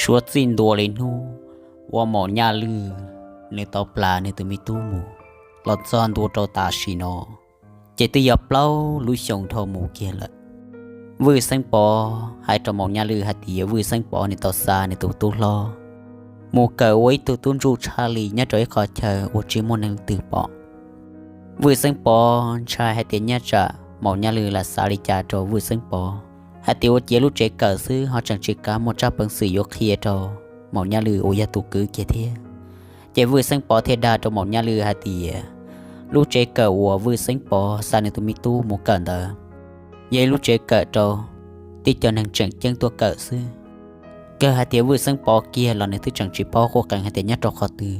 Tsuav txij ntua li hnub uas Maum Nyaj Lwj nws tau plam nws tus me tub mus los txog ntua rau tam sim no, ces twb yog plaub lub xyoos dhau mus kiag lawm. Vwj Xeeb Pov hais rau Maum Nyaj Lwj hais tias Vwj Xeeb Pov nws tau xa nws tus tub hlob mus kawm ua ib tug tub ntsuj tshaj li nyob rau ib qhov chaw uas tsis muaj neeg twg pom. Vwj Xeeb Pov ntshai hais tias nyaj tsam Maum Nyaj Lwj lam xav li cas rau Vwj Xeeb Pov, hais tias ua cia lub tsev kawm xwb ho tseem tsis kav muaj tsab peev xwm yuav qhia rau Maum Nyaj Lwj uas yog tus kwv kiag thiab. Ces Vwj Xeeb Pov thiaj dag rau Maum Nyaj Lwj hais tias lub tsev kawm uas Vwj Xeeb Pov xa nws tus me tub mus kawm ntawd yog ib lub tsev kawm rau tib co neeg tseem ceeb tuaj kawm xwb. Kawg hais tias Vwj Xeeb Pov kiag los nws twb tseem tsis paub quj qees hais tias nyob rau qhov twg.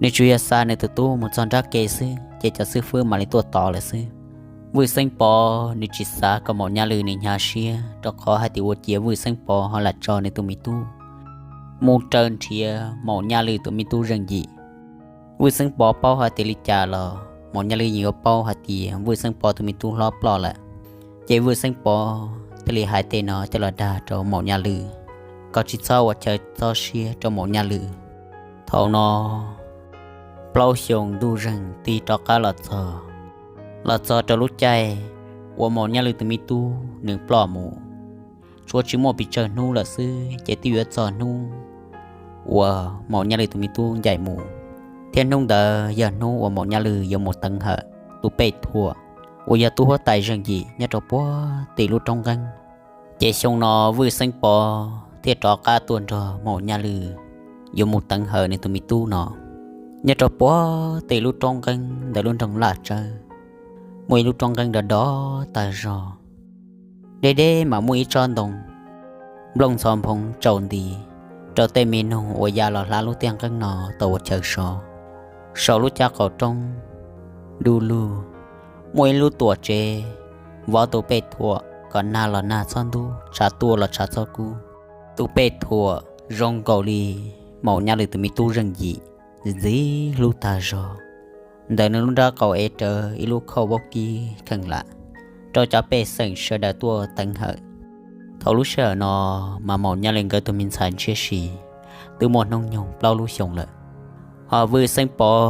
Nws tsuas yog xa nws tus tub mus txog nrab ke xwb ces cov xib fwb mam li tuaj tod lawm xwb. Vwj Xeeb Pov nws tsis xav kom Maum Nyaj Lwj nws hnyav siab rau qhov hais tias ua cia Vwj Xeeb Pov ho lam tso nws tus me tub mus raws nrhiav Maum Nyaj Lwj tus me tub zeej yim. Vwj Xeeb Pov paub hais tias li cas los Maum Nyaj Lwj yeej yuav paub hais tias Vwj Xeeb Pov tus me tub hlob ploj lawm. Ces Vwj Xeeb Pov thiaj li hais tej no coj los dag rau Maum Nyaj Lwj kom tsis txhob ua chaw txob siab rau Maum Nyaj Lwj. Thaum no plaub xyoos ntuj zeeg tig rov qab los txog, los txog rau lub caij uas Maum Nyaj Lwj tus me tub nws ploj mus. Tshuav tsis muaj pes tsawg hnub lawm xwb ces twb yuav txog hnub uas Maum Nyaj Lwj tus me tub ncaim mus, thiab hnub ntawd yog hnub uas Maum Nyaj Lwj yuav mus teev hawm tus pej thuam uas yog tub huab tais zeej yim nyob rau puag tim lub roob nqeeb. Ces xyoo no Vwj Xeeb Pov thiaj rov qab tuaj nrog Maum Nyaj Lwj yuav mus teev hawm nws tus me tub no. Nyob rau puag tim lub roob nqeeb ntawm lub nroog Laj Tsawb, muaj ib lub roob nqeeb dov dov tag zog. Deb deb mas muaj ib tsob ntoo nplooj ntxhov nphoov tsaus nti rau tej me noog uas ya los hla lub tiaj nqeeb no tau ua chaw so. Saum lub caj qaum roob du lug muaj ib lub tuam tsev vov tus pej thuam kom nag los nag txhob ntub, tshav tuaj los tshav txhob kub. Tus pej thuam zoo nkaus li Maum Nyaj Lwj tus me tub zeej yim, ntxim ntxim hlub tag zog. Ntawm nws lub nrab qaum ev rawv ib lub khauj vaub kib kheej lam rau cov pej xeem sawv daws tuaj teev hawm. Thaum lub sij hawm no mas Maum Nyaj Lwj nkawd tus me ntxhais Ntshiab Si twb muaj hnub nyoog plaub lub xyoos lawm. Ho Vwj Xeeb Pov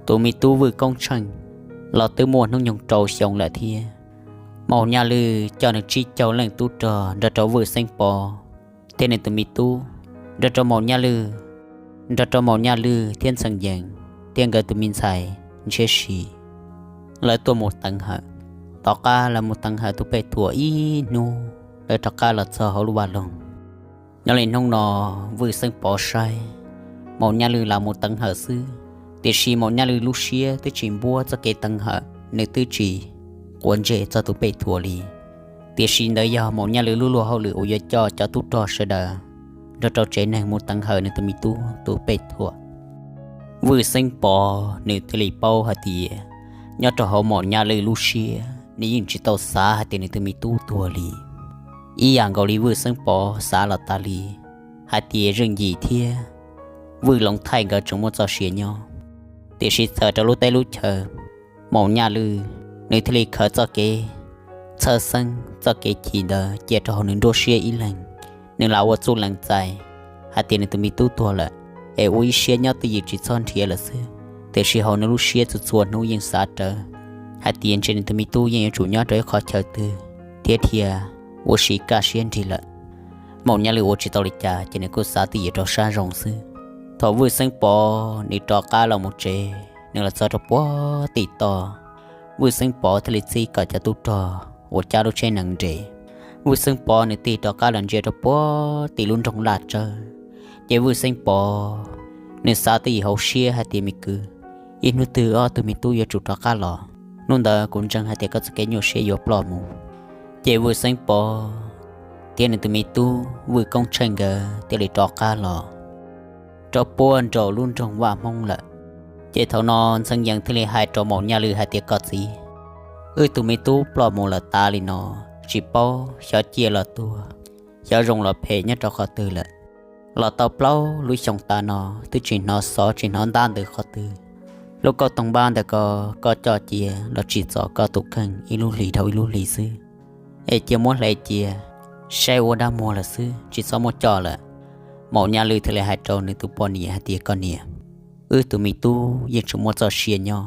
tus me tub Vwj Koob Tsheej los twb muaj hnub nyoog rau xyoo lawm thiab. Maum Nyaj Lwj coj nws tsib caug leej tub rog nrog rau Vwj Xeeb Pov thiab nws tus me tub, nrog rau Maum Nyaj Lwj, nrog rau Maum Nyaj Lwj thiab Ntxhee Yees thiab nkawd tus me ntxhais Ntshiab Si, lawv tuaj mus teev hawm. Tom qab lawv mus teev hawm tus pej thuam ib hnub, lawv rov qab los txog hauv lub vaj loog. Nyob li hnub no Vwj Xeeb Pov saib Maum Nyaj Lwj lam mus teev hawm xwb, tiam sis Maum Nyaj Lwj lub siab twb tsis npuab txoj kev teev hawm, nws twb tsis quav ntsej txog tus pej thuam li. Tiam sis ntawd yog Maum Nyaj Lwj lub luag hauj lwm uas yuav coj cov tub rog sawv daws nrog rau tsev neeg mus teev hawm nws tus me tub tus pej thuam. Vwj Xeeb Pov nws thiaj li paub hais tias nyob rau hauv Maum Nyaj Lwj lub siab nws yeej tsis tau xav hais tias nws tus me tub tuag li. Ib yam nkaus li Vwj Xeeb Pov xav los tas li hais tias Zeej Yim thiab Vwj Loov Thaij nkawd tseem muaj txoj sia nyob. Tiam sis txawm rau lub teb lub chaw, Maum Nyaj Lwj nws thiaj li khaws txoj kev txhawj xeeb txoj kev chim ntawd cia rau hauv nws nruab siab ib leeg. Nws lam ua txuj lees txais hais tias nws tus me tub tuag lawm, es ua ib siab nyob twj ywm tsis txhob nrhiav lawm xwb. Tiam sis hauv nws lub siab txhua txhua hnub yeej xav rawv hais tias ntshe nws tus me tub yeej yuav tsum nyob rau ib qhov chaw twg thiab dhia ua si kaj siab nrig lawm. Maum Nyaj Lwj ua tsis tau li cas ces nws kuj xav twj ywm rau sab zoo xwb. Thaum Vwj Xeeb Pov nws rov qab los mus tsev, nws los txog rau puag tim toj, Vwj Xeeb Pov thiaj li txib kom cov tub rog uas cab lub tsheb nees nres. Vwj Xeeb Pov nws tig rov qab los ntsia rau puag tim lub nroog Laj Tsawb, ces Vwj Xeeb Pov nws xav twj ywm hauv siab hais tias, me kwv, ib hnub twg ob tug me tub yuav tsum rov qab los. Hnub ntawd kuv ntseeg hais tias koj txoj kev nyuaj siab yuav ploj mus. Ces Vwj Xeeb Pov thiab nws tus me tub Vwj Koob Tsheej nkawd thiaj li rov qab los rau puag nraum lub nroog Vaj Hmoob lawm. Ces thaum no Ntxhee Yees thiaj li hais rau Maum Nyaj Lwj hais tias, koj txiv, wb tus me tub ploj mus lawm tas li no, tsis paub xyov ciaj los tuag, xyov zoo los phem nyob rau qhov twg lawm. Los tau plaub lub xyoo tas no twb tsis hnov xov tsis hnov ntab ntws qhov twg. Lub kauj toog npab ntawm ko koj coj cia los tsim txom koj tus kheej ib lub hlis dhau ib lub hlis xwb, es cia muab hle cia saib ua dab muag lawm xwb, tsis txhob muab coj lawm. Maum Nyaj Lwj thiaj li hais rau nws tus poj niam hais tias, koj niam, wb tus me tub yeej tseem muaj txoj sia nyob.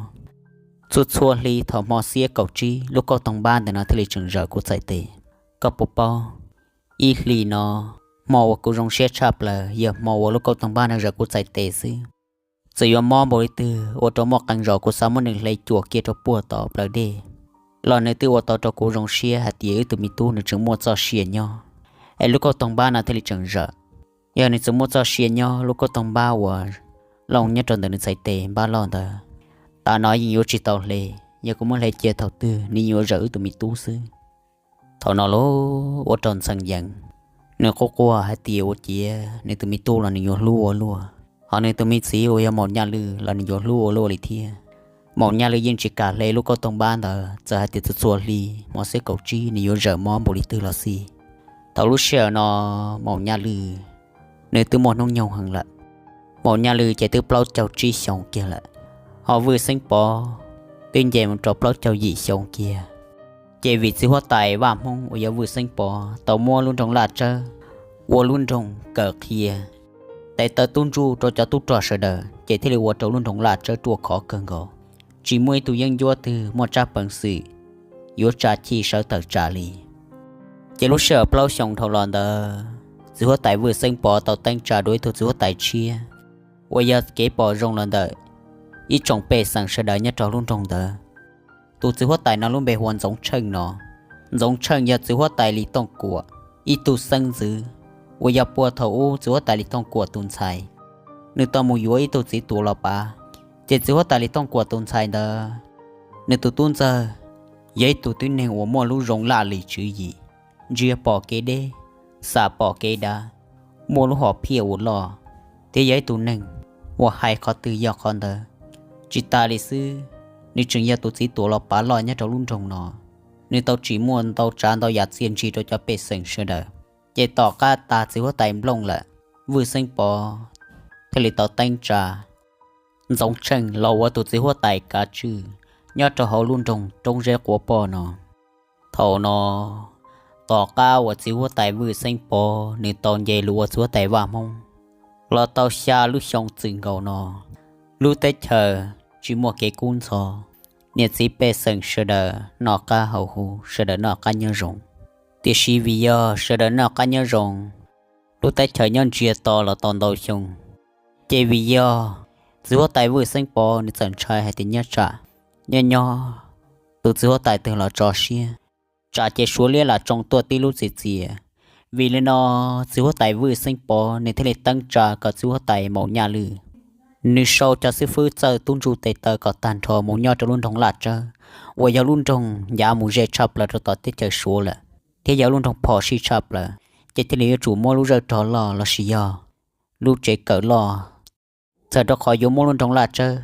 Txhua txhua hli thaum hmo xiab kaum tsib lub kauj toog npab ntawm no thiaj li tseem zawm kuv txhais tes. Koj puas paub, ib hlis no hmo uas kuv zoo siab tshaj plaws yog hmo uas lub kauj toog npab no zawm kuv txhais tes xwb. Txawm yuav mob npaum li twg ua rau muaj qee zaus kuv xav muab nws hle cuam kiag rau puag tom plawv dej los nws twb ua tau rau kuv zoo siab hais tias wb tus me tub nws tseem muaj txoj sia nyob, es lub kauj toog npab no thiaj li tseem zawm. Yog nws tseem muaj txoj sia nyob, lub kauj toog npab uas loj nyob rau ntawm nws txhais tes npab loj ntawd, tam no yeej yuav tsis tau hle. Yog kuv muab hle cia thaum twg nws yeej yuav zawm wb tus me tub xwb. Thaum no los ua rau Ntxhee Yees nws quaj quaj hais tias ua ciav nws tus me tub los nws yuav hlub ua luaj, ho nws tus me txiv uas yog Maum Nyaj Lwj los nws yuav hlub ua luaj li thiab. Maum Nyaj Lwj yeej tsis kam hle lub kauj toog npab ntawd, txawm hais tias txhua txhua hli hmo xiab kaum tsib nws yuav zawm mob npaum li twg los xij. Thaum lub sij hawm no Maum Nyaj Lwj nws twb muaj hnub nyoog heev lawm. Maum Nyaj Lwj ces twb plaub caug tsib xyoos kiag lawm, ho Vwj Xeeb Pov twb nce mus rau plaub caug yim xyoo kiag. Ces vim txiv huab tais vaj Hmoob uas yog Vwj Xeeb Pov tau muab lub nroog Laj Tsawb ua lub nroog kawm qhia tes taw tub ntsuj rau cov tub rog sawv daws, ces thiaj li ua rau lub nroog Laj Tsawb ruaj khov kawg nkaus, tsis muaj ib tug yeeb ncuab twg muaj tsab peev xwm yuav tsa chij sawv tawm tsam li. Ces lub sij hawm plaub xyoos dhau los ntawd, txiv huab tais Vwj Xeeb Pov tau teeb tsa dua ib tug txiv huab tais tshiab uas yog kev pom zoo los ntawm ib tsoom pej xeem sawv daws nyob rau lub nroog ntawd. Tus txiv huab tais no lub npe hu ua Ntxoov Tsheej no. Ntxoov Tsheej yog txiv huab tais Lis Tooj Kuam ib tug xeeb ntxwv, uas yog puag thaum ub txiv huab tais Lis Tooj Kuam tus ntxhais, nws tau mus yuav ib tug txiv tuam los pav. Ces txiv huab tais Lis Tooj Kuam tus ntxhais ntawd, nws tus tub ntxawg yog ib tug tib neeg uas muaj lub zoo laj lim tswv yim, ntsia pom kev deb, xam pom kev dav, muaj lub hom phiaj uas loj, thiab yog ib tug neeg uas hais qhov twg yog qhov ntawd. Tsis tas li xwb, nws tseem yog tus txiv tuam los pav loj nyob rau lub nroog no. Nws tau tsim muaj ntau tsav ntau yam txiaj ntsig rau cov pej xeem sawv daws. Ces tom qab tag txiv huab tais Nplooj lawm, Vwj Xeeb Pov thiaj li tau teeb tsa Ntxoov Tsheej los ua tus txiv huab tais kav tswj nyob rau hauv lub nroog Roob Zeb Quav Poj no. Thaum no, tom qab uas txiv huab tais Vwj Xeeb Pov nws tau nce lug ua txiv huab tais vaj Hmoob los tau xya lub xyoo txwm nkaus no, lub teb chaws tsis muaj kev kub ntxhov, niam txiv pej xeem sawv daws noj qab haus huv, sawv daws noj qab nyob zoo. Tiam sis vim yog sawv daws noj qab nyob zoo, lub teb chaws nyob ntsiag to los tau ntau xyoo, ces vim yog txiv huab tais Vwj Xeeb Pov nws txawm ntshai hais tias nyob tsam nyob nyob tus txiv huab tais twg los tso siab, tsam ces Suav liab lam tsoo tuaj tib lub txiv txias. Vim li no, txiv huab tais Vwj Xeeb Pov nws thiaj li teeb tsa kom txiv huab tais Maum Nyaj Lwj nws sau cov xib fwb txawj tub ntsuj tes taw kom tag nrho mus nyob rau lub nroog Laj Tsawb, uas yog lub nroog ncav mus ze tshaj plaws rau tom teb chaws Suav lawm, thiab yog lub nroog phom sij tshaj plaws, ces thiaj li yuav tsum muab lub zaj rog loj lossis yog lub tsev kawm loj, txawm rau qhov yuav muab lub nroog Laj Tsawb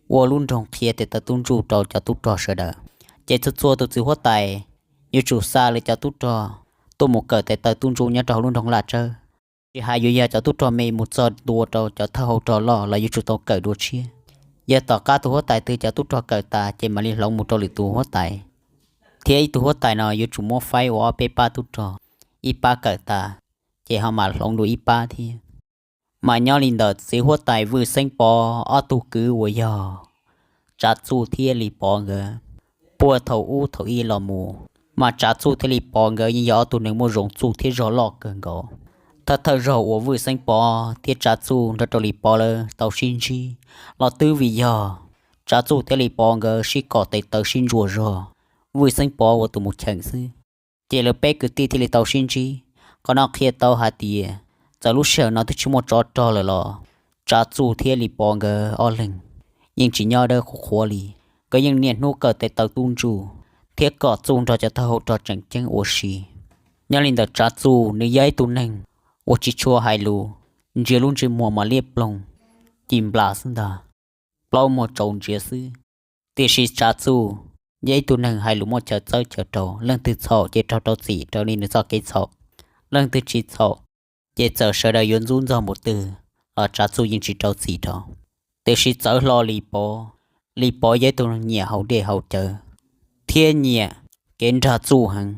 ua lub nroog qhia tes taw tub ntsuj rau cov tub rog sawv daws. Ces txhua txhua tus txiv huab tais yuav tsum xa lawv cov tub rog tuaj mus kawm tes taw tub ntsuj nyob rau hauv lub nroog Laj Tsawb, tsis hais yuav yog cov tub rog me mus txog ntua rau cov thawj hau rog loj los yuav tsum tau kawm dua tshiab. Yog tom qab tus huab tais twg cov tub rog kawm tas ces mam li hloov mus rau lwm tus huab tais, thiab ib tug huab tais no yuav tsum muab faib ua ob peb pab tub rog, ib pab kawm tas ces ho mam hloov dua ib pab thiab. Mas nyob li ntawm txiv huab tais Vwj Xeeb Pov ob tug kwv uas yog Tsav Txuj thiab Lis Pov nkawd, puag thaum ub thaum ub los mus, mas Tsav Txuj thiab Lis Pov nkawd yeej yog ob tug neeg muaj zoo txuj thiab zog loj kawg nkaus. Thawj thawj zaug uas Vwj Xeeb Pov thiab Tsav Txuj nrog rau Lis Pov lawv tau sib ntsib los twb vim yog Tsav Txuj thiab Lis Pov nkawd sib kom tes taw sib ntsuas zog, Vwj Xeeb Pov ua tus mus cheem xwb. Ces lawv peb kwv tij thiaj li tau sib ntsib. Qhov no qhia tau hais tias txawm lub sij hawm no twb tsis muaj tsov rog lawm los Tsav Txuj thiab Lis Pov nkawd ob leeg yeej tsis nyob dawb qhuav qhuav li. Nkawd yeej niaj hnub kawm tes taw tub ntsuj thiab kom txuj nrog cov thawj hau rog tseem ceeb ua si. Nyob li ntawm Tsav Txuj nws yog ib tug neeg uas tsis tshua hais lus, ntsia lub ntsej muag mas liab ploog, ci nplas xwb ntag, plaub muag tsaus ntsiav xwb. Tiam sis Tsav Txuj yog ib tug neeg hais lus muaj chaw txawb chaw rau, leej twg txhaum ces raug rau txim raws li nws txoj kev txhaum, leej twg tsis txhaum ces txawm sawv daws yuav ntxub ntxog npaum twg los Tsav Txuj yeej tsis rau txim rau. Tiam sis txawv hlo Lis Pov, Lis Pov yog ib tug neeg nyiam haus dej haus cawv thiab nyiam kev nrag txuj heev.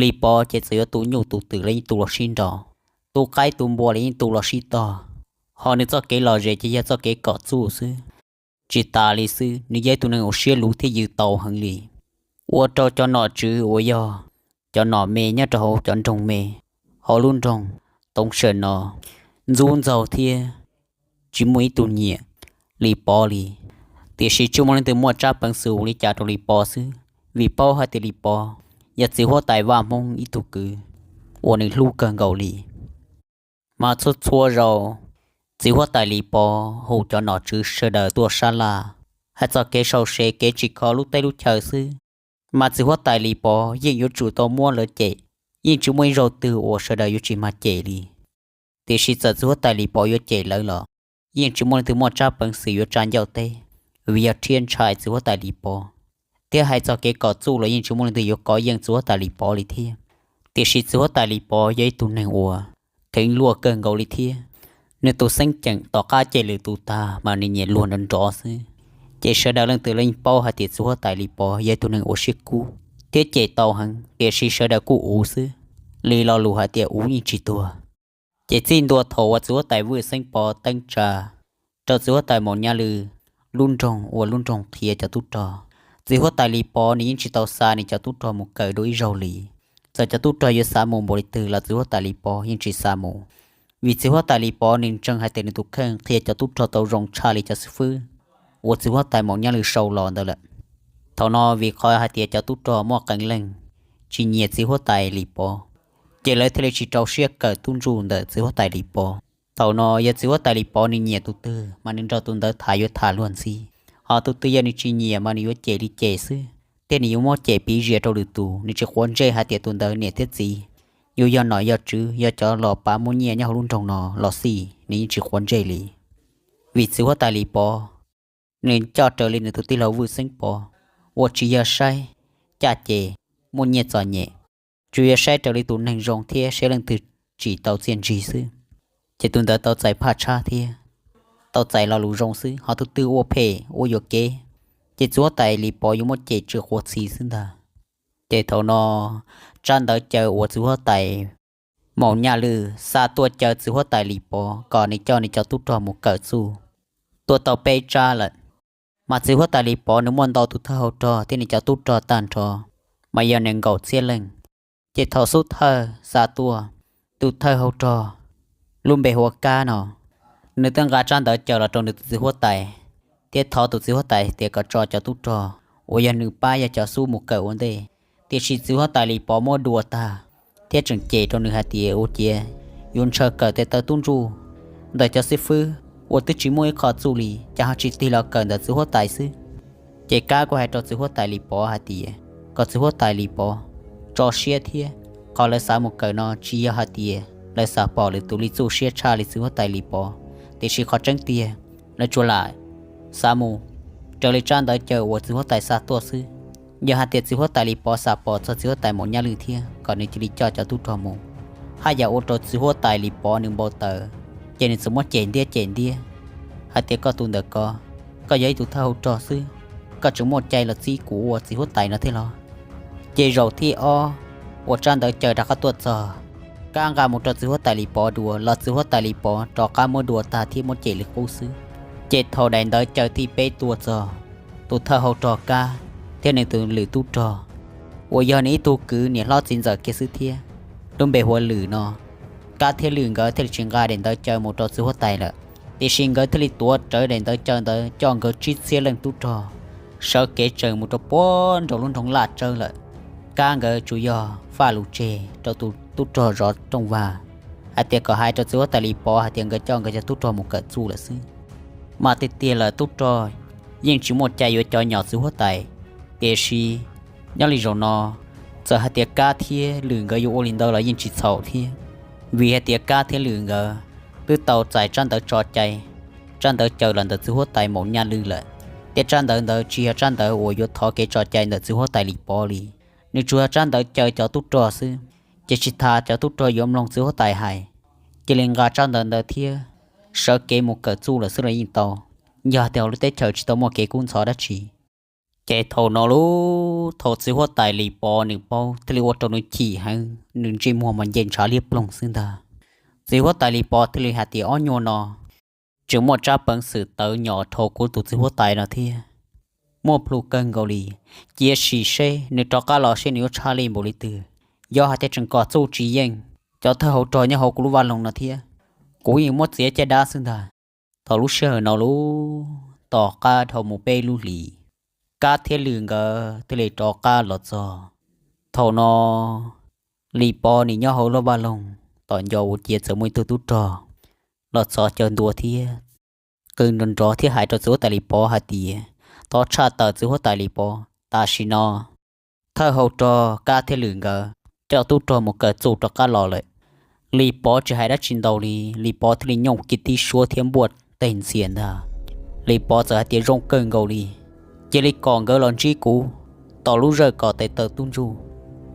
Lis Pov ces txawm yuav tu nyuj tu twm los yeej tu los sib nraus, tu qaib tu npua los yeej tu los sib tog, ho nws txoj kev lom zem ces yog txoj kev kom txuj xwb. Tsis tas li xwb, nws yog ib tug neeg uas siab luv thiab yws tau heev li, ua rau cov nom tswv uas yog cov nom me nyob rau hauv cov nroog me hauv lub nroog Toov Sawm no ntxub ntxaug thiab tsis muaj ib tug nyiam Lis Pov li. Tiam sis tsis muaj leej twg muaj tsab peev xwm ua li cas rau Lis Pov xwb, vim paub hais tias Lis Pov yog txiv huab tais Vaj Hmoob ib tug kwv uas nws hlub kawg nkaus li. Mas txhua txhua zaus txiv huab tais Lis Pov hu cov nom tswv sawv daws tuaj sab laj, hais txog kev sau se kev tsim kho lub teb lub chaw xwb, mas txiv huab tais Lis Pov yeej yuav tsum tau muab lawv cem, yeej tsis muaj ib zaug twg uas sawv daws yuav tsis mag cem li. Tiam sis txawm txiv huab tais Lis Pov yuav cem lawv los yeej tsis muaj leej twg muaj tsab peev xwm yuav tsa ncauj teb, vim yog rhiab ntshai txiv huab tais Lis Pov, thiab hais txog kev kom txuj los yeej tsis muaj leej twg yuav kov yeej txiv huab tais Lis Pov li thiab. Tiam sis txiv huab tais Lis Pov yog ib tug neeg uas kheev luag kawg nkaus li thiab. Nws tus xeeb ceem tom qab cem lwm tus tag mas nws nyiam luag nrov nrov xwb, ces sawv daws leej twg los yeej paub hais tias txiv huab tais Lis Pov yog ib tug neeg uas siab kub thiab cem tau heev, tiam sis sawv daws kuj uv xwb, li lo lus hais tias uv yeej tsis tuag. Ces txij ntua thaum uas txiv huab tais Vwj Xeeb Pov teeb tsa rau txiv huab tais Maum Nyaj Lwj lub nroog ua lub nroog qhia cov tub rog, txiv huab tais Lis Pov nws yeej tsis tau xa nws cov tub rog mus kawm dua ib zaug li. Txawm cov tub rog yuav xav mus npaum li twg los txiv huab tais Lis Pov yeej tsis xa mus, vim txiv huab tais Lis Pov nws ntseeg hais tias nws tus kheej qhia cov tub rog tau zoo tshaj li cov xib fwb uas txiv huab tais Maum Nyaj Lwj sau los ntawd lawm. Thaum no vim qhov hais tias cov tub rog muaj qee leej tsis nyiam txiv huab tais Lis Pov, ces lawv thiaj li tsis rau siab kawm tub ntsuj ntawm txiv huab tais Lis Pov. Thaum no yog txiv huab tais Lis Pov nws nyiam tus twg mas nws nrog tus ntawd tham yuav tham luag ntxhi, ho tus twg yog nws tsis nyiam mas nws yuav cem li cem xwb, thiab nws yuav muab cem piv zias rau lwm tus, nws tsis quav ntsej hais tias tus ntawd niam thiab txiv yuav yog nom yog tswv, yog cov los pav muaj nyiaj nyob hauv lub nroog no los xij, nws yeej tsis quav ntsej li. Vim txiv huab tais Lis Pov nws coj raws li nws tus tij laug Vwj Xeeb Pov, uas tsis yog saib caj ces muaj nyiaj txom nyem, tsuas yog saib raws li tus neeg zoo thiab saib leej twg tsim tau txiaj ntsig xwb, ces tus ntawd tau txais phaj tshab thiab tau txais lo lus zoo xwb, ho tus twg ua phem ua yuam kev, ces txiv huab tais Lis Pov yuav muab cem tsw quav txhi xwb ntag. Ces thaum no tsab ntawv caw uas txiv huab tais Maum Nyaj Lwj xa tuaj caw txiv huab tais Lis Pov kom nws coj nws cov tub rog mus kawm txuj tuaj tau peb tsab lawm. Mas txiv huab tais Lis Pov nws muaj ntau tus thawj hau rog thiab nws cov tub rog tag nrho, mas yog nees nkaum txhiab leej. Ces thaum xub thawj xa tuaj, tus thawj hau rog lub npe hu ua Kab no, nws twb nqa tsab ntawv caw los rau nws tus txiv huab tais, thiab thov tus txiv huab tais tias kom tso cov tub rog uas yog nws pab yog cov xub mus kawm ua ntej. Tiam sis txiv huab tais Lis Pov muab dua tag thiab tseem cem rau nws hais tias ua ciav yuav ntshaw kawm tes taw tub ntsuj ntawm cov xib fwb uas twb tsis muaj ib qho txuj li, cas ho tsis tig los kawm ntawm txiv huab tais xwb. Ces Kab kuj hais rau txiv huab tais Lis Pov hais tias kom txiv huab tais Lis Pov tso siab thiab, qhov lawv xav mus kawm no tsis yog hais tias lawv xav pom lwm tus li txuj siab tshaj li txiv huab tais Lis Pov, tiam sis qhov tseeb tiag lawv tsuas lam xav mus raws li tsab ntawv caw uas txiv huab tais xa tuaj xwb. Yog hais tias txiv huab tais Lis Pov xav pom txog txiv huab tais Maum Nyaj Lwj thiab kom nws cia li coj cov tub rog mus, haj yam ua rau txiv huab tais Lis Pov nws npau taws, ces nws txawm muab cem ntiab cem ntiab hais tias koj tus ntawm ko, koj yog ib tug thawj hau rog xwb, koj tseem muaj cai los txib kuv ua txiv huab tais no thiab los? Ces zaum thib ob uas tsab ntawv caw rov qab tuaj txog, Kab nqa mus rau txiv huab tais Lis Pov dua los txiv huab tais Lis Pov rov qab muab dua tag thiab muab cem li qub xwb. Ces thaum daim ntawv caw thib peb tuaj txog, tus thawj hau rog Kab thiab nws tus lwm tub rog uas yog nws ib tug kwv niam hlob txiv ntxawm kiag xwb thiab, lub npe hu ua Lwm no, Kab thiab Lwm nkawd thiaj li tsis nqa daim ntawv caw mus rau txiv huab tais lawm. Tiam sis nkawd thiaj li tuav rawv daim ntawv caw ntawd coj nkawd tsib txhiab leej tub rog sawv kev tsees mus rau puag nraum lub nroog Laj Tsawb lawm. Kab nkawd tsuas yog faj lus tseg rau tus tub rog zov rooj vag hais tias kom hais rau txiv huab tais Lis Pov hais tias nkawd coj nkawd cov tub rog mus kawm txuj lawm xwb. Mas tiag tiag lawm tub rog yeej tsis muaj cai yuav cov nyom txiv huab tais, tiam sis nyob li zaum no txawm hais tias Kab thiab Lwm nkawd yuav ua li ntawd los yeej tsis txhaum thiab, vim hais tias Kab thiab Lwm nkawd twb tau txais tsab ntawv tso cai, tsab ntawv caw los ntawm txiv huab tais Maum Nyaj Lwj lawm, thiab tsab ntawv ntawd tsis yog tsab ntawv uas yuav thov kev tso cai ntawm txiv huab tais Lis Pov li. Nws tsuas yog tsab ntawv caw cov tub rog xwb, ces tsis tas cov tub rog yuav mloog txiv huab tais hais, cia li nqa tsab ntawv ntawd thiab sawv kev mus kawm txuj lawm xwb los yeej tau, yog tias hauv lub teb chaws tsis tau muaj kev kub ntxhov dab tsi. Ces thaum no lub thaum txiv huab tais Lis Pov nws paub thiaj li ua rau nws chim heev, nws ntsej muag mas nce ntshav liab ploog xwb ntag. Txiv huab tais Lis Pov thiaj li hais tias, Ob nyuag no tseem muaj tsab peev xwm tawv nyom dhau kuv tus txiv huab tais no thiab, muaj plhu kawg nkaus li. Cia sim seb nws rov qab los seb nws yuav tshaj lij npaum li twg. Yog hais tias tseem kom txuj tsis yeej, cov thawj hauv rog nyob hauv kuv lub vaj loog no thiab, kuv yeej muab txiav caj dab xwb ntag. Thaum lub sij hawm no lub tom qab dhau mus peb lub hlis, Kab thiab Lwm nkawd thiaj li rov qab los txog. Thaum no Lis Pov nim nyob hauv lub vaj loog tom nco ua ciav txawm muaj ib tug tub rog los txhos caug ntua thiab qw nrov nrov thiab hais rau txiv huab tais Lis Pov hais tias, Thov tshaj tawm txiv huab tais Lis Pov, tam sim no thawj hauv rog Kab thiab Lwm nkawd coj tub rog mus kawm txuj rov qab los lawm. Lis Pov tsis hais dab tsi ntau li, Lis Pov thiaj li nyooj kiag tib suab thiab npuaj teg ntxias ntag. Lis Pov txawm hais tias, Zoo kawg nkaus li, cia li kom nkawd los ntsib kuv tom lub zawj kom tes taw tub ntsuj.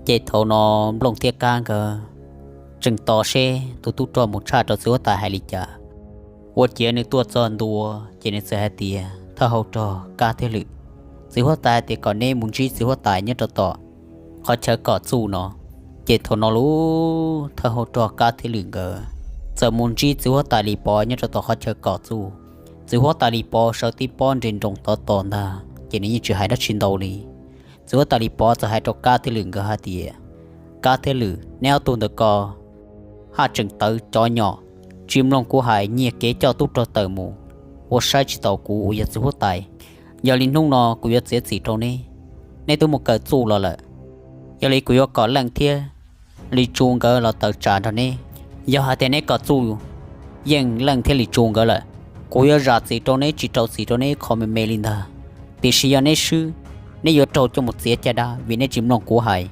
Ces thaum no Nplooj thiab Kab nkawd tseem tos seb tus tub rog mus tshaj rau txiv huab tais hais li cas. Ua ciav nws tuaj txog ntua ces nws txawm hais tias, Thawj hauv rog Kab thiab Lwm, txiv huab tais hais tias kom neb mus ntsib txiv huab tais nyob rau tom qhov chaw kom txuj no. Ces thaum no lub thawj hauv rog Kab thiab Lwm nkawd txawm mus ntsib txiv huab tais Lis Pov nyob rau tom qhov chaw kom txuj. Txiv huab tais Lis Pov sawv tib pob nres nroos tod tos ntag ces nws yeej tsis hais dab tsi ntau li. Txiv huab tais Lis Pov txawm hais rau Kab thiab Lwm nkawd hais tias, Kab thiab Lwm, neb ob tug ntawm ko haj tseem tawv cov nyom, tsis mloog kuv hais, nyiag kev coj tub rog tawm mus, ua saib tsis taus kuv uas yog txiv huab tais. Yog li hnub no kuv yuav txiav txim rau neb. Neb twb mus kawm txuj los lawm, yog li kuv yuav kom Leej thiab Lis Tsu nkawd los tawm tsam nrog neb. Yog hais tias neb kom txuj yeej Leej thiab Lis Tsu nkawd lawm, kuv yuav zam txim rau neb, tsis rau txim rau neb qhov me me li ntag. Tiam sis yog neb swb, neb yuav raug coj mus txiav caj dab vim neb tsis mloog kuv hais.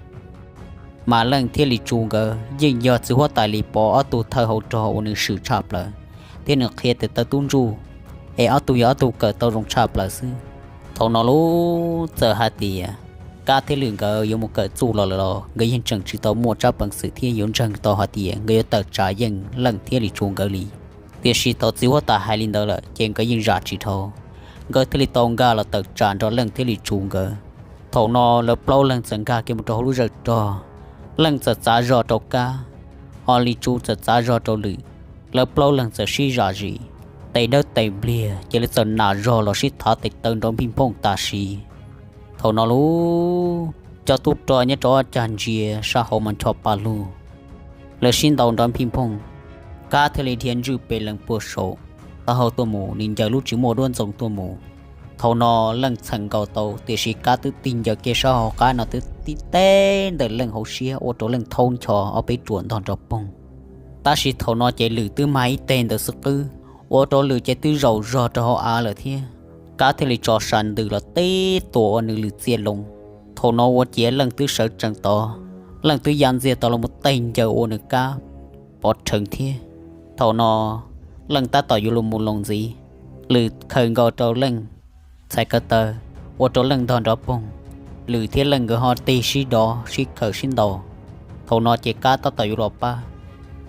Mas Leej thiab Lis Tsu nkawd yeej yog txiv huab tais Lis Pov ob tug thawj hauv rog uas nws swm tshaj plaws thiab nws qhia tes taw tub ntsuj, es ob tug yog ob tug kawm tau zoo tshaj plaws xwb. Thaum no lub txawm hais tias Kab thiab Lwm nkawd yuav mus kawm txuj los lawm los nkawd yeej tseem tsis tau muaj tsab peev xwm thiab yuav ntseeg tau hais tias nkawd yuav tawm tsam yeej Leej thiab Lis Tsu nkawd li. Tiam sis thaum txiv huab tais hais li ntawd lawm ces nkawd yeej zam tsis dhau. Nkawd thiaj li tau nkag los tawm tsam nrog Leej thiab Lis Tsu nkawd. Thaum no lawv plaub leeg txawm nkag kiag mus rau hauv lub zawj rog. Leej txawm txav zog rau Kab, ho Lis Tsu txawm txav zog rau Lwm. Lawv plaub leeg txawm sib zam zis, tes dawb tes npliag ces lawv txawm nam zog los sib thav tes taw nrov nphij nphooj tam sim. Thaum no lub cov tub rog nyob rau ob cag ntsia sab hauv mas ncho pa lug, lawv sib ntaus nrov nphij nphooj. Kab thiaj li dhia ntswj pes lees puag saum taub hau tuaj mus, nws ncaws lub tsis muaj duab ntxoo tuaj mus. Thaum no Leej txheem nkaus tau, tiam sis Kab twb tig ncaws kiag sab hauv qab no twb tib teb ntawm Leej hauv siab ua rau Leej thaub ncho ob peb ruam ntog nrov poog. Tab sis thaum no ces Lwm twb mag ib teg ntawm xwb qwb, ua rau Lwm ces twb zaum zog rau hauv av lawm thiab. Kab thiaj li tso sam ntws los teb tuam ua nws lwm txia loo. Thaum no ua ciav Leej twb sawv tsees tod, Leej twb ya ntxiag tau los mus teg ncaws ua nws kab pov rheev thiab. Thaum no Leej tab tom yuav los mus loo ntxiv, Lwm khaws nkaus rau Leej txhais ko taw, ua rau Leej ntog nrov poog. Lwm thiab Leej nkawd ho tig sib dov sib khaws sib ntaus. Thaum no ces Kab tab tom yuav los pab,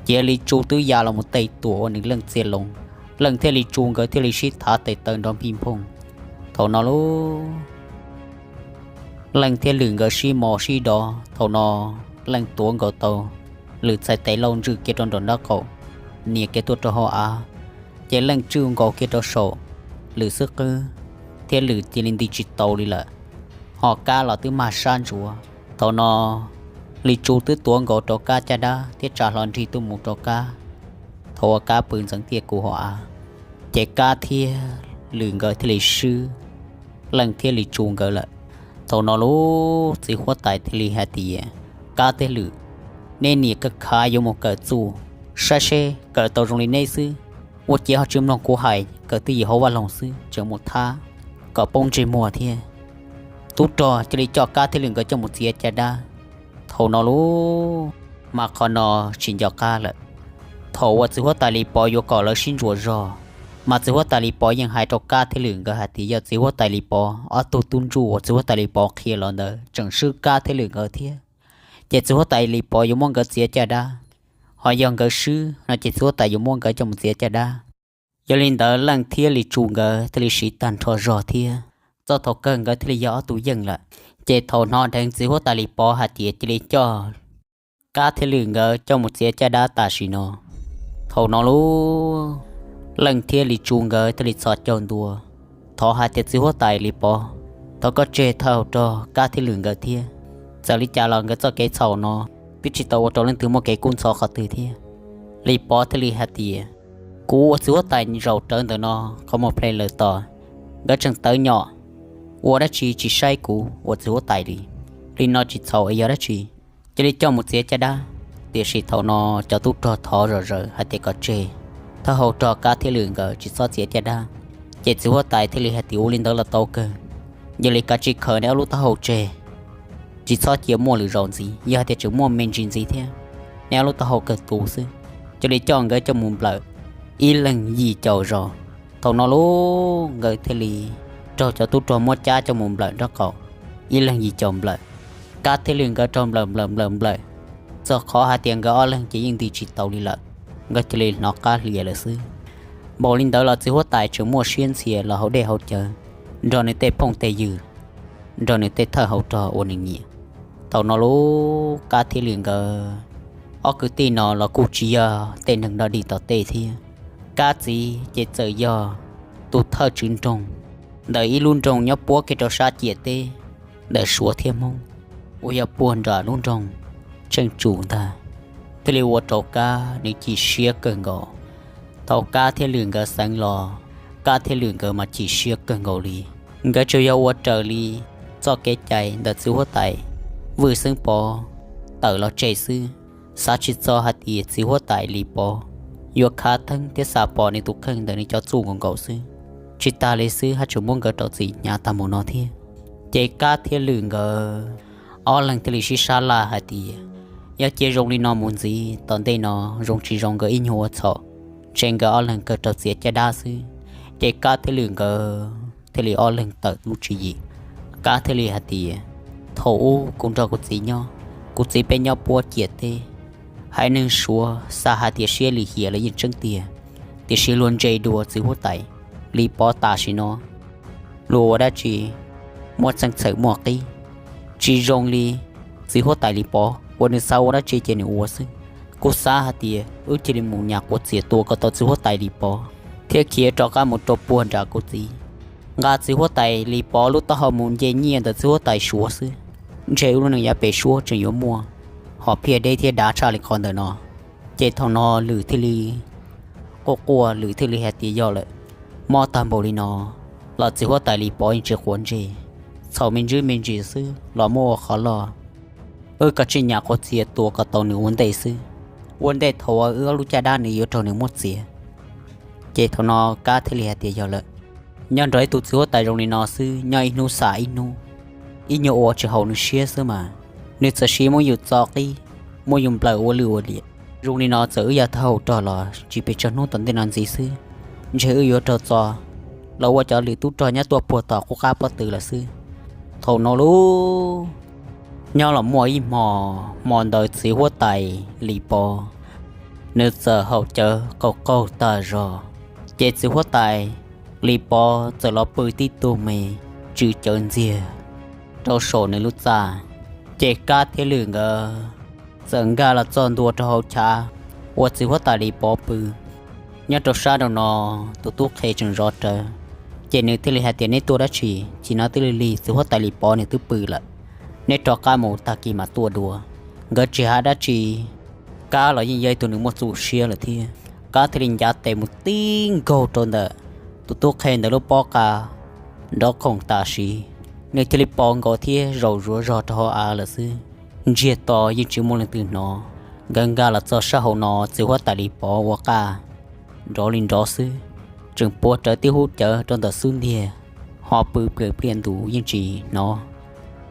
cia Lis Tsu twb ya los mus teg tuam ua nws Leej txia loo. Leej thiab Lis Tsu nkawd thiaj li sib thav tes taw nrov nphij nphooj. Thaum no lub Leej thiab Lwm nkawd sib mos sib dov. Thaum no Leej tuav nkaus tau Lwm txhais tes lauj ntswj kiag rau nraum nraub qaum, nias kiag tuaj rau hauv av, ces Leej tswj nkaus kiag rau saum Lwm xwb qwb, thiab Lwm cia li nti tsis tau li lawm. Ho Kab los twb mag sab ntsuav. Thaum no Lis Tsu twb tuav nkaus rau Kab caj dab thiab tsa hlo nrig tuaj mus rau Kab. Thaum uas Kab pw ntxeev tiaj kuv hauv av, ces Kab thiab Lwm nkawd thiaj li swb Leej thiab Lis Tsu nkawd lawm. Thaum no lub txiv huab tais thiaj li hais tias, Kab thiab Lwm, nej niam kawg khav yuav mus kawm txuj, saib seb kawm tau zoo li neb xwb, ua ciav ho tsis mloog kuv hais, kawm twj ywm hauv vaj loog xwb tseem mus thab kom poob ntsej muag thiab. Tub rog cia li coj Kab thiab Lwm nkawd coj mus txiav caj dab. Thaum no lub mas qhov no tsis nco qab lawm. Thaum uas txiv huab tais Lis Pov yuav kom lawv sib ntsuas zog, mas txiv huab tais Lis Pov yeej hais rau Kab thiab Lwm nkawd hais tias yog txiv huab tais Lis Pov ob tug tub ntsuj uas txiv huab tais Lis Pov qhia los ntawd tseem swb Kab thiab Lwm nkawd thiab, ces txiv huab tais Lis Pov yuav muab nkawd txiav caj dab. Ho yog nkawd swb no ces txiv huab tais yuav muab nkawd coj mus txiav caj dab. Yog li ntawd Leej thiab Lis Tsu nkawd thiaj li siv tag nrho zog thiab, txog thaum kawg nkawd thiaj li yog ob tug yeej lawm. Ces thaum hnov dheev txiv huab tais Lis Pov hais tias cia li coj Kab thiab Lwm nkawd coj mus txiav caj dab tam sim no, Thaum no lub Leej thiab Lis Tsu nkawd thiaj li txhos caug ntua, thov hais tias, Txiv huab tais Lis Pov, thov koj tseg thawj hauv rog Kab thiab Lwm nkawd thiab. Txawm li cas los nkawd txoj kev txhaum no twb tsis tau ua rau leej twg muaj kev kub ntxhov qhov twg thiab. Lis Pov thiaj li hais tias, Kuv ua txiv huab tais zaum rawv ntawm no qhov muag ple lawm tos, nkawd tseem tawv nyom, ua dab tsi tsis saib kuv ua txiv huab tais li? Li no tsis txhaum es yog dab tsi? Cia li coj mus txiav caj dab. Tiam sis thaum no cov tub rog thov zom zaws hais tias kom tseg, thawj hauv rog Kab thiab Lwm nkawd tsis txhob txiav caj dab. Ces txiv huab tais thiaj li hais tias, Ua li ntawd los tau kawg, yog li kav tsij khaws neb ob lub taub hau tseg, tsis txhob cia muaj lwm zaus ntxiv. Yog hais tias tseem muaj me ntsis ntxiv thiab, neb ob lub taub hau kawg tu xwb. Cia li coj nkawd coj mus nplawm ib leeg yim caum zaus. Thaum no lub nkawd thiaj li raug cov tub rog muab cab coj mus nplawm nraub qaum ib leeg yim caum nplawm. Kab thiab Lwm nkawd raug nplawm nplawm nplawm nplawm, txog qhov hais tias nkawd ob leeg ces yeej nti tsis taus li lawm, nkawd cia li hnov qab hlias lawm xwb. Npaum li ntawd los txiv huab tais tseem muaj siab ntxhias los hauv dej hauv cawv, nrog nws tej phooj tej ywg, nrog nws tej thawj hauv rog uas nws nyiam. Thaum no lub Kab thiab Lwm nkawd ob kwv tij no los kuj tsis yog tej neeg dog dig tom tej thiab. Kab txiv ces txawm yog tus thawj tswv nroog ntawm ib lub nroog nyob puab kiag rau sab ciam teb ntawm Suav thiab Hmoob, uas yog puag nram lub nroog Tsheej Tsum ntag, thiaj li ua rau Kab nws chim siab kawg nkaus. Thaum Kab thiab Lwm nkawd xeev los, Kab thiab Lwm nkawd mas chim siab kawg nkaus li. Nkawd tsuas yog ua raws li txoj kev cai ntawm txiv huab tais Vwj Xeeb Pov tawm los tseg xwb, xav tsis txog hais tias txiv huab tais Lis Pov yuav khav theeb thiab xa pom nws tus kheej ntawm nws cov txuj nkaus nkaus xwb. Tsis tas li xwb haj tseem muab nkawd rau txim hnyav tag mus no thiab. Ces Kab thiab Lwm nkawd ob leeg thiaj li sib sab laj hais tias, Yog cia zoo li no mus ntxiv tom ntej no zoo tsis zoo nkawd ib nyuag ua txhaum, ntshe nkawd ob leeg kawg raug txiav caj dab xwb. Ces Kab thiab Lwm nkawd thiaj li ob leeg tawm lub tswv yim. Kab thiaj li hais tias, Thaum ub kuv nrog kuv txiv nyob, kuv txiv peb nyob puab ciam teb, haiv neeg Suav xav hais tias siab lim hiam los yeej tseeb tiag, tiam sis luag ntse dua txiv huab tais Lis Pov tam sim no luag ua dab tsi muaj txheej txheem muaj qib, tsis zoo li txiv huab tais Lis Pov uas nws xav ua dab tsi ces nws ua xwb. Kuv xav hais tias wb cia li mus nyas quav txias tua kom tau txiv huab tais Lis Pov thiab khiav rov qab mus rau puag nram kuv txiv, nqa txiv huab tais Lis Pov lub taub hau mus nce nyiaj ntawm txiv huab tais Suav xwb, ntshe wb lub neej yav pem suab tseem yuav muaj hom phiaj deb thiab dav tshaj li qhov ntawm no. Ces thaum no Lwm thiaj li quaj quaj, Lwm thiaj li hais tias, Yog lawm, mob tag npaum li no los txiv huab tais Lis Pov yeej tsis quav ntsej, txhaum me ntsis me ntsis xwb los muab ua qhov loj. Wb kav tsij nyas quav txias tua kom tau nws ua ntej xwb, ua ntej thaum uas wb ob lub caj dab nws yuav raug nws muab txiav. Ces thaum no Kab thiaj li hais tias, Yog lawm, nyob nrog ib tug txiv huab tais zoo li no xwb nyob ib hnub xam ib hnub, ib nyuag ua tsis haum nws siab xwb mas, nws txawm siv muab yus txo qib, muab yus nplawm ua lwj ua liam. Zoo li no txawm wb yog thawj hauv rog los tsis pes tsawg hnub tom ntej no ntxiv xwb, ntshe wb yuav raug txo los ua cov lwm tub rog nyob tuaj puag tom qub qab pob tw lawm xwb. Thaum no lub nyob los muaj ib hmo, hmo ntawd txiv huab tais Lis Pov nws txawm haus cawv qaug qaug tag zog, ces txiv huab tais Lis Pov txawm los pw tib tug me tswm cawv ntxiag rau saum nws lub txaj. Ces Kab thiab Lwm nkawd txawm nkag los txog ntua rau hauv chav uas txiv huab tais Lis Pov pw. Nyob rau sab rau no, tus tub qhe tseem zov rawv, ces nws thiaj li hais tias, Neb tuaj dab tsi? Tsis no twb lig lig, txiv huab tais Lis Pov nws twb pw lawm, neb rov qab mus tag kis mam tuaj dua. Nkawd tsis hais dab tsi, Kab los yeej yog ib tug nws muaj txuj siab lawm thiab. Kab thiaj li ncav tes mus tib nkaug rau ntawm tus tub qhe ntawd lub pob qa nrov khoom tam sim, nws thiaj li pos nkaus thiab zaum zuav zog rau hauv av lawm xwb. Ntsiag to yeej tsis muaj leej twg hnov. Nkawd nkag los txog sab hauv no, txiv huab tais Lis Pov ua qaj nrov li nrov xwb, tseem puav rawv tib hub cawv rau ntawm xub ntiag, ho pw pliam pliaj ntus yeej tsis hnov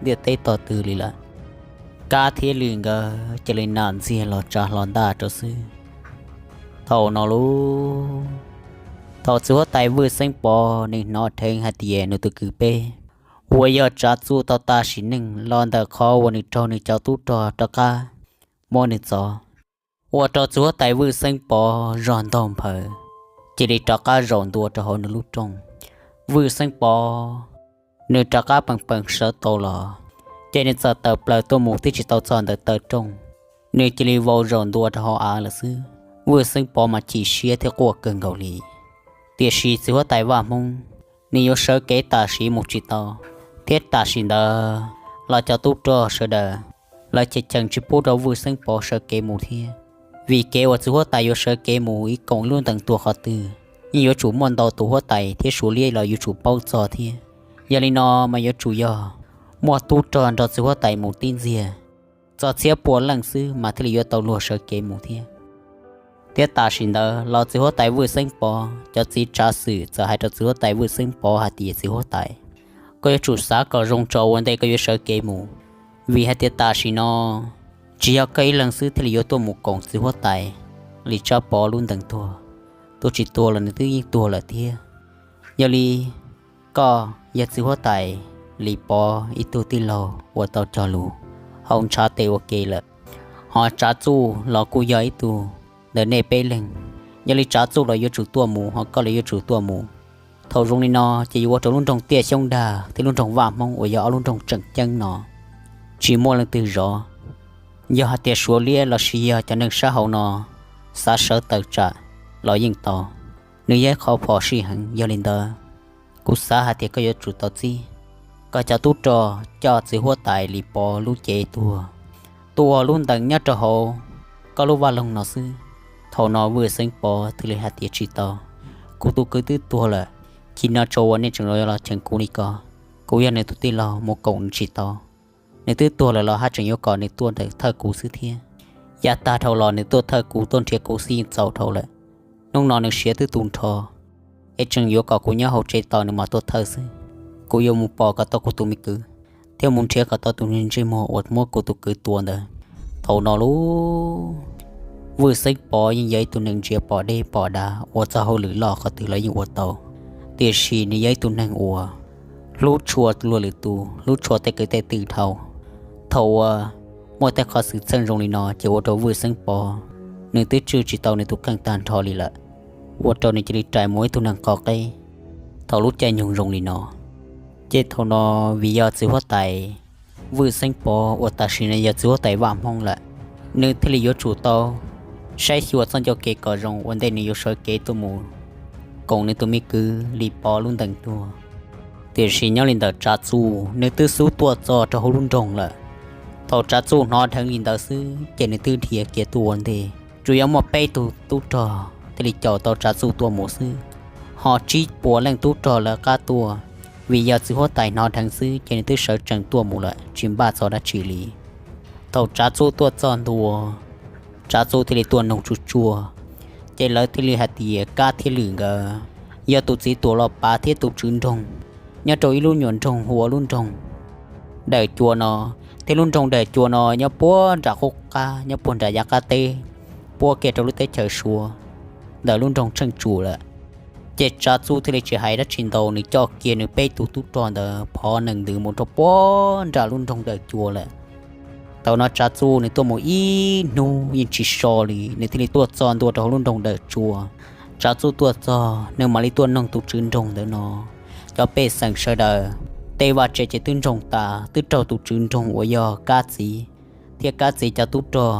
ntiaj teb tog twg li lawm. Kab thiab Lwm nkawd cia li nam ntxiag los tsa hlo ntaj rau xwb. Thaum no lub, thaum txiv huab tais Vwj Xeeb Pov nws hnov dheev hais tias nws tus kwv peb uas yog Tsav Txuj tau tag sim neej los ntawm qhov uas nws raug nws cov tub rog rov qab muab nws txov, ua rau txiv huab tais Vwj Xeeb Pov zog ntaug nphaws, cia li rov qab zaum ntua rau hauv nws lub rooj. Vwj Xeeb Pov nws rov qab peem peem sawv tau los, ces nws txawm tawm plaws tuaj mus twb tsis tau txog ntawm taw rooj, nws cia li vau zaum ntua rau hauv av lawm xwb. Vwj Xeeb Pov mas chim siab thiab quaj kawg nkaus li. Tiam sis txiv huab tais Vaj Hmoob, nws yuav sawv kev tam sim mus tsis tau, thiab tam sim ntawd los cov tub rog sawv daws, lawv cheem cheem tsis pub rau Vwj Xeeb Pov sawv kev mus thiab. Vim kev uas txiv huab tais yuav sawv kev mus ib koom lub ntees tuag qhov twg, yeej yuav tsum muaj ntau tus huab tais thiab Suav liab los yuav tsum paub txog thiab. Yog li no mas yuav tsum yog muaj tub rog nrog txiv huab tais mus tib ntxiag, txog txhiab pua leej xwb mas thiaj li yuav tau luag sawv kev mus thiab. Thiab tam sim ntawd los txiv huab tais Vwj Xeeb Pov cov txiv tsav xwm txawm hais rau txiv huab tais Vwj Xeeb Pov hais tias, txiv huab tais, koj yuav tsum xav kom zoo tso ua ntej koj yuav sawv kev mus, vim hais tias tam sim no tsis yog koj ib leeg xwb thiaj li yuav tuaj mus koom txiv huab tais Lis Tsab Pov lub ntees tuag. Tuag tsis tuag los nws twb yeej tuag lawm thiab. Yog li koj yog txiv huab tais Lis Pov ib tug tij laug uas tau cog lus hauv ntshav tes ua ke lawm, ho Tsav Txuj los kuj yog ib tug ntawm nej peb leeg. Yog li Tsav Txuj los yuav tsum tuaj mus, ho koj los yuav tsum tuaj mus. Thaum zoo li no ces yuav ua rau lub nroog Tiaj Xyoob Dag thiab lub nroog Vaj Hmoob uas yog ob lub nroog tseem ceeb no tsis muaj leej twg zov. Yog hais tias Suav liab los sis yog cov neeg sab hauv no xav sawv tawm tsam los yeej tau, nws yog ib qho phom sij heev. Yog li ntawd, kuv xav hais tias koj yuav tsum tau txib kom cov tub rog coj txiv huab tais Lis Pov lub cev tuag, tua lub ntees nyob rau hauv koj lub vaj loog no xwb. Thaum no Vwj Xeeb Pov thiaj li hais tias, tsis tau, kuv tus kwv twb tuag lawm, chim no tso ua nej tseem los cheem kuv li ko, kuv yog nws tus tij laug mus koom nws tsis tau. Nws twb tuag lawm los haj tseem yuav kom nws tuaj thawj kuv xwb thiab. Yav tag dhau los nws tuaj thawj kuv tuaj nrhiav kuv xwb yeej txaus dhau lawm. Hnub no nws siav twb tu nrho, es tseem yuav kom kuv nyob hauv tsev tos nws mam tuaj thawj xwb. Kuv yuav mus pom kom tau kuv tus me kwv, thiab mus nrhiav kom tau tus ntsej muag uas muab kuv tus kwv tua ntawd. Thaum no lub Vwj Xeeb Pov yeej yog ib tug neeg ntsia pom deb pom dav, ua txoj hauj lwm loj qhov twg los yeej ua tau, tiam sis nws yog ib tug neeg uas hlub tshua luag lwm tus, hlub tshua tej kwv tej tij dhau. Thaum uas muaj tej qhov xwm txheej zoo li no ces ua rau Vwj Xeeb Pov nws twb tswj tsis tau nws tus kheej tag nrho li lawm, ua rau nws cia li rais mus ib tug neeg qhov qeb thaum lub caij nyoog zoo li no. Ces thaum no vim yog txiv huab tais Vwj Xeeb Pov uas tam sim no yog txiv huab tais Vaj Hmoob lawm, nws thiaj li yuav tsum tau saib xyuas txoj ncauj kev kom zoo ua ntej nws yuav sawv kev tuaj mus koom nws tus me kwv Lis Pov lub ntees tuag. Tiam sis nyob li ntawm Tsav Txuj nws twb xub tuaj txog rau hauv lub nroog lawm. Thaum Tsav Txuj hnov dheev li ntawd xwb ces nws twb dhia kiag tuaj ua ntej. Tsuas yog muaj peb tug tub rog thiaj li caum tau Tsav Txuj tuaj mus xwb, ho tsib puas leej tub rog lawv qab tuaj. Vim yog txiv huab tais hnov dheev xwb ces nws twb sawv tsees tuaj mus lawm tsis npaj txog dab tsi li. Thaum Tsav Txuj tuaj txog ntua, Tsav Txuj thiaj li tuaj nug tsuj tsuaj, ces lawv thiaj li hais tias Kab thiab Lwm nkawd yog tus txiv tuam los pav thiab tus tswv nroog nyob rau ib lub nyuam nroog hu ua lub nroog Dawm Cua no, thiab lub nroog Dawm Cua no nyob puag nram qub qab, nyob puag nram yav qab teb, puab kiag rau lub teb chaws Suav ntawm lub nroog Tsheej Tsum lawm. Ces Tsav Txuj thiaj li tsis hais dab tsi ntau, nws coj kiag nws peb tug tub rog ntawd phov nees ntws mus rau puag nram lub nroog Dawm Cua lawm. Thaum no Tsav Txuj nws tuaj mus ib hnub yeej tsis so li, nws thiaj li tuaj txog ntua rau hauv lub nroog Dawm Cua. Tsav Txuj tuaj txog nws mam li tuaj noog tus tswv nroog ntawd no, cov pej xeem sawv daws tej vaj tse ces twb ntsoog tas, twb raug tus tswv nroog uas yog Kab txiv thiab Kab txiv cov tub rog,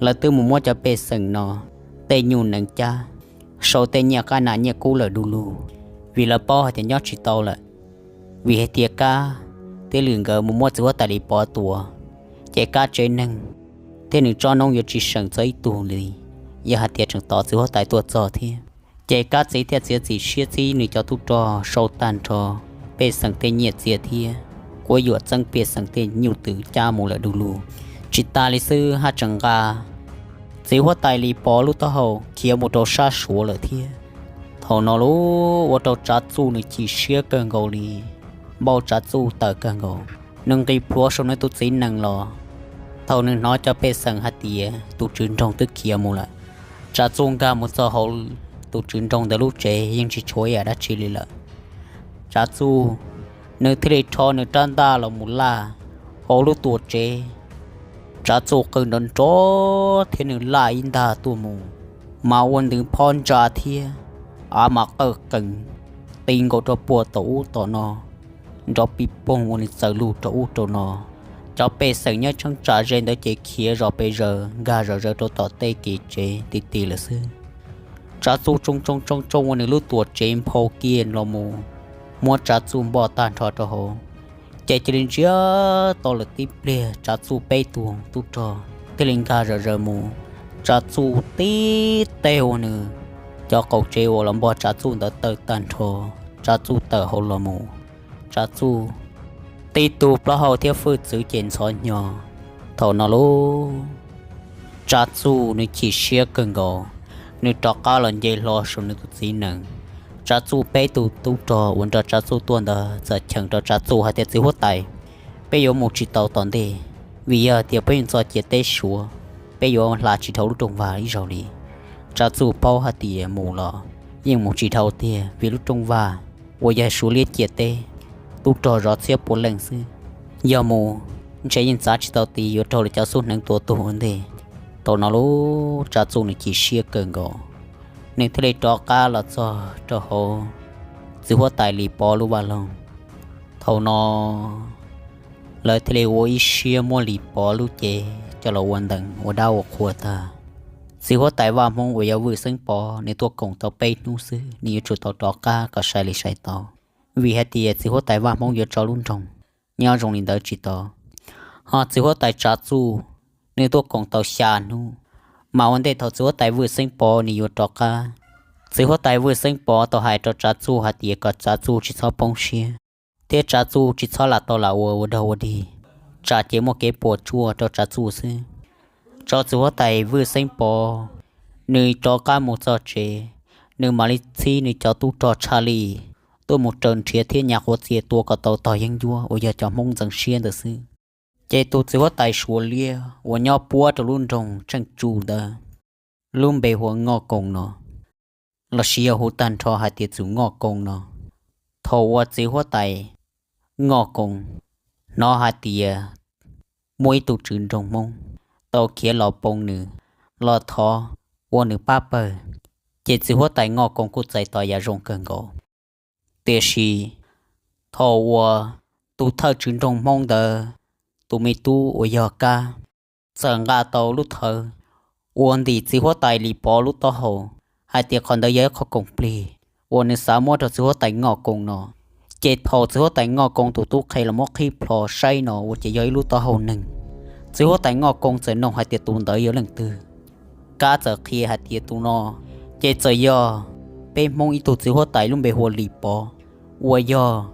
lawv twb mus muab cov pej xeem no tej nyuj nees cab, sau tej nyiaj qab nas nyiaj kub lawm du lug, vim lawv paub hais tias nyob tsis tau lawm. Vim hais tias Kab thiab Lwm nkawd mus muab txiv huab tais Lis Pov tua, ces Kab tsev neeg thiab nws tsob noob yuav tsis seem txog ib tug li, yog hais tias tseem tos txiv huab tais tuaj txog thiab. Ces Kab txiv thiaj txiav txim siab txib nws cov tub rog sau tag nrho pej xeem tej nyiaj txiag thiab kuab yuam txeeb pej xeem tej nyuj twm cab mus lawm du lug. Tsis tas li xwb haj tseem nqa txiv huab tais Lis Pov lub taub hau khiav mus rau sab Suav lawm thiab. Thaum no lub ua rau Tsav Txuj nws chim siab kawg nkaus li, npau Tsav Txuj tawm kawg nkaus, nws nqis plhuav saum nws tus txiv nees los. Thaum nws hnov cov pej xeem hais tias tus tswv nroog twb khiav mus lawm, Tsav Txuj nkag mus txog hauv tus tswv nroog ntawd lub tsev yeej tsis tshuav ib yam dab tsi li lawm. Tsav Txuj nws thiaj li rho nws rab ntaj los mus laj hauv lub tuam tsev. Tsav Txuj qw nrov nrov thiab nws laj ib ntag tuaj mus, mas ua ntws phob ntsa thiab av mas qawj qees ti nkaus rau puag tom ub tom no, nrov pij poog ua nws txaws lug rau ub rau no. Cov pej xeem nyob tsheeb tsam ze ntawd ces khiav zom pes zaws nkag zom zaws rau tom tej kev tsev ti ti lawm xwb. Tsav Txuj tsoo tsoo tsoo tsoo ua nws lub tuam tsev nphau kiag los mus, muab Tsav Txuj npoj tag nrho rau hauv. Ces cia li ntsiag to lawm tib pliag, Tsav Txuj peb tug tub rog thiaj li nkag zom zaws mus. Tsav Txuj tib teg ua nws cov qaum tsev uas los npog Tsav Txuj ntawd tawm tag nrho, Tsav Txuj tawm hauv los mus. Tsav Txuj tib tug plaub hau thiab hwj txwv ces ntxhov hnyo. Thaum no lauj, Tsav Txuj nws chim siab kawg nkaus, nws rov qab los nce hlo saum nws tus txiv nees. Tsav Txuj peb tug tub rog uas nrog Tsav Txuj tuaj ntawd txawm cheem rau Tsav Txuj hais tias, Txiv huab tais, peb yuav mus tsis tau tom ntej, vim yog tias peb yeej txoj ciam teb Suav, peb yuav hla tsis dhau lub rooj vag ib zaug li. Tsav Txuj paub hais tias mus los yeej mus tsis dhau tiag, vim lub rooj vag uas yog Suav liab ciam teb, tub rog zov txhiab pua leej xwb. Yog mus, ntshe yeej txav tsis tau tid, yuav raug lawv cov xub hneev tua tuag ua ntej. Thaum no lauj, Tsav Txuj nws chim siab kawg nkaus, nws thiaj li rov qab los txog rau hauv txiv huab tais Lis Pov lub vaj loog. Thaum no lawv thiaj li ua ib siab muab Lis Pov lub cev coj los ua ntees ua dab ua qhua tag. Txiv huab tais vaj Hmoob uas yog Vwj Xeeb Pov nws tuaj koom tau peb hnub xwb, nws yuav tsum tau rov qab kom sai li sai tau, vim hais tias txiv huab tais vaj Hmoob yuav tso lub nroog nyob zoo li ntawd tsis tau. Ho txiv huab tais Tsav Txuj, nws tuaj koom tau xya hnub, mas ua ntej thaum txiv huab tais Vwj Xeeb Pov nws yuav rov qab, txiv huab tais Vwj Xeeb Pov tau hais rau Tsav Txuj hais tias kom Tsav Txuj tsis txhob poob siab, thiab Tsav Txuj tsis txhob lam tau lam ua ua dog ua dig, tsam ces muaj kev puas tsuaj rau Tsav Txuj xwb. Tso txiv huab tais Vwj Xeeb Pov nws rov qab mus txog tsev, nws mam li txhib nws cov tub rog tshaj lij tuaj mus raws nrhiav thiab nyas quav txias tua kom tau tog yeeb ncuab uas yog cov Hmoob ntxeev siab ntawd xwb. Ces tus txiv huab tais Suav liab uas nyob puab rau lub nroog Tsheej Tsu ntawd, lub npe hu ua Ngoj Koos no, los sis yog hu tag nrho hais tias txwm Ngoj Koos no, thaum uas txiv huab tais Ngoj Koos hnov hais tias muaj ib tug tswv nroog Hmoob tau khiav los poo nws, los thov ua nws pab pawg, ces txiv huab tais Ngoj Koos kuj txais tos yam zoo kawg nkaus. Tiam sis thaum uas tus thawj tswv nroog Hmoob ntawd tus me tub uas yog Kab txawm nqa tau lub thawv ua ntim txiv huab tais Lis Pov lub taub hau, hais tias qhov ntawd yog ib qho koom plig uas nws xav muab rau txiv huab tais Ngoj Koos no. Ces thaum txiv huab tais Ngoj Koos tus tub qhe los muab qhib plho saib no ua ces yog ib lub taub hau neeg. Txiv huab tais Ngoj Koos txawm nug hais tias tus ntawd yog leej twg. Kab txawm qhia hais tias tus no ces txawm yog peb Hmoob ib tug txiv huab tais lub npe hu ua Lis Pov, uas yog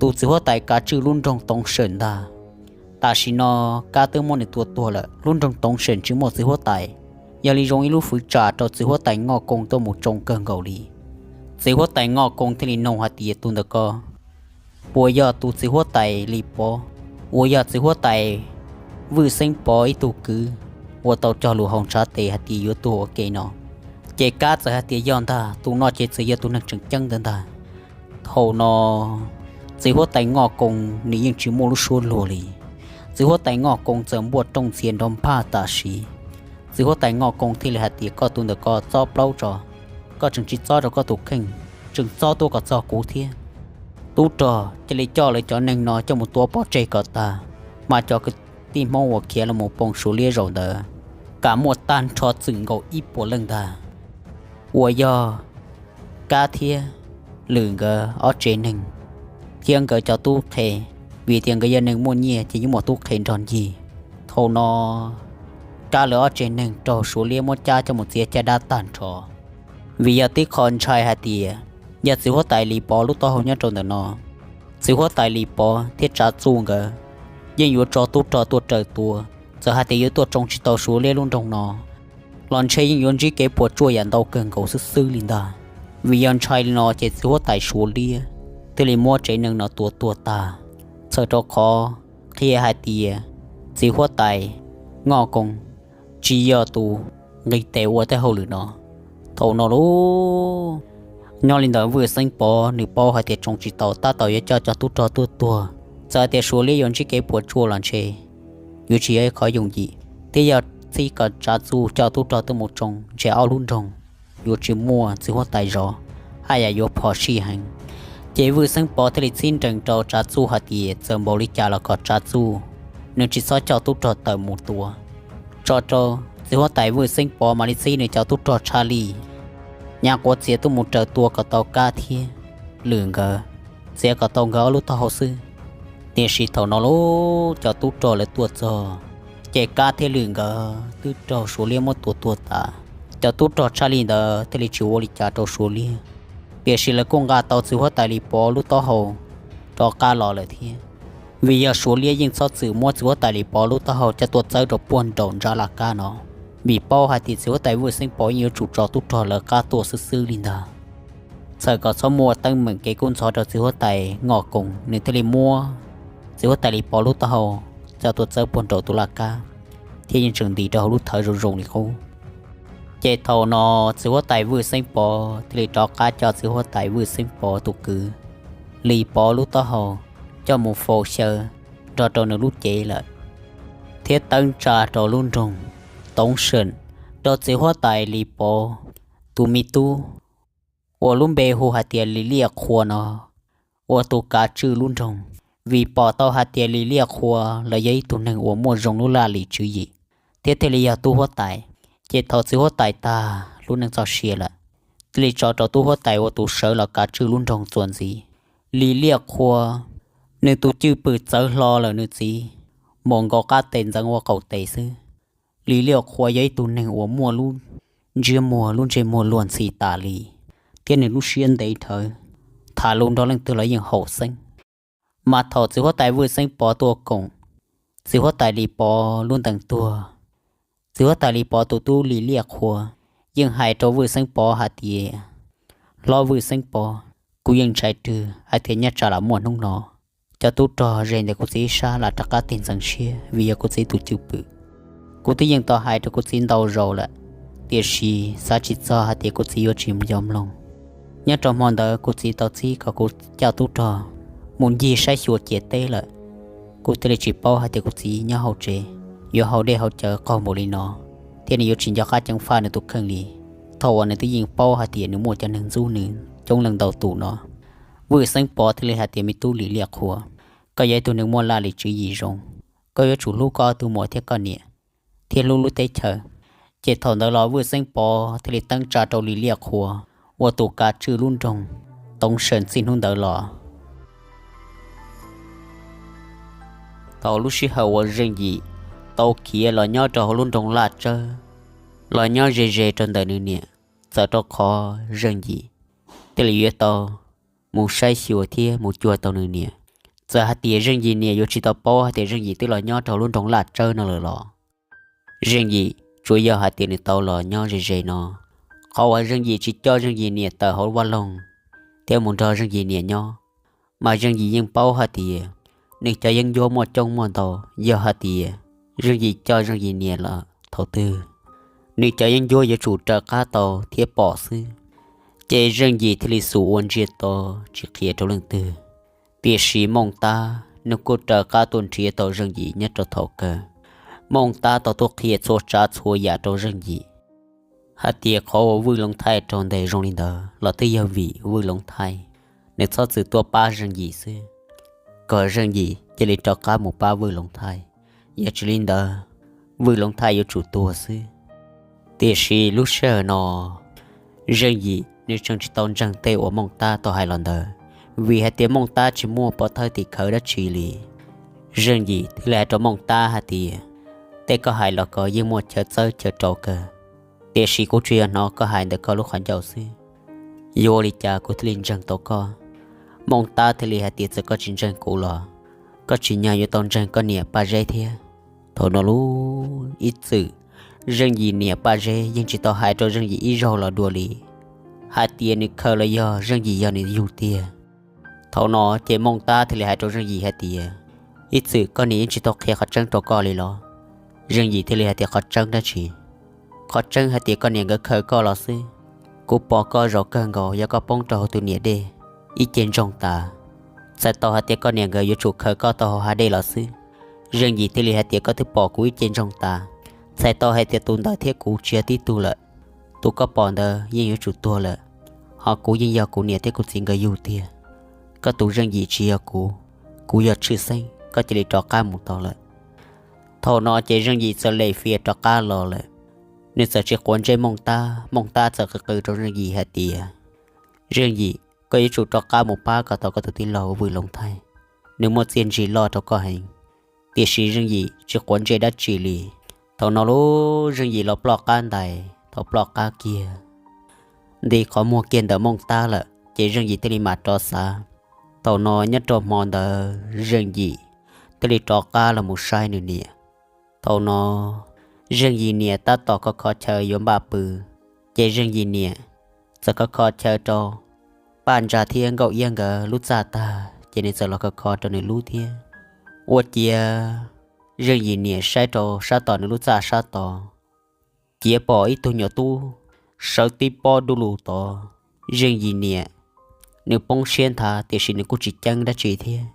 tus txiv huab tais kav tswj lub nroog Toov Sawm ntag. Tam sim no Kab twb muab nws tua tuag lawm, lub nroog Toov Sawm tsis muaj txiv huab tais, yog li zoo ib lub fwv tsam rau txiv huab tais Ngoj Koos tuaj mus tsoo kawg nkaus li. Txiv huab tais Ngoj Koos thiaj li nug hais tias tus ntawd ko puas yog tus txiv huab tais Lis Pov, uas yog txiv huab tais Vwj Xeeb Pov ib tug kwv, uas tau cog lus hauv ntshav tes hais tias yuav tuag ua ke no. Ces Kab txawm hais tias yog ntag, tus no ces txawm yog tus neeg tseem ceeb ntawd ntag. Thaum no txiv huab tais Ngoj Koos nws yeej tsis muaj lub suab luag li. Txiv huab tais Ngoj Koos txawm npuaj rooj ntxhias nrov nphaj tam sim. Txiv huab tais Ngoj Koos thiaj li hais tias koj tus ntawm ko txob plaub tso, koj tseem tsis txob rau koj tus kheej, tseem txob tuaj kom txog kuv thiab. Tub rog cia li coj lawv cov neeg no coj mus tua pov tseg kom tag, mas cov kwv tij Hmoob uas khiav los mus poo Suav liab zaum ntawd kam muaj tag nrho txwm nkaus ib puas leej ntag, uas yog Kab thiab Lwm nkawd ob tsev neeg, thiab nkawd cov tub qhe, vim tias nkawd yog neeg muaj nyiaj ces yeej muaj tub qhe nrog ncig. Thaum no Kab lawv ob tsev neeg raug Suav liab muab cab coj mus txiav caj dab tag nrho, vim yog tib qho ntshai hais tias yog txiv huab tais Lis Pov lub taub hau nyob rau ntawm no, txiv huab tais Lis Pov thiab Tsav Txuj nkawd yeej yuav tso tub rog tuaj raws tua. Txawm hais tias yuav tuaj tsoo tsis tau Suav liab lub nroog no los ntshe yeej yuav ntsib kev puas tsuaj yam ntau kawg nkaus xwb xwb li ntag. Vim yog ntshai li no ces txiv huab tais Suav liab thiaj li muab tsev neeg no tua tuag tag. Txhawm rau qhov qhia hais tias txiv huab tais Ngoj Koos tsis yog tus nqis tes ua tej hauj lwm no. Thaum no lauj, nyob li ntawd Vwj Xeeb Pov nws paub hais tias tsoo tsis tau, tab tom yuav coj cov tub rog tuaj tuag. Txawm tias Suav liab yuav ntsib kev puas tsuaj los ntshe yuav tsis yog ib qhov yooj yim, thiab yog txib kom Tsav Txuj coj tub rog tuaj mus tsoo ntshe ob lub nroog yuav tsis muaj txiv huab tais zov, haj yam yuav phom sij heev. Ces Vwj Xeeb Pov thiaj li txib nrees rau Tsav Txuj hais tias txawm npaum li cas los kom Tsav Txuj nws tsis txhob coj tub rog tawm mus tua. Tso rau txiv huab tais Vwj Xeeb Pov mam li txib nws cov tub rog tshaj lij nyas quav txiav tuaj mus raws tua kom tau Kab thiab Lwm nkawd, txiav kom tau nkawd ob lub taub hau xwb. Tiam sis thaum no lub cov tub rog lawv tuaj txog, ces Kab thiab Lwm nkawd twb raug Suav liab muab tua tuag tas. Cov tub rog tshaj lij ntawd thiaj li tsis ua li cas rau Suav liab, tiam sis lawv kuj nqa tau txiv huab tais Lis Pov lub taub hau rov qab los lawm thiab. Vim yog Suav liab yeej txhob txwm muab txiv huab tais Lis Pov lub taub hau coj tuaj txawb rau puag nraum ntsab laj kab no, vim paub hais tias txiv huab tais Vwj Xeeb Pov yeej yuav tsum tso tub rog lawv qab tuaj xwb xwb li ntag. Txawm kom txhob muaj teeb meem kev kub ntxhov rau txiv huab tais Ngoj Koos, nws thiaj li muab txiv huab tais Lis Pov lub taub hau coj tuaj txawb puag nraum tus laj kab, thiab yeej tseem ntis rau hauv lub thawv zoo zoo li qub. Ces thaum no txiv huab tais Vwj Xeeb Pov thiaj li rov qab coj txiv huab tais Vwj Xeeb Pov tus kwv Lis Pov lub taub hau coj mus faus xyaw nrog rau nws lub cev lawm, thiab teeb tsa rau lub nroog Toov Seem, rau txiv huab tais Lis Pov tus me tub uas lub npe hu hais tias Lis Liaj Qhua no ua tus kav tswj lub nroog. Vim pom tau hais tias Lis Liaj Qhua los yog ib tug neeg uas muaj zoo lub laj lim tswv yim, thiab thiaj li yog tub huab tais, ces thaum txiv huab tais tag lub neej txoj sia lawm, thiaj li tso rau tub huab tais ua tus sawv los kav tswj lub nroog txuas ntxiv. Lis Liaj Qhua, nws tus cwj pwm txawv hlo lawm nws txiv, mus nkaus qab tes ntxeev ua qaum tes xwb. Lis Liaj Qhua yog ib tug neeg uas muaj lub ntsiab muag lub ntsej muag luag ntxhi tas li, thiab nws lub siab ntev dhawv, tham lus nrog leej twg los yeej haum xeeb. Mas thaum txiv huab tais Vwj Xeeb Pov tuaj koom txiv huab tais Lis Pov lub ntees tuag, txiv huab tais Lis Pov tus tub Lis Liaj Qhua yeej hais rau Vwj Xeeb Pov hais tias, Hlob Vwj Xeeb Pov, kuv yeej ntshai rwg hais tias nyob tsam lam muaj hnub no cov tub rog ze ntawm kuv txiv ib sab lam rov qab tig ntxeev siab vim yog kuv txiv tus cwj pwm. Kuv twb yeej tau hais rau kuv txiv ntau zaus lawm, tiam sis xav tsis txog hais tias kuv txiv yuav tsis yog mloog. Nyob rau hmo ntawd kuv txiv tau txib kom kuv coj tub rog mus ncig saib xyuas ciam teb lawm. Kuv thiaj li tsis paub hais tias kuv txiv nyob hauv tsev yuav haus dej haus cawv qaug npaum li no, thiab nws yuav tsis nco qab ceev faj nws tus kheej li, thaum uas nws twb yeej paub hais tias nws muaj cov neeg ntxub nws coob leej ntau tus no. Vwj Xeeb Pov thiaj li hais tias, Me tub Lis Liaj Qhua, koj yog ib tug neeg muaj laj lim tswv yim zoo, koj yuav tsum hlub koj tus muam thiab koj niam, thiab hlub lub teb chaws. Ces thaum ntawd los Vwj Xeeb Pov thiaj li teeb tsa rau Lis Liaj Qhua ua tus kav tswj lub nroog Toov Seem txij hnub ntawd los. Thaum lub sij hawm uas Zeej Yim tau khiav los nyob rau hauv lub nroog Laj Tsawb, los nyob ze ze rau ntawm nws niam, txawm rau qhov Zeej Yim thiaj li yuav tau mus saib xyuas thiab mus cuag tau nws niam. Txawm hais tias Zeej Yim niam yuav tsis tau paub hais tias Zeej Yim twb los nyob rau hauv lub nroog Laj Tsawb no lawm los, Zeej Yim tsuas yog hais tias nws tau los nyob ze ze no. Qhov uas Zeej Yim tsis coj Zeej Yim niam tawm hauv vaj loog thiab mus nrog Zeej Yim niam nyob, mas Zeej Yim yeej paub hais tias nws cov yeeb ncuab muaj coob muaj ntau. Yog hais tias Zeej Yim coj Zeej Yim niam los thaum twg, nws cov yeeb ncuab yuav tsum raws qab tau thiab pom xwb. Ces Zeej Yim thiaj li xum ua ntsiag to tsis qhia rau leej twg. Tiam sis Mooj Tab nws kuj raws qab tuaj nrhiav tau Zeej Yim nyob rau thaum kawg. Mooj Tab tau tuaj qhia txhua tsav txhua yam rau Zeej Yim hais tias qhov uas Vwj Loov Thaij raug ntes zoo li ntawd los twb yog vim Vwj Loov Thaij nws txhob txwm tuaj pab Zeej Yim xwb, kom Zeej Yim cia li rov qab mus pab Vwj Loov Thaij. Yog tsis li ntawd, Vwj Loov Thaij yuav tsum tuag xwb. Tiam sis lub sij hawm no, Zeej Yim nws tseem tsis tau ntseeg tej uas Mooj Tab tau hais los ntawd, vim hais tias Mooj Tab tsis muaj pov thawj tim khawv dab tsi li. Zeej Yim thiaj li hais rau Mooj Tab hais tias, Tej koj hais los koj yeej muaj chaw txawb chaw rau kawg, tiam sis kuv tsuas yog hnov koj hais ntawm koj lub qhov ncauj xwb. Yuav ua li cas kuv thiaj li ntseeg tau koj? Mooj Tab thiaj li hais tias, Txawm koj tsis ntseeg kuv los koj tsim nyog yuav tau ntseeg koj niam Paj Zeb thiab. Thaum no lub ib txwm, Zeej Yim niam Paj Zeb yeej tsis tau hais rau Zeej Yim ib zaug los dua li hais tias nws khaws los yog Zeej Yim yog nws yug tiag. Thaum no ces Mooj Tab thiaj li hais rau Zeej Yim hais tias, Ib txwm koj niam yeej tsis tau qhia qhov tseeb rau koj li los? Zeej Yim thiaj li hais tias, Qhov tseeb dab tsi? Qhov tseeb hais tias koj niam nkawd khaws koj los xwb. Kuv pom koj zaum kawg nkaus yog koj poob rau hauv tus niam dej ib ce ntsoog tas. Txhais tau hais tias koj niam nkawd yuav tsum khaws koj tau hauv hav dej los xwb. Zeej Yim thiaj li hais tias, Koj twb pom kuv ib ce ntsoog tas, txhais tau hais tias tus ntawd thiab kuv tsis yog tib tug lawm. Tus koj pom ntawd yeej yuav tsum tuag lawm, ho kuv yeej yog kuv niam thiab kuv txiv nkawd yug tiag. Koj tus Zeej Yim tsis yog kuv, kuv yog Tshwj Xeeb, koj cia li rov qab mus tau lawm. Thaum no ces Zeej Yim txawm lem fias rov qab los lawm. Nws txawm tsis quav ntsej Mooj Tab, Mooj Tab txawm qw qw rau Zeej Yim hais tias, Zeej Yim, koj yuav tsum rov qab mus pab kom tau koj tus tij laug Vwm Loos Thaij, nws muaj txiaj ntsig loj rau koj heev. Tiam sis Zeej Yim tsis quav ntsej dab tsi li. Thaum no lub Zeej Yim los ploj qab ntais, thaum ploj qab kiag, nti qhov muag kiag ntawm Mooj Tab lawm ces Zeej Yim thiaj li mam rov xav. Thaum no nyob rau hmo ntawd Zeej Yim thiaj li rov qab los mus saib nws niam. Thaum no Zeej Yim niam tab tom kho kho chaw yuav npaj pw, ces Zeej Yim niam txawm kho kho chaw rau Paj Ntsa thiab Nkauj Iab nkawd lub txaj tag ces nws txawm los kho kho rau nws lub thiab. Ua ciav Zeej Yim niam saib rau sab tom nws lub txaj sab tod, ciav pom ib tug nyuam tub sawv tib pob dub lug tod. Zeej Yim niam nws poob siab nthav tiam sis nws kuj tsis ceeb dab tsi thiab,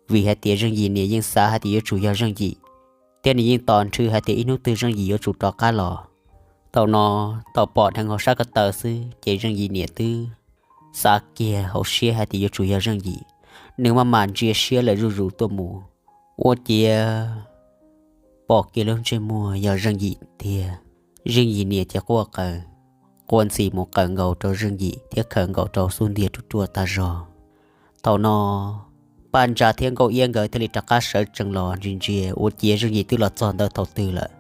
vim hais tias Zeej Yim niam yeej xav hais tias yuav tsum yog Zeej Yim, thiab nws yeej tos nrhw hais tias ib hnub twg Zeej Yim yuav tsum rov qab los. Thaum no tau pom dheev hauv sab ko taw xwb ces Zeej Yim niam twb xav kiag hauv siab hais tias yuav tsum yog Zeej Yim. Nws maj mam ntsia siab lawm zuj zus tuaj mus, ua ciav pom kiag lub ntsej muag yog Zeej Yim tiag. Zeej Yim niam ces quaj qw, quaj ntxhi mus qawm nkaus rau Zeej Yim thiab khawm nkaus rau xub ntiag ruaj ruaj tag zog. Thaum no Paj Ntsa thiab Nkauj Iab nkawd thiaj li rov qab sawv tsees los ntsia ntsia, ua ciav Zeej Yim twb los txog ntawd thaum twg lawm.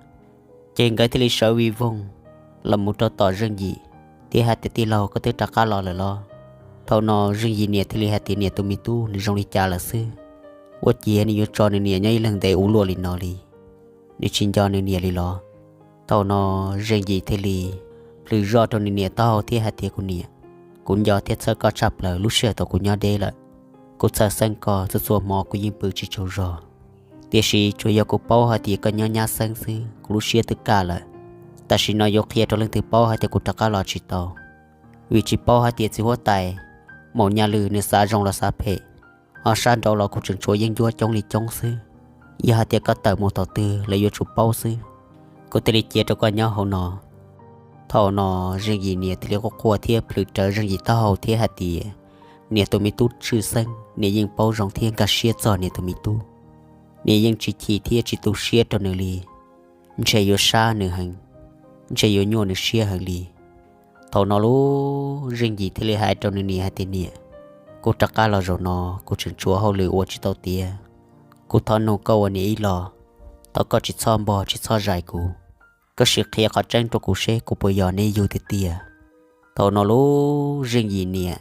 Ces nkawd thiaj li sawv vij voog los mus rau tom Zeej Yim thiab hais tias, Tij laug, koj twb rov qab los lawm los? Thaum no Zeej Yim niam thiaj li hais tias, Niam, tus me tub nws zoo li cas lawm xwb? Ua ciav nws yuav tso nws niam nyob ib leeg ntev ua luaj li no li, nws tsis nco nws niam li los? Thaum no Zeej Yim thiaj li plhws zoj rau nws niam taub hau thiab hais tias, Kuv niam, kuv nco thiab txhawj koj tshaj plaws. Lub sij hawm thaum kuv nyob deb lawm, kuv txhawj xeeb koj, txhua txhua hmo kuv yeej pw tsis tsaug zog. Tiam sis tsuas yog kuv paub hais tias koj nyob nyab xeeb xwb, kuv lub siab twb kaj lawm. Tam sim no yuav qhia rau leej twg paub hais tias kuv rov qab los tsis tau, vim tsis paub hais tias txiv huab tais Maum Nyaj Lwm nws xav zoo los xav phem. Ho sab nraud los kuv tseem tshuav yeeb ncuab coob li coob xwb. Yog hais tias koj tawm mus thaum twg lawv yuav tsum paub xwb. Kuv thiaj li cia rau koj nyob hauv no. Thaum no Zeej Yim niam thiaj li quaj quaj thiab plhws rawv Zeej Yim taub hau thiab hais tias, Niam, tus me tub tshwj xeeb, niam yeej paub zoo thiab nkag siab txog niam tus me tub. Niam yeej tsis chim thiab tsis tu siab rau nws li. Ntshe yuav sab nws heev, ntshe yuav nyuaj nws siab heev li. Thaum no lub Zeej Yim thiaj li hais rau nws niam hais tias, Niam, kuv rov qab los zaum no kuv tseem tshuav hauj lwm ua tsis tau tiav. Kuv thov nug koj ua niam ib los, thov koj tsis txhob npog tsis txhob zais kuv. Koj sim qhia qhov tseeb rau kuv seb kuv puas yog neb yug tiag tiag. Thaum no lub Zeej Yim niam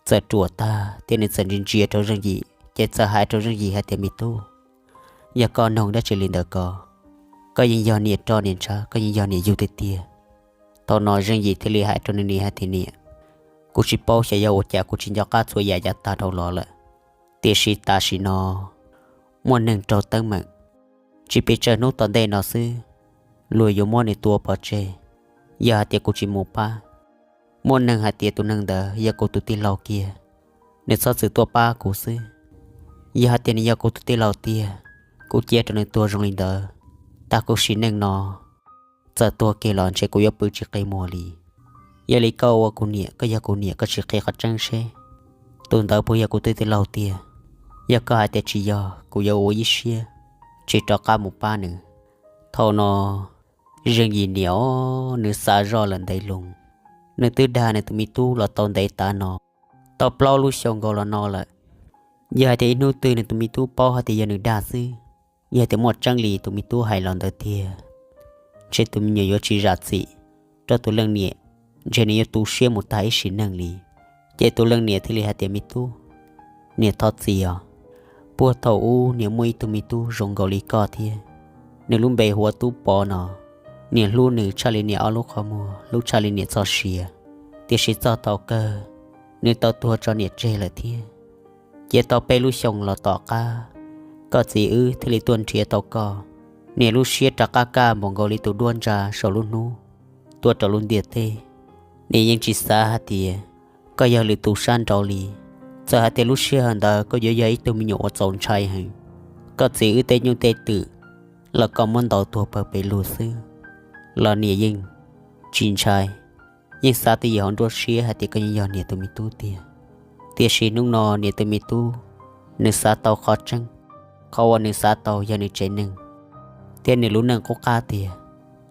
txawm ruam tag thiab nws txawm ntsia ntsia rau Zeej Yim ces txawm hais rau Zeej Yim hais tias, Me tub, yog koj nug dab tsi li ntawd ko, koj yeej yog niam roj niam ntshav, koj yeej yog niam yug tiag tiag. Thaum no Zeej Yim thiaj li hais rau nws niam hais tias, Niam, kuv tsis paub xyov yog ua cas kuv tsis nco qab txhua yam yav tag dhau los lawm. Tiam sis tam sim no muaj neeg raug teeb meem, tsis pes tsawg hnub tom ntej no xwb, luag yuav muab nws tua pov tseg. Yog hais tias kuv tsis mus pab, muaj neeg hais tias tus neeg ntawd yog kuv tus tij laug kiag, nws txhob txwm tuaj pab kuv xwb. Yog hais tias nws yog kuv tus tij laug tiag, kuv cia rau nws tuag zoo li ntawd, tag kuv sim neej no txawm tuag kiag los ntshe kuv yuav pw tsis qi muag li. Yog li koj ua kuv niam, koj yog kuv niam, koj sim qhia qhov tseeb seb tus ntawd puas yog kuv tus tij laug tiag. Yog koj hais tias tsis yog, kuv yuav ua ib siab tsis rov qab mus pab nws. Thaum no Zeej Yim niam os, nws xav zoj lawm ntev loo. Nws twb dag nws tus me tub los tau ntev tav no, tau plaub lub xyoo nkaus los no lawm. Yog hais tias ib hnub twg nws tus me tub paub hais tias yog nws dag xwb, yog hais tias muaj tseeb li tus me tub hais los ntawd tiag, ntshe tus me nyuam yuav tsis zam txim rau tus leej niam, ntshe nws yuav tu siab mus tag ib sim neej li. Ces tus leej niam thiaj li hais tias, Me tub, niam thov txim os. Puag thaum ub niam muaj ib tug me tub zoo nkaus li koj thiab, nws lub npe hu ua Tub Pov no. Niam hlub nws tshaj li niam ob lub qhov muag, hlub tshaj li niam txoj sia. Tiam sis txog thaum kawg nws tau tuag tso niam tseg lawm thiab. Cia tau peb lub xyoo los tom qab, koj txiv wb thiaj li tuaj nrhiav tau koj. Niam lub siab rov qab kaj npaum nkaus li tus duab ntsa saum lub hnub tuaj rau lub ntiaj teb. Niam yeej tsis xav hais tias koj yog lwm tus sab nraud li. Txawm hais tias lub sij hawm ntawd koj yuav yog ib tug me nyuam uas txaus ntshai heev, koj txiv wb tej nyuj tej twm los koj muab ntaus tuag pawg pes lug xwb los niam yeej tsis ntshai, yeej xav twj ywm hauv nruab siab hais tias koj yeej yog niam tus me tub tiag. Tiam sis hnub no niam tus me tub, nws xav tau qhov tseeb, qhov uas nws xav tau yog nws tsev neeg thiab nws lub neej qub qab tiag.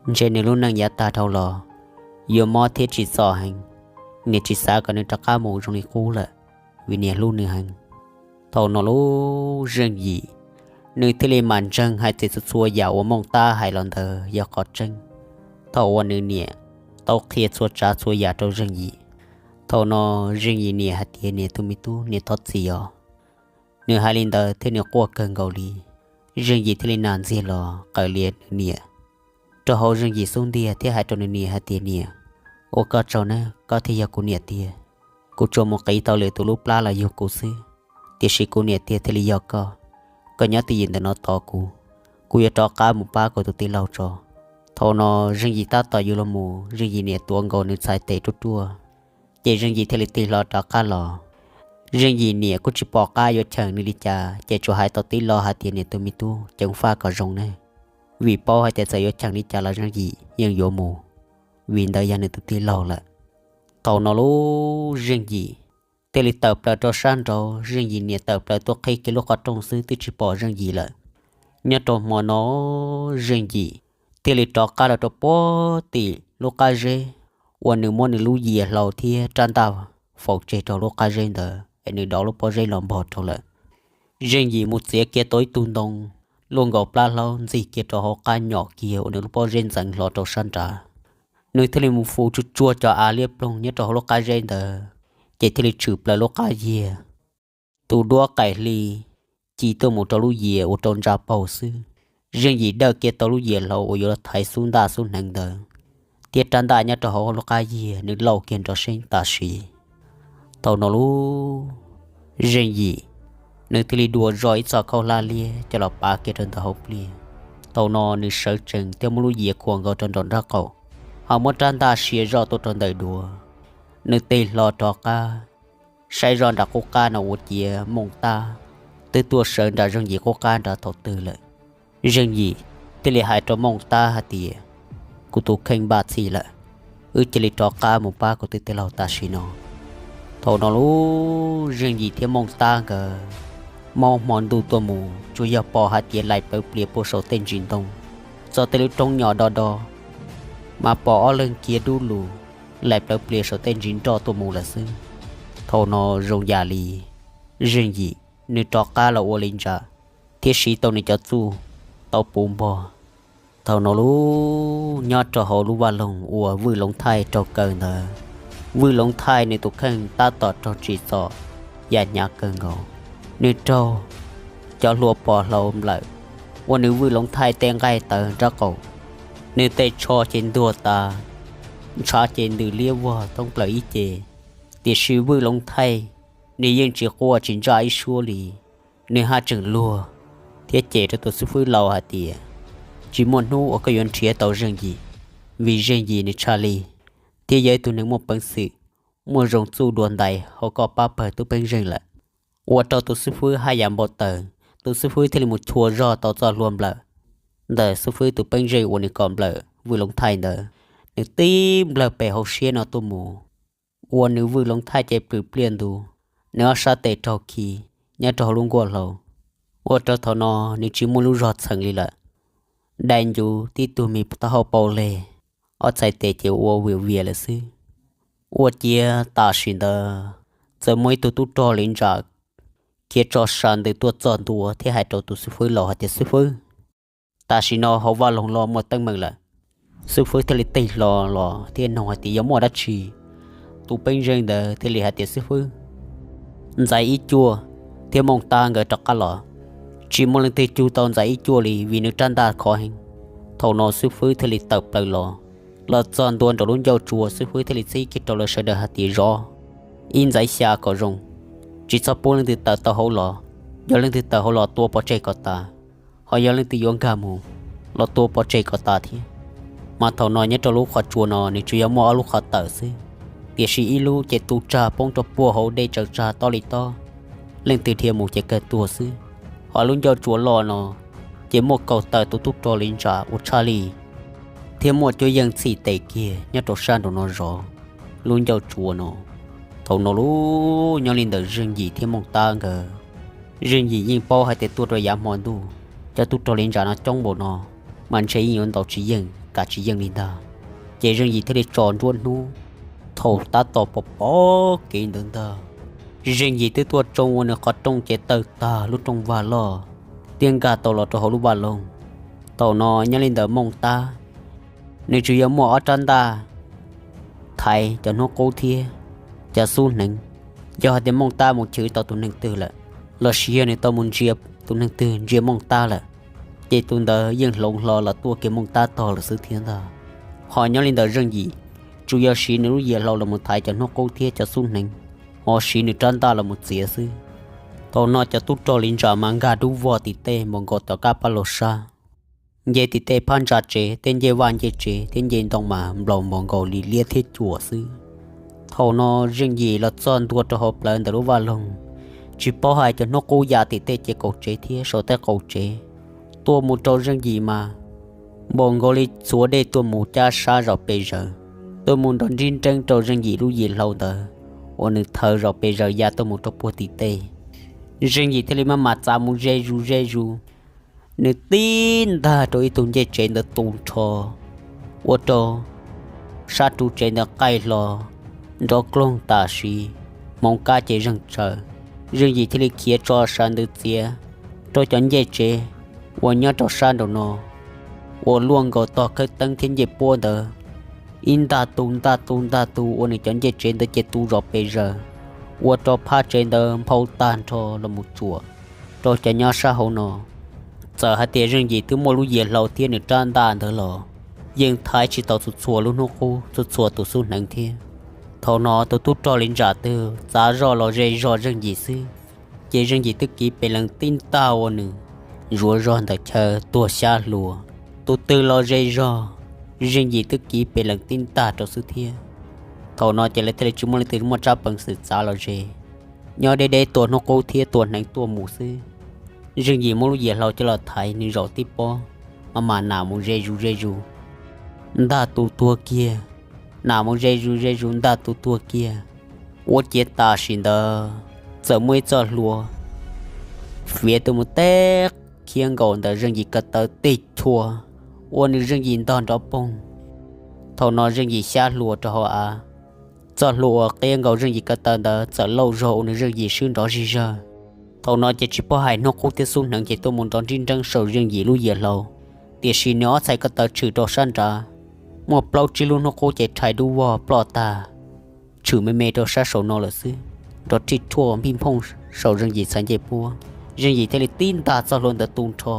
Ntshe nws lub neej yav tag dhau los yuav mob thiab tsim txom heev. Niam tsis xav kom nws rov qab mus zoo li qub lawm, vim niam hlub nws heev. Thaum no lub Zeej Yim, nws thiaj li mam ntseeg hais tias txhua txhua yam uas Mooj Tab hais los ntawd yog qhov tseeb. Thaum uas nws niam tau qhia txhua tsav txhua yam rau Zeej Yim, thaum no Zeej Yim niam hais tias niam tus me tub, niam thov txim os. Nws hais li ntawd thiab nws quaj kawg nkaus li. Zeej Yim thiaj li nag ntxiag los qawm lias nws niam rau hauv Zeej Yim xub ntiag thiab hais rau nws niam hais tias niam, ua koj tsaug nawb, koj thiaj yog kuv niam tiag. Kuv tsuas mus qiv tau lwm tus lub plab los yug kuv xwb, tiam sis kuv niam tiag thiaj li yog koj. Koj nyob twj ywm ntawm no tos kuv, kuv yuav rov qab mus pab kuv tus tij laug tso. Thaum no Zeej Yim tab tom yuav los mus, Zeej Yim niam tuav nkaus nws txhais tes ruaj ruaj, ces Zeej Yim thiaj li tig hlo rov qab los. Zeej Yim niam kuj tsis pom qab yuav cheem nws li cas, ces tsuas hais tau tib lo hais tias niam tus me tub, ceev faj kom zoo nawb, vim paub hais tias txawm yuav cheem li cas los Zeej Yim yeej yuav mus, vim ntawd yog nws tus tij laug lawm. Thaum no lub Zeej Yim thiaj li tawm plaws rau sab nraud, Zeej Yim niam tawm plaws tuaj qhib kiag lub qhov rooj xwb twb tsis pom Zeej Yim lawm. Nyob rau hmo no Zeej Yim thiaj li rov qab los rau puag tim lub qab zeb uas nws muab nws lub yias hlau thiab rab ntaj faus tseg rau lub qab zeb ntawd es nws dov lub pob zeb los npog rau lawm. Zeej Yim mus txiav kiag tau ib tug ntoo luaj nkaus plab hlaub ntxig kiag rau hauv qab nyom kiag uas nws lub pob zeb ntxeev hlo rau sab nrad. Nws thiaj li mus fus tsuag tsuag cov av liab ploog nyob rau hauv lub qab zeb ntawd, ces thiaj li tshwm plaws lub qab yias. Tus duab qaim hli ci tuaj mus rau lub yias ua rau ntsa paug xwb. Zeej Yim dawj kiag tau lub yias hlau uas yuav los thaiv xub ntaj xub hneev ntawd, thiab rab ntaj nyob rau hauv lub qab yias nws lauj kiag nrov seeb tam sim. Thaum no lub Zeej Yim, nws thiaj li dua zoj ib txoj khaub hlab liab coj los pav kiag rau ntawm hauv pliaj. Thaum no nws sawv tsees thiab muab lub yias khuam nkaus rau nraum nraub qaum, ho muab rab ntaj sia zoj tuaj rau ntawm duav. Nws tig hlo rov qab saib zoj nram qub qab no ua ciav Mooj Tab twb tuaj sawv nram Zeej Yim qub qab nrad thaum twg lawm. Zeej Yim thiaj li hais rau Mooj Tab hais tias, kuv tus kheej npaj txhij lawm, wb cia li rov qab mus pab kuv tus tij laug tam sim no. Thaum no lub Zeej Yim thiab Mooj Tab nkawd maub hmo ntuj tuaj mus tsuas yog pom hais tias laim plawv plias puag saum tej ntsis ntoo, txog tej lub roob nyom do do, mas pom ob leeg kiag dub lug laim plawv plias saum tej ntsis nroj tuaj mus lawm xwb. Thaum no zoo yam li Zeej Yim nws rov qab los ua li ntsa thiab siv tau nws cov txuj tau puv npog. Thaum no lub nyob rau hauv lub vaj loog uas Vwj Loov Thaij raug kaw ntawd, Vwj Loov Thaij nws tus kheej tab tom raug tsim txom yam hnyav kawg nkaus. Nws raug cov hlua pos hlau nplawm ua nws Vwj Loov Thaij tej nqaij tawv nraub qaum, nws tej tsho ces ntuag tas, ntshav ces ntws liab vog thoob plaws ib ce. Tiam sis Vwj Loov Thaij nws yeej tsis quaj tsis ntsaj ib suab li. Nws haj tseem luag thiab cem rau tus xib fwb laus hais tias, tsis muaj hnub uas koj yuav nrhiav tau Zeej Yim, vim Zeej Yim nws tshaj lij thiab yog ib tug neeg muaj peev xwm, muaj zoo txuj dua ntais hauv koj pab pawg tub Peeb Zeej lawm. Ua rau tus xib fwb haj yam npau taws, tus xib fwb thiaj li mus chua zog tau txoj hlua nplawm ntawm xib fwb tus Peeb Zeej uas nws kom nplawm Vwj Loov Thaij ntawd. Nws tib nplawg pem hauv siab no tuaj mus, ua nws Vwj Loov Thaij ces plhws pliaj ntus, nws ob sab tes raug khi nyob rau hauv lub nkuaj hlau. Ua rau thaum no nws tsis muaj lub zog txheem li lawm, dai ncuv tib tug me taub hau pau leg, ob txhais tes ces ua viam viam lawm xwb. Ua ciav tam sim ntawd txawm muaj ib tug tub rog li ntsa khiav tso sa ntws tuaj txog ntua thiab hais rau tus xib fwb laus hais tias, xib fwb, tam sim no hauv vaj loog los muaj teeb meem lawm. Xib fwb thiaj li tig hlo los thiab nug hais tias, yog muaj dab tsi? Tus Peeb Zeej ntawd thiaj li hais tias, xib fwb, Ntxaiv Ib Cuaj thiab Mooj Tab nkawd rov qab los, tsis muaj leej twg cug tau Ntxaiv Ib Cuaj li vim nws rab ntaj khov heev. Thaum no xib fwb thiaj li tawm plaws los, los txog ntua nraum lub ncauj tsua, xib fwb thiaj li txib kiag rau lawv sawv daws hais tias, zov ib ntxaiv xya kom zoo, tsis txhob pub leej twg tawm tau hauv los. Yog leej twg tawm hauv los tua pov tseg kom tas, ho yog leej twg yuav nkag mus los tua pov tseg kom tas thiab. Mas thaum no nyob rau lub qhov tsua no nws tsuas yog muaj ob lub qhov tawm xwb, tiam sis ib lub ces tu tsag poob rau puag hauv dej tsaws tsag tob li tob, leej twg dhia mus ces kawg tuag xwb. Ho lub ncauj tsua loj no ces muaj kaum tawm tus tub rog li ntsa uas tshaj lij thiab muaj cuab yeej txhim tes kiag nyob rau sab nraum no zov lub ncauj tsua no. Thaum no lub nyob li ntawm Zeej Yim thiab Mooj Tab nkawd, Zeej Yim yeej paub hais tias tuaj rau yav hmo ntuj cov tub rog li ntsa no coob npaum no, mas ntshe yeej yuav ntaus tsis yeej, kav tsis yeej li ntag. Ces Zeej Yim thiaj li tso nruab hnub, thaum tab tom pom pom kev ntawd ntag, Zeej Yim twb tuaj tsoo ua nws qhov rooj ces tawg tag lub rooj vag loj, thiab nkag tau los rau hauv lub vaj loog. Thaum no nyob li ntawd Mooj Tab, nws tsuas yog muaj ob rab ntaj thaiv cov hnub qub thiab cov xub hneev. Yog hais tias Mooj Tab mus chwv tau tus neeg twg lawm, los sis yog nws tau mus ntsia tus neeg twg ntsia Mooj Tab lawm, ces tus ntawd yeej hloov hlo los tuaj kiag Mooj Tab tog lawm xwb thiab ntag. Ho nyob li ntawd Zeej Yim tsuas yog siv nws lub yias hlau los mus thaiv cov hnub qub thiab cov xub hneev, ho siv nws rab ntaj los mus txiav xwb. Thaum no cov tub rog li ntsa mas nkag dub vog tim tej npaum nkaus tom qab pab laug sab, nce tim tej phab ntsa tsev, tej ncej vaj ncej tsev thiab nce ntoo mas nplaum npaum nkaus li liab thiab cuam xwb. Thaum no Zeej Yim los txog ntua rau hauv plawv ntawm lub vaj loog, tsis paub hais cov hnub qub ya tim tej ces qaum tsev thiab saum tej qaum tsev, tuaj mus rau Zeej Yim mas npaum nkaus li txhuav dej tuaj mus cab sab zos pes zaws, tuaj mus nrov nrib nreeb rau Zeej Yim lub yias hlau ntawd uas nws thawv zos pes zaws ya tuaj mus rau puag tim tej. Zeej Yim thiaj li maj mam txav mus ze zus ze zus, nws tib ntag rau ib tug ncej tsev ntawd tu nrho, ua rau sab ru tsev ntawd qaij hlo nrov kloog tam sim, hmoov kab ces zeeg tsaws. Zeej Yim thiaj li khiav tso sab ntawd txiav rau cov ncej tsev uas nyob rau sab nraum no, uas luaj nkaus tog khawb teeb thiab ncej puab ntawd, ib ntaj tu ntaj tu ntaj tu ua nws cov ncej tsev ntawd ces tu zos pes zaws, ua rau phab tsev ntawd nphau tag nrho los mus tsuam rau cov nyob sab hauv no. Txawm hais tias Zeej Yim twb muaj lub yias hlau thiab nws rab ntaj ntawd los yeej thaiv tsis tau txhua txhua lub hnub qub, txhua txhua tus xub hneev thiab. Thaum no tus tub rog li ntsa twg txav zoj los ze zog Zeej Yim xwb, ces Zeej Yim twb kiv pes lees tib ntaj ua nws zuav zog ntawm chaw tuag xyab hluas. Tus twg los ze zog, Zeej Yim twb kiv pes lees tib ntaj rau xwb thiab. Thaum no ces lawv thiaj li tsis muaj leej twg muaj tsab peev xwm txav los ze, nyob deb deb tua hnub qub thiab tua hneev tuaj mus xwb. Zeej Yim muab lub yias hlau coj los thaiv nws zaum tib pob, maj mam nam mus ze zus ze zus, ntaj tu tuag kiag, nam mus ze zus ze zus ntaj tu tuag kiag. Ua ciav tam sim ntawd txawm muaj ib txoj hlua fiav tuaj mus teb khiab nkaus ntawm Zeej Yim ko taw tib chua, ua nws Zeej Yim ntog nrov poog. Thaum no Zeej Yim xyab hlua rau hauv av, txoj hlua uas qiab nkaus Zeej Yim ko taw ntawd txawm lauj zog ua nws Zeej Yim swb nrov zig zawg. Thaum no ces tsis paub hais hnub qub thiab xub hneev ces tuaj mus nrov nrib nreeb saum Zeej Yim lub yias hlau, tiam sis nws ob txhais ko taw tshwm rau sab nrad, muaj plaub tsib lub hnub qub ces rhais dub vog ploj tag, tshwm me me rau sab saum no lawm xwb, nrov rhij rhuaj npij nphooj saum Zeej Yim txhais ncej puab. Zeej Yim thiaj li tib ntaj txoj hlua ntawd tu nrho.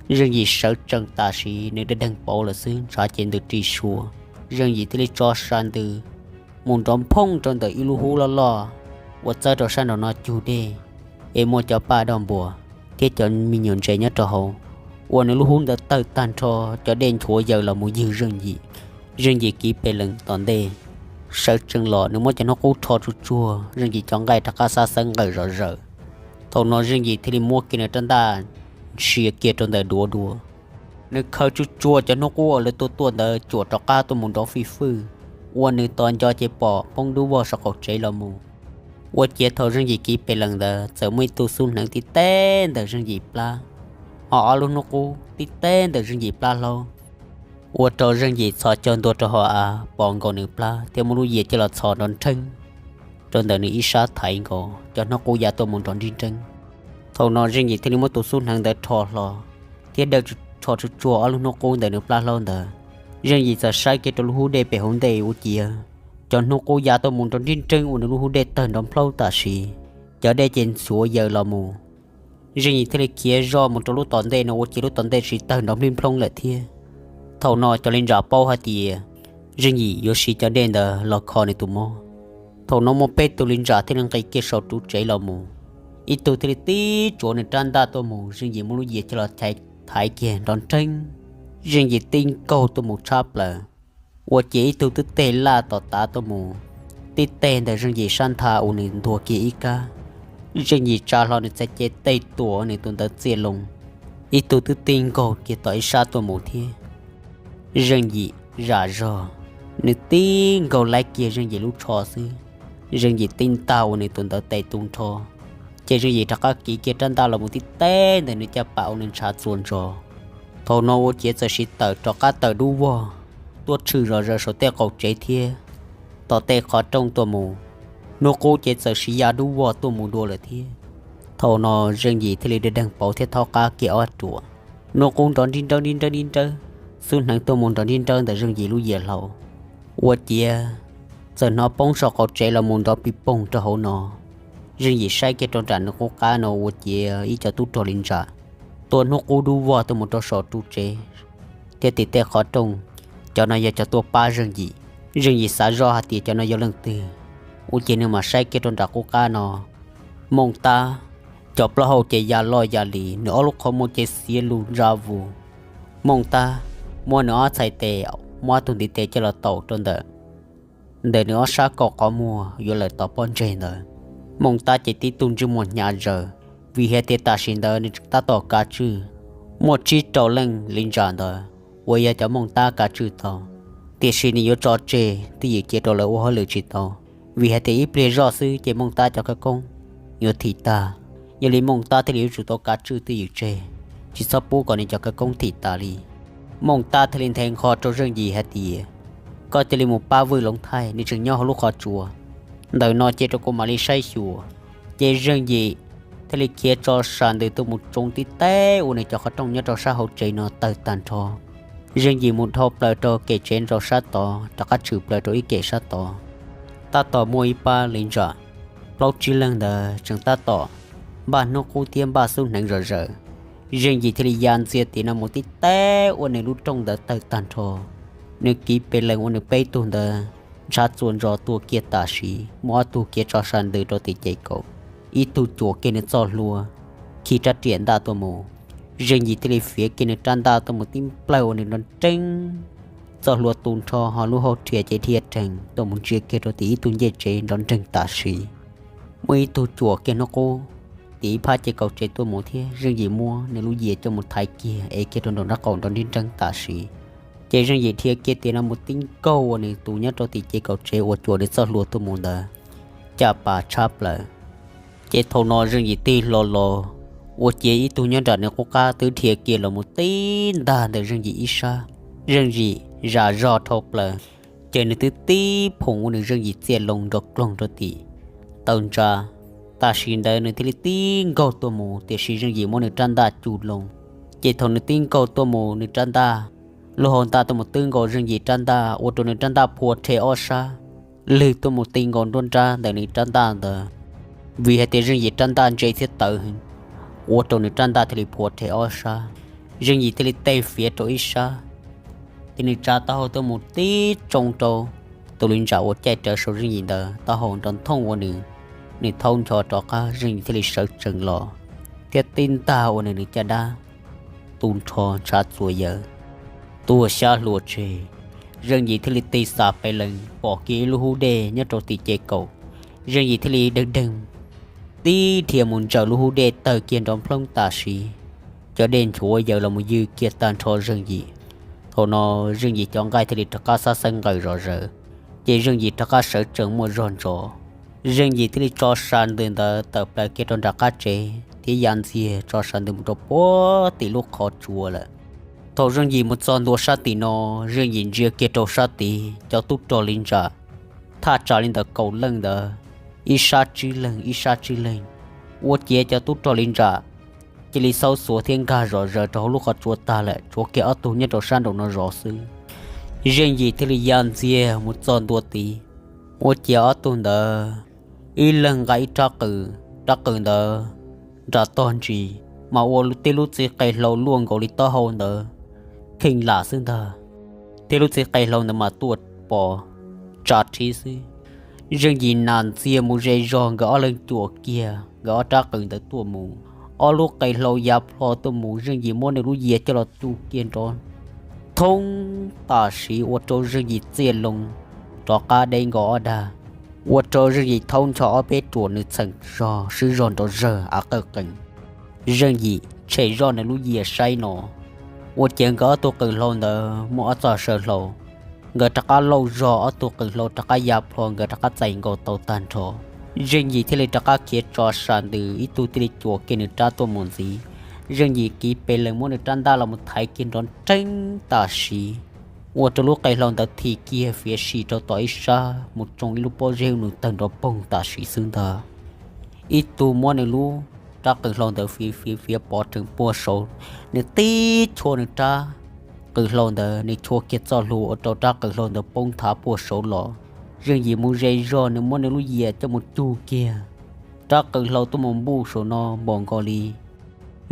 Zeej Yim sawv tsees tam sim nws daj deeg pauv lawm xwb, ntshav ces ntws ris sua. Zeej Yim thiaj li tso sab ntws mus nrov nphooj rau ntawm ib lub hub loj loj uas txawb rau sab nraum no cug dej, es muaj cov paj doj npuas thiab cov me nyuam ntses nyob rau hauv, ua nws lub hub ntawd tawg tag nrho, cov dej nchuav yaws los mus ywg Zeej Yim. Zeej Yim kiv pes lees tom ntej, sawv tsees los nws muab cov hnub qub rho tsuj tsuag, Zeej Yim cov nqaij rov qab xab xeeb nqawm zom zaws. Thaum no Zeej Yim thiaj li muab kiag nws rab ntaj ntsia kiag rau ntawm duav dua, nws khaws tsuj tsuag cov hnub qub uas lawv tua tuaj ntawd cuam rov qab tuaj mus nrov fij fwj, ua nws tos nco ces pom poob dub vog saum qaum tsev los mus. Ua ciav thaum Zeej Yim kiv pes lees ntawd txawm muaj ib tug xub hneev tib teb ntawm Zeej Yim plab, ho ob lub hnub qub tib teb ntawm Zeej Yim plab hlaub, ua rau Zeej Yim txhos caug ntua rau hauv av pos nkaus nws plab thiab muab lub yias coj los txhos nrov nrheeb rau ntawm nws ib sab thaiv nkaus cov hnub qub ya tuaj mus nrov nrib nreeb. Thaum no Zeej Yim thiaj li muab tus xub hneev ntawd rho hlo thiab daws rho tsuj tsuag ob lub hnub qub ntawm nws plab hlaub ntawd. Zeej Yim txawm saib kiag rau lub hub dej pem hauv ntej ua ciav cov hnub qub ya tuaj mus nrov nrib nreeb ua nws lub hub dej tawg nrov nplhaub tam sim, cov dej ces ntxhuav yaws los mus. Zeej Yim thiaj li khiav zoj mus rau lub tom ntej no ua ciav lub tom ntej tsis tawg nrov nplij nplhooj lawm thiab. Thaum no cov li ntsa paub hais tias Zeej Yim yuav siv cov dej ntawd los kho nws tus mob. Thaum no muaj peb tug li ntsa thiaj li nqis kiag saum ru tsev los mus, ib tug thiaj li tib tsuav nws rab ntaj tuaj mus, Zeej Yim muab lub yias coj los thaiv kiag nrov nrheeb, Zeej Yim tib nkaug tuaj mus tshab plaws, ua ciav ib tug twb teg laj tom tav tuaj mus, tib teg ntawm Zeej Yim sab ntha ua nws ntuag kiag ib kab. Zeej Yim tsa hlo nws txhais cev tej tuam nws tus ntawd txiaj loo, ib tug twb tib nkaug kiag tom ib sab tuaj mus thiab. Zeej Yim zam zog, nws tib nkaug laib kiag Zeej Yim lub tsho xwb, Zeej Yim tib ntaj ua nws tus ntawd tes tu nrho, ces Zeej Yim rov qab kiv kiag rab ntaj los mus tib teg ntawm nws caj pas ua nws ntshav txuas ntsos. Thaum no Ua Ciav txawm siv tawm rov qab tawm dub vog tuaj tshwm zom zaws saum tej qaum tsev thiab tom tej qhov rooj tuaj mus. Hnub qub ces txawm siv ya dub vog tuaj mus dua lawm thiab. Thaum no Zeej Yim thiaj li deeg deeg pauv thiab thaub qab kiag ob ruam. Hnub qub nrov nrib nrawb nrib nrawb nrib nrawb, xub hneev tuaj mus nrov nrib nrawb ntawm Zeej Yim lub yias hlau. Ua Ciav txawm hnov poob saum qaum tsev los mus nrov pis poog rau hauv no. Zeej Yim saib kiag rau nram nws qub qab no Ua Ciav ib co tub rog li ntsam tuaj hnub qub dub vog tuaj mus rau saum ru tsev thiab tim tej qhov rooj. Cov no yog cov tuaj pab Zeej Yim. Zeej Yim xav zoj hais tias cov no yog leej twg, ua ciav nws mam saib kiag rau nram qub qab no. Mooj Tab, cov plaub hau ces ya loj ya li, nws ob lub qhov muag ces xiav lus ntsa vus. Mooj Tab muab nws ob txhais tes, muab ob tug ntiv tes coj los taum rau ntawm ntawm nws ob sab kaum qhov muag yuav lawm tom pob ntseg ntawd. Mooj Tab ces tib tug ntsej muag hnyav zaws, vim hais tias tam sim ntawd nws tseem tab tom kav tswj muaj tsib rau leej li ntsam ntawd uas yog cov Mooj Tab kav tswj tau, tiam sis nws yuav tso tseg twj ywm cia rau lawv ua hauj lwm tsis tau, vim hais tias ib pliag zoj xwb ces Mooj Tab cov khawv koob yuav thim tag. Yog li Mooj Tab thiaj li yuav tsum tau kav tswj twj ywm tseg, tsis txhob pub kom nws cov khawv koob thim tas li. Mooj Tab thiaj li nthe nqho rau Zeej Yim hais tias, koj cia li mus pab Vwj Loov Thaij, nws tseem nyob hauv lub qhov tsua ntawm no cia rau kuv mam li saib xyuas. Ces Zeej Yim thiaj li khiav tso sam ntws tuaj mus tsoo tib teb ua nws cov qhov rooj nyob rau sab hauv tsev no tawg tag nrho. Zeej Yim mus dhau plaws rau kem tsev rau sab tod, rov qab tshwm plaws rau ib kem sab tod. Tab tom muaj ib pab li ntsam plaub tsib leeg ntawd tseem tab tom npaj hnub qub thiab npaj xub hneev zom zaws. Zeej Yim thiaj li ya ntxiag tim no mus tib teb ua nws lub rooj ntawd tawg tag nrho. Nws kiv pes lees ua nws peb tug ntawd ntshav txuas ntsos tuag kiag tam sim, muaj ob tug khiav tso sam ntws rau tim ces kaum, ib tug cuam kiag nws txoj hlua khi rab riam ntaj tuaj mus. Zeej Yim thiaj li fiav kiag nws rab ntaj tuaj mus tib nplawg ua nws nrov nreeg, txoj hlua tu nrho ho lub hauv rhia ces dhia reeg tuaj mus ntsia kiag rau tim ib tug ncej tsev nrov nreeg tam sim. Muaj ib tug cuam kiag hnub qub tim ib phab ces kaum tsev tuaj mus thiab Zeej Yim muab nws lub yias coj mus thaiv kiag ev kiag rau nraum nraub qaum nrov nrib nreeg tam sim. Ces Zeej Yim dhia kiag tim no mus tib nkaug ua nws tus nyob rau tim ces kaum tsev uas cuam nws txoj hlua tuaj mus ntawd caj pas tshab plaws. Ces thaum no Zeej Yim tig hlo los, Ua Ciav ib tug nyob nram nws qub qab twb dhia kiag los mus tib ntag ntawm Zeej Yim ib sab. Zeej Yim zam zog dhau plaws, ces nws twb tib phoom ua nws Zeej Yim txiaj loo nrov kloog rau tim taw ntsa. Tam sim ntawd nws thiaj li tib nkaug tuaj mus, tiam sis Zeej Yim muab nws rab ntaj cug loo. Ces thaum nws tib nkaug tuaj mus, nws rab ntaj, lub hau ntaj tuaj mus twb nkaus Zeej Yim rab ntaj ua rau nws rab ntaj phua rhe ob sab, lwg tuaj mus ti nkaus nruab nrab ntawm nws rab ntaj ntawd. Vim hais tias Zeej Yim rab ntaj ntse thiab tawv heev, ua rau nws rab ntaj thiaj li phua rhe ob sab. Zeej Yim thiaj li tej fiav rau ib sab, ces nws tsa taub hau tuaj mus tib tsoo rau tus li ntsam uas caij rawv saum Zeej Yim ntawd taub hau nrov nthooj ua nws, nws thaub ncho rov qab, Zeej Yim thiaj li sawv tsees los thiab tib ntag ua nws nws caj dab tu nrho ntshav txuas yawm, tuag xyab hlua tseg. Zeej Yim thiaj li tig xas pes lees pom kiag ib lub hub dej nyob rau tim ces kaum. Zeej Yim thiaj li deeg deeg tib dhia mus ntsaws lub hub dej tawg kiag nrov nplhoob tam sim, cov dej nchuav yawm los mus ywg kiag tag nrho Zeej Yim. Thaum no Zeej Yim cov nqaij thiaj li rov qab xab xeeb nqaws zom zaws, ces Zeej Yim rov qab sawv tsees muaj zog ntsos. Zeej Yim thiaj li tso sam ntws ntawd tawm plaws kiag rau nram qab tsev thiab ya ntxiag tso sam ntws mus rau puag tim lub qhov tsua lawm. Thaum Zeej Yim mus txog ntua sab tim no, Zeej Yim ntsia kiag rau sab tid cov tub rog li ntsam thaj tsam li ntawm kaum leej ntawd, ib sab tsib leeg ib sab tsib leeg. Ua ciav cov tub rog li ntsam cia li xaub xuav thiab nkag zom zaws rau hauv lub qhov tsua tag lawm, tshuav kiag ob tug nyob rau sab nraum no zov xwb. Zeej Yim thiaj li ya ntxiag mus txog ntua tid, ua ciav ob tug ntawd ib leeg nqa ib rab qws, rab qws ntawd nram tog ntsis mas ua tib lub txiv qe hlau luaj nkaus li taub hau ntawd kheej lam xwb ntag. Tib lub txiv qe hlau ntawd mas tuaj pos tsa rhib xwb. Zeej Yim nas ntxiag mus ze zog nkawd ob leeg cuam kiag nkawd ob rab qws ntawd tuaj mus, ob lub qe hlau ya plho tuaj mus, Zeej Yim muab nws lub yias coj los tu kiag nrov thoob tam sim ua rau Zeej Yim txiaj loo rov qab deb nkaus ob dag, ua rau Zeej Yim thaub ncho ob peb ruam nws txheem zog swb zog nrov zawg av qawj qees. Zeej Yim tshem zoj nws lub yias saib no, ua ciav nkawd ob tug qws hlau ntawd muaj ob txoj saw hlau, nkawd rov qab lauj zog ob tug qws hlau rov qab ya plho, nkawd rov qab txais nkaus tau tag nrho. Zeej Yim thiaj li rov qab khiav tso sam ntws, ib tug thiaj li cuam kiag nws rab tuaj mus ntxiv, Zeej Yim kiv pes lees muab nws rab ntaj los mus thaiv kiag nrov nreeb tam sim, ua rau lub qe hlau ntawd thim kiag fiav si rau tom ib sab mus tsoo ib lub pob zeb nws tawg nrov poog tam sim xwb ntag. Ib tug muab nws lub rab qw hlau ntawd fiav fiav fiav pov rhees puag saud, nws tib chua nws rab qw hlau ntawd, nws chua kiag txoj hlua ua rau rab qw hlau ntawd poob nthav puag saud los. Zeej Yim mus ze zog, nws muab nws lub yias coj mus cug kiag, rab qw hlau tuaj mus npuj saum no npaum nkaus li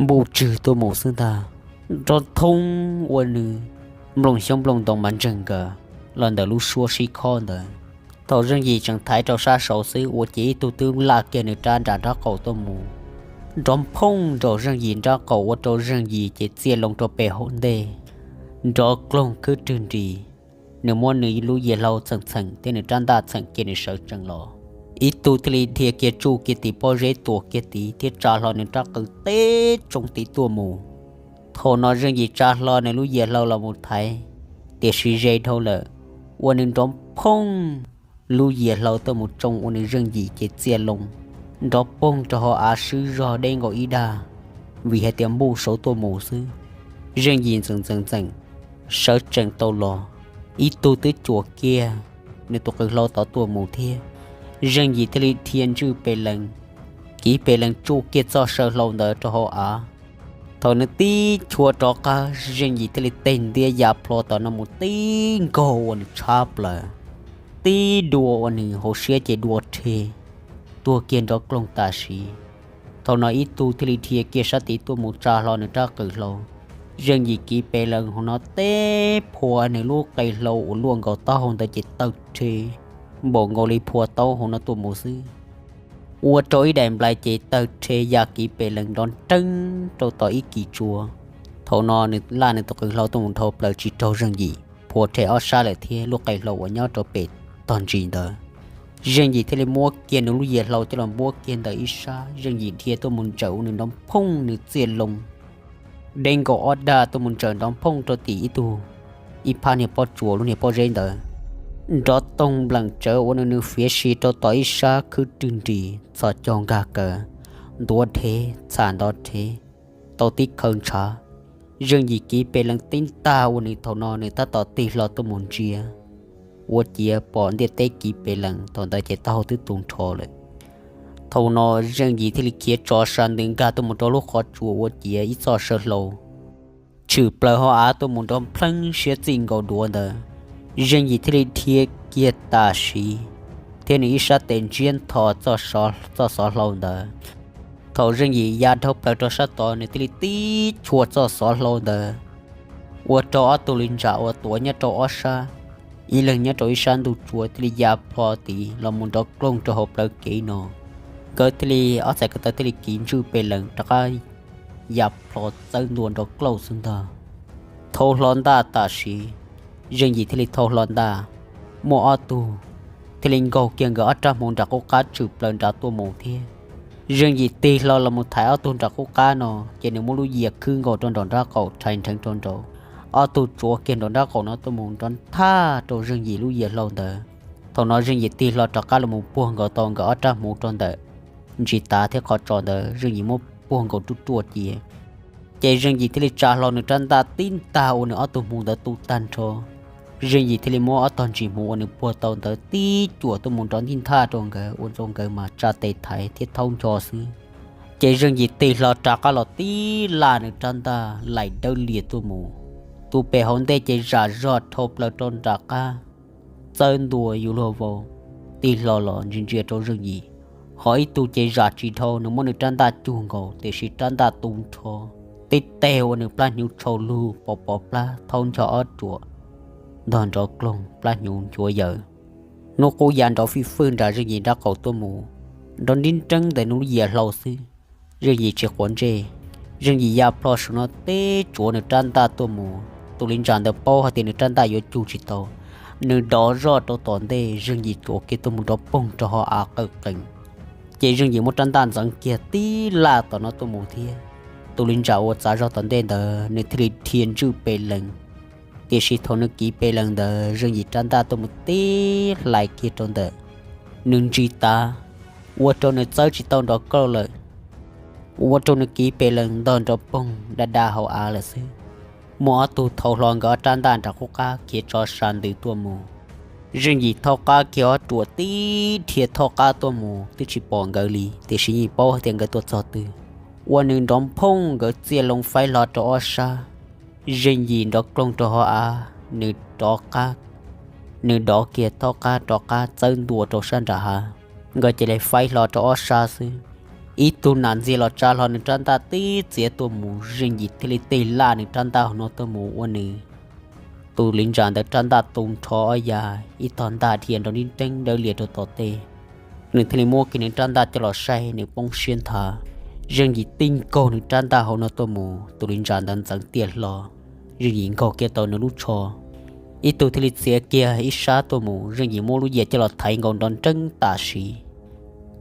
npuj tswg tuaj mus xwb ntag. Nrov thoob ua nws nplooj xyoob nplooj ntoo mas ntseeg nkaws los ntawm lub suab sib khob ntawd. Thaum Zeej Yim tseem thaiv rau sab saud xwb ua ciav ib tug twb laj kiag nws rab nram nraub qaum tuaj mus, nrov phooj nraum Zeej Yim nraub qaum ua rau Zeej Yim ces txiaj loo rau pem hauv ntej, nrov kloog khwb rwg nris. Nws muab nws lub yias hlau txheem txheem thiab nws rab ntaj txheem kiag nws sawv tsees los. Ib tug thiaj li dhia kiag tsuj kiag tim pob zeb tuam kiag tid thiab tsa hlo nws rab qw teb tsoo tid tuaj mus. Thaum no Zeej Yim tsa hlo nws lub yias hlau los mus thaiv, tiam sis ze dhau lawm, ua nws nrov phooj, lub yias hlau tuaj mus tsoo ua nws Zeej Yim ces txiaj loo, nrov poog rau hauv av swb zog deb nkaus ib dag, vim hais tias npuj saud tuaj mus xwb. Zeej Yim ntxeem ntxeem ntxeem sawv tsees tau los, ib tug twb cuam kiag nws tus qw hlau tod tuaj mus thiab. Zeej Yim thiaj li dhia ntswj pes lees, kiv pes lees tsuj kiag txoj saw hlau ntawd rau hauv av. Thaum nws tib chua rov qab, Zeej Yim thiaj li teg ntiab ya plho tom no mus tib nkaug ua nws tshab plaws, tib dua ua nws hauv siab ces dua rhe, tuag kiag nrov kloog tam sim. Thaum no ib tug thiaj li dhia kiag sab tid tuaj mus tsa hlo nws rab qw hlau. Zeej Yim kiv pes lees hauv no teb phua nws lub qe hlau uas luaj nkaus taub hau ntawd ces tawg rhe, npaum nkaus li phua taub hau no tuaj mus xwb. Ua rau ib daim nplai ces tawg rhe ya kiv pes lees nrov nreeb rau tom ib kis tsua. Thaum no nws laj nws tus qw hlau tuaj mus dhau plaws tsis raug Zeej Yim, phua rhe ob sab lawm thiab lub qe hlau uas nyob rau pem tog ntsis ntawd. Zeej Yim thiaj li muab kiag nws lub yias hlau coj los npuab kiag ntawm ib sab, Zeej Yim dhia tuaj mus ntsaws ua nws nrov phooj nws txiaj loo deb nkaus ob dag tuaj mus ntsaws nrov phooj rau tim ib tug, ib phab niag pob tsuas lub niag pob zeb ntawd. Nrov toog npleem tsawv ua nws nws fiav si rau tom ib sab khwb rwg nris txhos caug nkag kaws, ntuav dhev txham nto dhev, tau tib khaws ntshav. Zeej Yim kiv pes lees tib ntag ua nws thaum no nws tab tom tig hlo tuaj mus ntsia, ua ciav pom ntiaj teb kiv pes lees thaum ntawd ces taub hau twb tu nrho lawm. Thaum no Zeej Yim thiaj li khiav tso sa ntws nkag tuaj mus rau lub qhov tsua ua ciav ib txoj saw hlau tshwm plaws hauv av tuaj mus nrov npleeb siab txij nkaus duav ntawd. Zeej Yim thiaj li dhia kiag tam sim, thiab nws ib sab tes ntsiab ntho txoj xov hlau ntawd. Thaum Zeej Yim ya dhau plaws rau sab tod nws thiaj li tib chua txoj xov hlau ntawd, ua rau ob tug li ntsa uas tuav nyob rau ob sab, ib leeg nyob rau ib sab ntug tsua thiaj li ya plho tid los mus nrov kloog rau hauv plawv kev no. Nkawd thiaj li ob txhais ko taw thiaj li kiv ntswj pes lees rov qab ya plho txawb ntua nrov klooj xwb ntag. Thau hlo ntaj tam sim, Zeej Yim thiaj li thau hlo ntaj, muaj ob tug thiaj li nkaug kiag nkawd ob rab hmuv nram qub qab tshwm plaws nrad tuaj mus thiab. Zeej Yim tig hlo los mus thaiv ob tug nram qub qab no, ces nws muab lub yias khwb nkaus rau nraum nraub qaum rhais nrheev rau nraud. Ob tug tsuav kiag nraum nraub qaum no tuaj mus nrov nthaj rau Zeej Yim lub yias hlau ntawd. Thaum no Zeej Yim tig hlo rov qab los mus puag nkaus tau nkawd ob rab hmuv rau ntawm ntsis tav thiab qhov tsos ntawd, Zeej Yim muab puag nkaus ruaj ruaj cia. Ces Zeej Yim thiaj li tsa hlo nws rab ntaj tib ntag ua nws ob tug hmuv ntawd tu tag nrho. Zeej Yim thiaj li muab ob tog ntsis hmuv uas nws puag tau ntawd tib cuam tuaj mus nrov ntij nthaj rau nkawd ua rau nkawd mas tsa tes thaiv thiab thaub ncho xwb. Ces Zeej Yim tig hlo rov qab los tib laj nws rab ntaj laim dawb lias tuaj mus. Tus pem hauv ntej ces zam zog dhau plaws rau nram qab, txawb ntua yuav luag vau, tig hlo los ntsia ntsia rau Zeej Yim. Ho ib tug ces zam tsis dhau, nws muab nws rab ntaj cug nkaus tiam sis rab ntaj tu nrho, tib teg ua nws plab hnyuv tshau lug pos pov plab thaub ncho ob ruam ntog nrov kloog plab hnyuv nchuav yaws. Hnub qub ya nrov fij fwj nram Zeej Yim nraub qaum tuaj mus, nrov nrib nreeb ntawm nws lub yias hlau xwb. Zeej Yim tsis quav ntsej, Zeej Yim ya plho saum no tib tsuav nws rab ntaj tuaj mus. Tus li ntsa ntawd paub hais tias nws rab ntaj yuav cug tsis tau, nws dov zoj rau tom ntej, Zeej Yim tsuav kiag tuaj mus nrov poog rau hauv av qawj qees. Ces Zeej Yim muab rab ntaj ntxeev kiag tib laj tom no tuaj mus thiab. Tus li ntsa uas txav zog tom ntej ntawd nws thiaj li dhia ntswj pes lees. Tiam sis thaum nws kiv pes lees ntawd Zeej Yim rab ntaj tuaj mus tib hlais kiag rau ntawm nws ntsis tav, ua rau nws txawb tsis tau nrov kauj lawm. ua rau nws kiv pes lees ntog nrov poog da da hauv av lawm xwb. Muaj ob tug thau hlo nkawd ob rab ntaj nram qub qab khiav tso sa ntws tuaj mus. Zeej Yim thaub qab kiag ob ruam tib dhia thaub qab tuaj mus twb tsis pom nkawd li, tiam sis yeej paub hais tias nkawd tuaj txog twg. Ua nws nrov nphooj nkawd txiaj loo faib hlo rau ob sab. Zeej Yim nrov kloog rau hauv av, nws rov qab, nws dov kiag thaub qab rov qab txawb ntua rau sab nram hav. Nkawd cia li faib hlo rau ob sab xwb. Ib tug nas ntxiag los tsa hlo nws rab ntaj tib txiav tuaj mus, Zeej Yim thiaj li tig laj nws rab ntaj hauv no tuaj mus ua nws tus li ntsa ntawd rab ntaj tu nrho ob ya, ib tog ntaj dhia nrov nrib nreeb dawb lias rau tom tej. Nws thiaj li muab kiag nws rab ntaj coj los saib, nws poob siab nthav. Zeej Yim tig nkaug nws rab ntaj hauv no tuaj mus, tus li ntsa ntawd ntxeev tiaj hlo. Zeej Yim nkaug kiag tau nws lub tsho, ib tug thiaj li txiav kiag ib sab tuaj mus, Zeej Yim muab lub yias coj los thaiv nkaus nrov nreeb tam sim.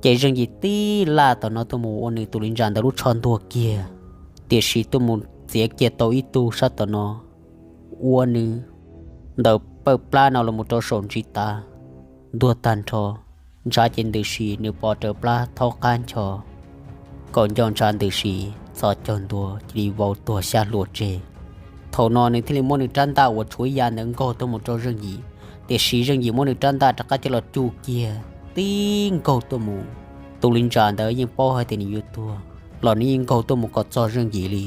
Ces Zeej Yim tib laj tom no tuaj mus ua nws tus li ntsa ntawd lub tsho ntuag kiag, tiam sis tuaj mus txiav kiag tau ib tug sab tom no, ua nws ntawm pawg plab no los mus rau saum ntsis tav ntuag tag nrho. Ntshav ces ntws si, nws pos raws plab thaub qab ncho, kaum ncauj ntshav ntws si, txhos caug ntua cia li vau tuag xyab hlua tseg. Thaum no nws thiaj li muab nws rab ntaj uas tshuav ib ya ntawd nkaug tuaj mus rau Zeej Yim, tiam sis Zeej Yim muab nws rab ntaj rov qab coj los cuj kiag tib nkaug tuaj mus. Tus li ntsa ntawd yeej paub hais tias nws yuav tuag los nws yeej nkaug tuaj mus kom txog Zeej Yim li.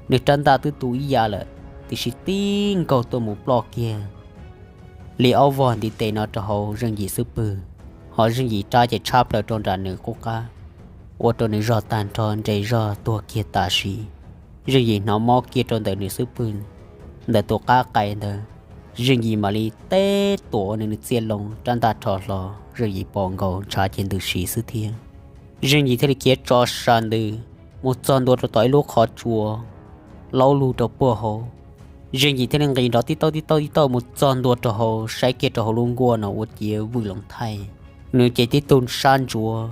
Nws rab ntaj twb tu ib ya lawm, tiam sis tib nkaug tuaj mus ploj kiag li ob vog ntiv tes no rau hauv Zeej Yim xub pwg, ho Zeej Yim rab ces tshab plaws rau nram nws qub qab, ua rau nws zog tag nrho nres zog tuag kiag tam sim. Zeej Yim hnov mob kiag rau ntawm nws xub pwg, ntawm tus qab qais ntawd. Zeej Yim mam li teb tuam ua nws nws txiaj loo, rab ntaj rho hlo, Zeej Yim pos nkaus ntshav ces ntws si xwb thiab. Zeej Yim thiaj li khiav tso sa ntws mus txog ntua rau tom ib lub qhov tsua laub lug rau puag hauv. Zeej Yim thiaj li nqis nrov tib tauj tib tauj tib tauj mus txog ntua rau hauv, saib kiag rau hauv lub nkuaj no ua ciav Vwj Loov Thaij. Nws ces tib tug sab ntsuav,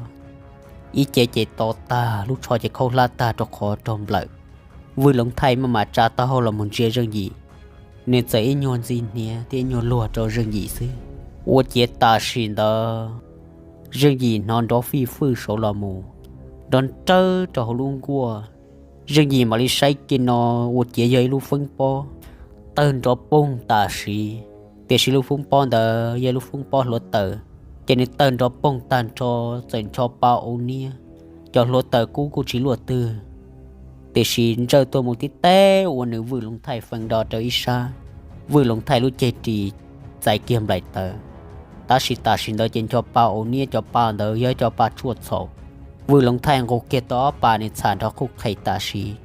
ib ce ces to tag, lub tsho ces khaub hlab tag rau qhov raug nplawm. Vwj Loov Thaij maj mam tsa taub hau los mus ntsia Zeej Yim, nws txawm ib nyuag ntxi hniav thiab ib nyuag luag rau Zeej Yim xwb. Ua ciav tam sim ntawd Zeej Yim hnov nrov fij fwj saud los mus, nrov nrawb rau hauv lub nkuaj. Zeej Yim mam li saib kiag no, ua ciav yog ib lub foob pob tawg nrov poog tam sim, tiam sis lub foob pob ntawd yog lub foob pob hluav taws, ces nws tawg nrov poog tag nrho, txawm ncho pa ua niab, cov hluav taws kub kuj tsis luaj twg, tiam sis ntsawj tuaj mus tib teb ua nws Vwj Loov Thaij feem do rau ib sab. Vwj Loov Thaij lub ceg ris txais kiag nplaim tawv, tab sis tam sim ntawd ces ncho pa ua niab, cov pa ntawd yog cov pa tshuaj txhaum. Vwj Loov Thaij nqus kiag tau ob pas nws txham nrov quj qhem tam sim.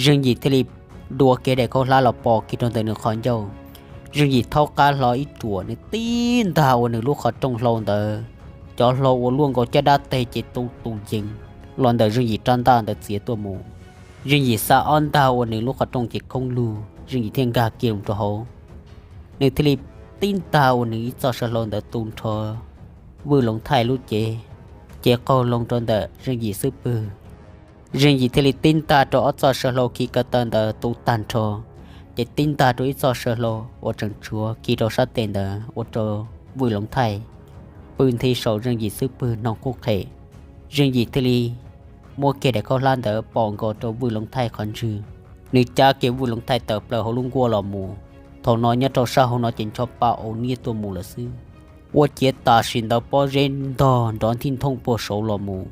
Zeej Yim thiaj li dua kiag daim khaub hlab los pos kiag rau ntawm nws qhov ncauj. Zeej Yim thaub qab hlo ib ruam, nws tib ntag ua nws lub qhov rooj hlau ntawd, cov hlau uas luaj nkaus caj dab teg ces tu tus yees los ntawm Zeej Yim rab ntaj ntawd txiav tuaj mus. Zeej Yim xa ob ntag ua nws lub qhov rooj ces khoob lug, Zeej Yim thiaj nkag kiag mus rau hauv. Nws thiaj li tib ntag ua nws ib txoj saw hlau ntawd tu nrho Vwj Loov Thaij lub cev, ces qaug loo rau ntawm Zeej Yim xub pwg. Zeej Yim thiaj li tib ntag rau ob txoj saw hlau khi ko taw ntawd tu tag nrho, ces tib ntag rau ib txoj saw hlau uas tseem tshuav khi rau sab tes ntawd ua rau Vwj Loov Thaij pw nthi saum Zeej Yim xub pwg noo quj qhem. Zeej Yim thiaj li muab kiag daim khaub hlab ntawd pos nkaus rau Vwj Loov Thaij qhov ntswg. Nws cab kiag Vwj Loov Thaij tawm plaws hauv lub nkuaj los mus. Thaum no nyob rau sab hauv no ces ncho pa ua niab tuaj mus lawm xwb. Ua ciav tam sim ntawd pob zeb ntog nrov nthij nthooj puag saud los mus,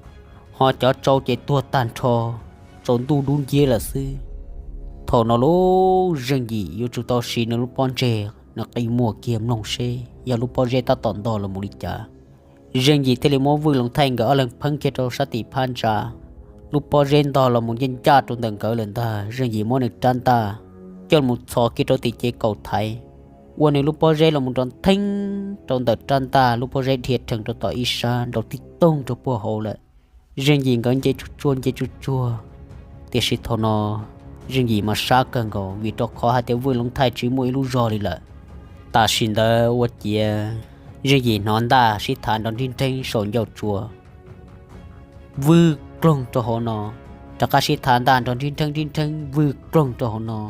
ho cov tsau ces tuag tag nrho, tsaus ntuj dub nciab lawm xwb. Thaum no lub Zeej Yim yuav tsum tau siv nws lub pob ntseg, nws qi muag kiag mloog seb yog lub pob zeb tab tom ntog los mus li cas. Zeej Yim thiaj li muab Vwj Loov Thaij nkawd ob leeg pheeb kiag rau sab tim phab ntsa. Lub pob zeb ntog los mus ncaj ncaj rau ntawm nkawd lawm ntag, Zeej Yim muab nws rab ntaj coj mus txhos kiag rau tim cev kaum thaiv, ua nws lub pob zeb los mus nrov ntheeb rau ntawm rab ntaj, lub pob zeb dhia rhees rau tom ib sab nrau tib toog rau puag hauv lawm. Zeej Yim nkawd nce tsuj tsuag nce tsuj tsuag, tiam sis thaum no Zeej Yim mas sab kawg nkaus vim rau qhov hais tias Vwj Loov Thaij tsis muaj ib lub zog li lawm. Tam sim ntawd ua ciav Zeej Yim hnov ntaj sib thav nrov nrib nrheeb saum ncauj tsua, vwj kloog rau hauv no, rov qab sib thav ntaj nrov nrib nrheeb nrib nrheeb vwj kloog rau hauv no.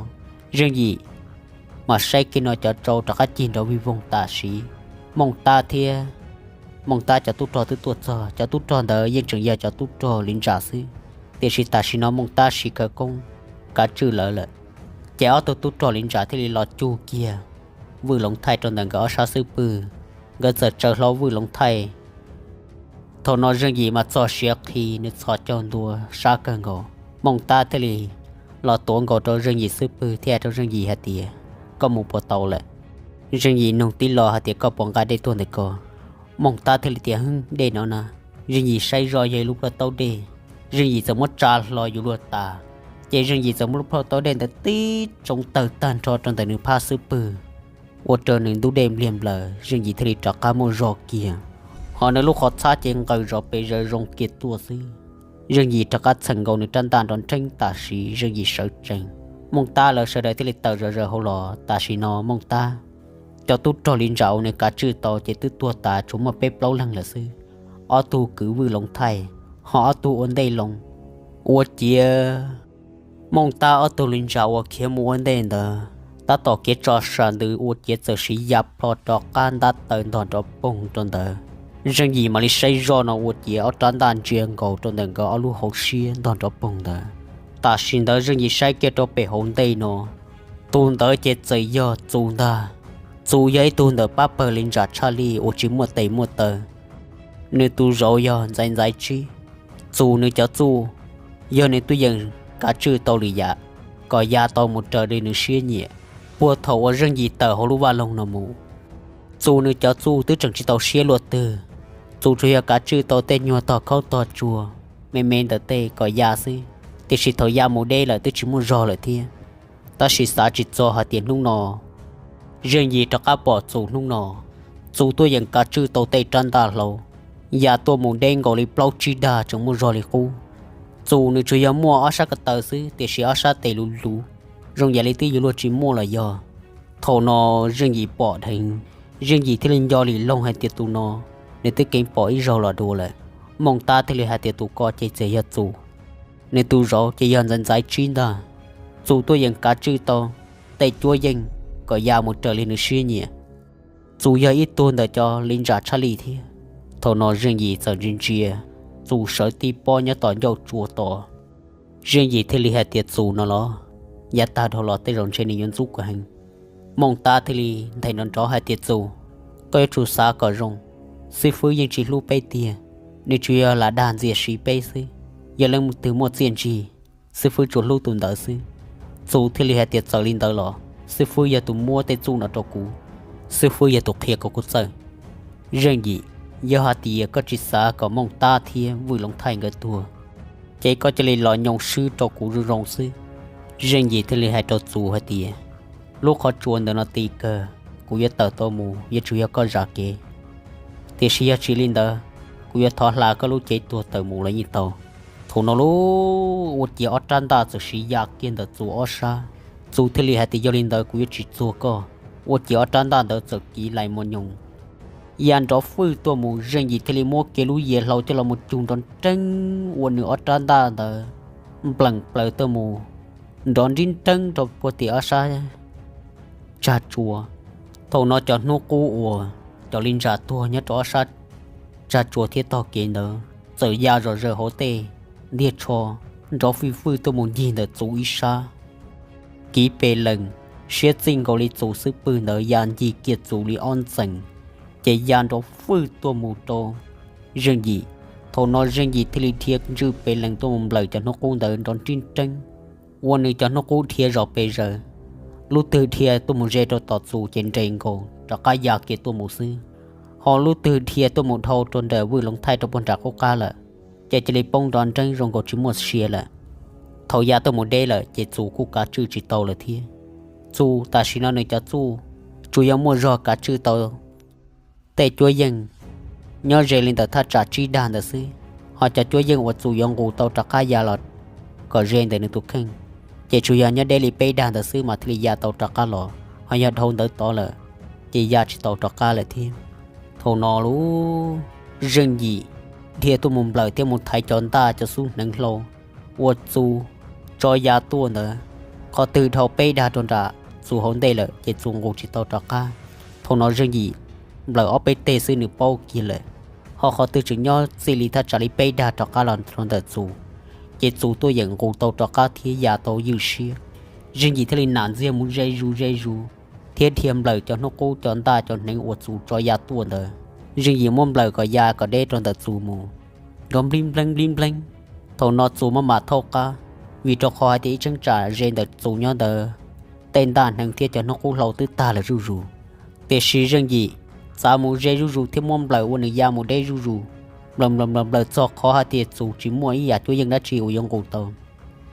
Zeej Yim mas saib kiag no cov tsau rov qab cig nrov vij voog tam sim. Mooj Tab thiab, Mooj Tab cov tub rog twb tuaj txog, cov tub rog ntawd yeej tseem yog cov tub rog li ntsa xwb. Tiam sis tam sim no Mooj Tab siv khawv koob kav tswj lawv lawm, ces ob tug tub rog Li Ntsam thiaj li los cug kiag Vwj Loov Thaij rau ntawm nkawd ob sab xub pwg, nkawd txawm tsaws hlo Vwj Loov Thaij. Thaum no Zeej Yim mas txog siav qhi, nws txhos caug ntua sab kawg nkaus. Mooj Tab thiaj li los tuav nkaus rau Zeej Yim xub pwg thiab rau Zeej Yim hais tias, Koj mus puas tau lawm? Zeej Yim nug tib lo hais tias, Koj puas nqa dej tuaj ntawm ko? Mooj Tab thiaj li tias, Hwb, dej no na. Zeej Yim saib zoj yog ib lub plhaub taub dej. Zeej Yim txawm muab tsa hlo yuav luag tas, ces Zeej Yim txawm muab lub plhaub taub dej ntawd tib tsoov tawg tag nrho rau ntawm nws phab xub pwg, ua rau nws ntub dej npliag nplaws. Zeej Yim thiaj li rov qab muaj zog kiag, ho nws lub qhov txhab ces nqaws zov pes zaws zoo kiag tuaj xwb. Zeej Yim rov qab txheem nkaus nws rab ntaj nrov nrheeb tam sim Zeej Yim sawv tsees. Mooj Tab lawv sawv daws thiaj li tawm zom zaws hauv los. Tam sim no Mooj Tab cov tub rog Li Ntsam uas nws kav tswj tau ces twb tuag tas tsuas muaj peb plaub leeg lawm xwb. Ob tug kwv Vwj Loov Thaij, ho ob tug ua ntej loo. Ua ciav Mooj Tab ob tug Li Ntsam uas khiav mus ua ntej ntawd, tab tom kev tso sam ntws ua ciav txawm siv ya plho rov qab ntab taw ntog nrov poog rau ntawd. Zeej Yim mam li saib zoj no ua ciav ob rab ntaj ntsia nkaus rau ntawm nkawd ob lub hauv siab ntog nrov poog ntawd. Tam sim ntawd Zeej Yim saib kiag rau pem hauv ntej no, tus ntawd ces txawm yog Txus ntag. Txus yog ib tug ntawm pab pawg Li Ntsam tshaj lij uas tsis muaj tes muaj taw. Nws tus zauv yog Ntxaiv Ntxaiv Tsib. Txus nws cov txuj yog nws tuaj yeem kav tswj tau lwm yam kom ya tau mus raws li nws siab nyiam. Puag thaum uas Zeej Yim tawm hauv lub vaj loog no mus, Txus nws cov txuj twb tseem tsis tau siab luaj twg. Txus tsuas yog kav tswj tau tej nyuag tog khaub tog tsuag me me ntawm tej kom ya xwb, tiam sis thaum ya mus deb lawm twb tsis muaj zog lawm thiab. Tab sis xav tsis txog hais tias hnub no Zeej Yim rov qab pom Txus hnub no, Txus tuaj yeem kav tswj tau tej rab ntaj hlau, ya tuaj mus deb nkaus li plaub tsib dag tseem muaj zog li qub. Txus nws tsuas yog muaj ob sab ko taw xwb, tiam sis ob sab tes luv luv, zoo yam li twb yuav luag tsis muaj los yog. Thaum no Zeej Yim pom dheev, Zeej Yim thiaj li nco lwm loog hais tias tus no nws twb keev pom ib zaug los dua lawm. Mooj Tab thiaj li hais tias tus ko ces txawm yog Txus, nws tus zauv ces yog Ntxaiv Ntxaiv Tsib ntag. Txus tuaj yeem kav tswj tau tej cuab yeej kom ya mus raws li nws siab nyiam. Txus yog ib tug ntawm cov Li Ntsam tshaj lij thiab. Thaum no Zeej Yim txawm ntsia ntsia Txus sawv tib pob nyob tom ncauj tsua tod. Zeej Yim thiaj li hais tias, Txus no los, yav tag dhau los tej zaum ntshe nws yuav ntxub kuv heev. Mooj Tab thiaj li nthe nrov nrov hais tias, Txus, koj yuav tsum xav kom zoo, xib fwb yeej tsis hlub peb tiag, nws tsuas yog lam dag ntxias siv peb xwb. Yog leej twg muaj txiaj ntsig, xib fwb tsuas hlub tus ntawd xwb. Txus thiaj li hais tias, Txawm li ntawd los xib fwb yog tus muab tej txuj no rau kuv, xib fwb yog tus qhia kom kuv txawj. Zeej Yim, yog hais tias koj tsis xav kom Mooj Tab thiab Vwj Loov Thaij nkawd tuag, ces koj cia li los nyoo swb rau kuv zoo zoo xwb. Zeej Yim thiaj li hais rau Txus hais tias, Lub qhov tsua ntawm no ti kawg, kuv yuav tawm tau mus yuav tsum yog koj zam kev. Tiam sis yog tsis li ntawd, kuv yuav thov hla koj lub cev tuag tawm mus los yeej tau. Thaum no lub ua ciav ob rab ntaj txawm siv ya kiag ntawm Txus ob sab. Txus thiaj li hais tias, Yog li ntawd kuv yuav tsis txuag koj. Ua ciav ob rab ntaj ntawd txawm kiv lais mos nyoos ya nrov fwj tuaj mus. Zeej Yim thiaj li muab kiag lub yias hlau coj los mus cug nrov nreeb ua nws ob rab ntaj ntawd npleem plaws tuaj mus nrov nrib nreeb rau puag tim ob sab tsag tsua. Thaum no cov hnub qub uas cov Li Ntsas tuag nyob rau ob sab tsag tsua thiab tog kev ntawd txawm ya zom zaws hauv tej ntiag tsho nrov fwj fwj tuaj mus ncig ntawm Txus ib sab. Kiv pes lees, siab txij nkaus li Txus xub pwg ntawd ya ncig kiag Txus li ob ntxees, ces ya nrov fwj tuaj mus rau Zeej Yim. Thaum no Zeej Yim thiaj li dhia ntswj pes lees tuaj mus nplawm cov hnub qub ntawd nrov nrib nreeb, ua nws cov hnub qub dhia zom pes zaws. Lub twg dhia tuaj mus ze rau tom Txus ces nres nkaus rov qab ya kiag tuaj mus xwb, ho lub twg dhia tuaj mus dhau rau nram Vwj Loov Thaij rau puag nram qub qab lawm, ces cia li poob nrov nreeb zoo nkaus tsis muaj sia lawm. Thaum ya tuaj mus deb lawm ces Txus kuj kav tswj tsis tau lawm thiab. Txus tam sim no nws cov txuj tsuas yog muaj zog kav tswj tau tej cuab yeej nyob ze li ntawm thaj tsam tsib dag ntawd xwb, ho cov cuab yeej uas Txus yuav nqus tau rov qab ya los kom ze ntawm nws tus kheej, ces tsuas yog nyob deb li peb dag ntawd xwb mas thiaj li ya tau rov qab los, ho yog dhau ntawd tod lawm ces ya tsis tau rov qab lawm thiab. Thaum no lub Zeej Yim dhia tuaj mus nplawm thiab mus thaiv cov ntaj cov xub hneev hlau uas Txus tso ya tuaj ntawd, qhov twg dhau peb dag rau nram Txus hauv ntej lawm ces Txus nqus tsis tau rov qab. Thaum no Zeej Yim nplawm ob peb teg xwb nws paub kiag lawm, ho qhov twg tseem nyob txij li thaj tsam li peb dag rov qab los rau ntawm Txus, ces Txus tuaj yeem nqus tau rov qab thiab ya tau ywj siab. Zeej Yim thiaj li nam ntxiag mus ze zus ze zus thiab dhia nplawm cov hnub qub cov ntaj cov hneev uas Txus tso ya tuaj ntawd. Zeej Yim muab nplawm kom ya kom deb rau ntawm Txus mus, nrov nplib npleeb nplib npleeb. Thaum no Txus maj mam thaub qab, vim rau qhov hais tias ib cheeb tsam ze ntawm Txus nyob ntawd tej ntaj hneev thiab cov hnub qub hlau twb tag lawm zuj zus. Tiam sis Zeej Yim txav mus ze zuj zus thiab muab nplawm ua nws ya mus deb zuj zus, nplawm nplawm nplawm nplawm txog qhov hais tias Txus tsis muaj ib yam cuab yeej dab tsi uas yuav nqus tau.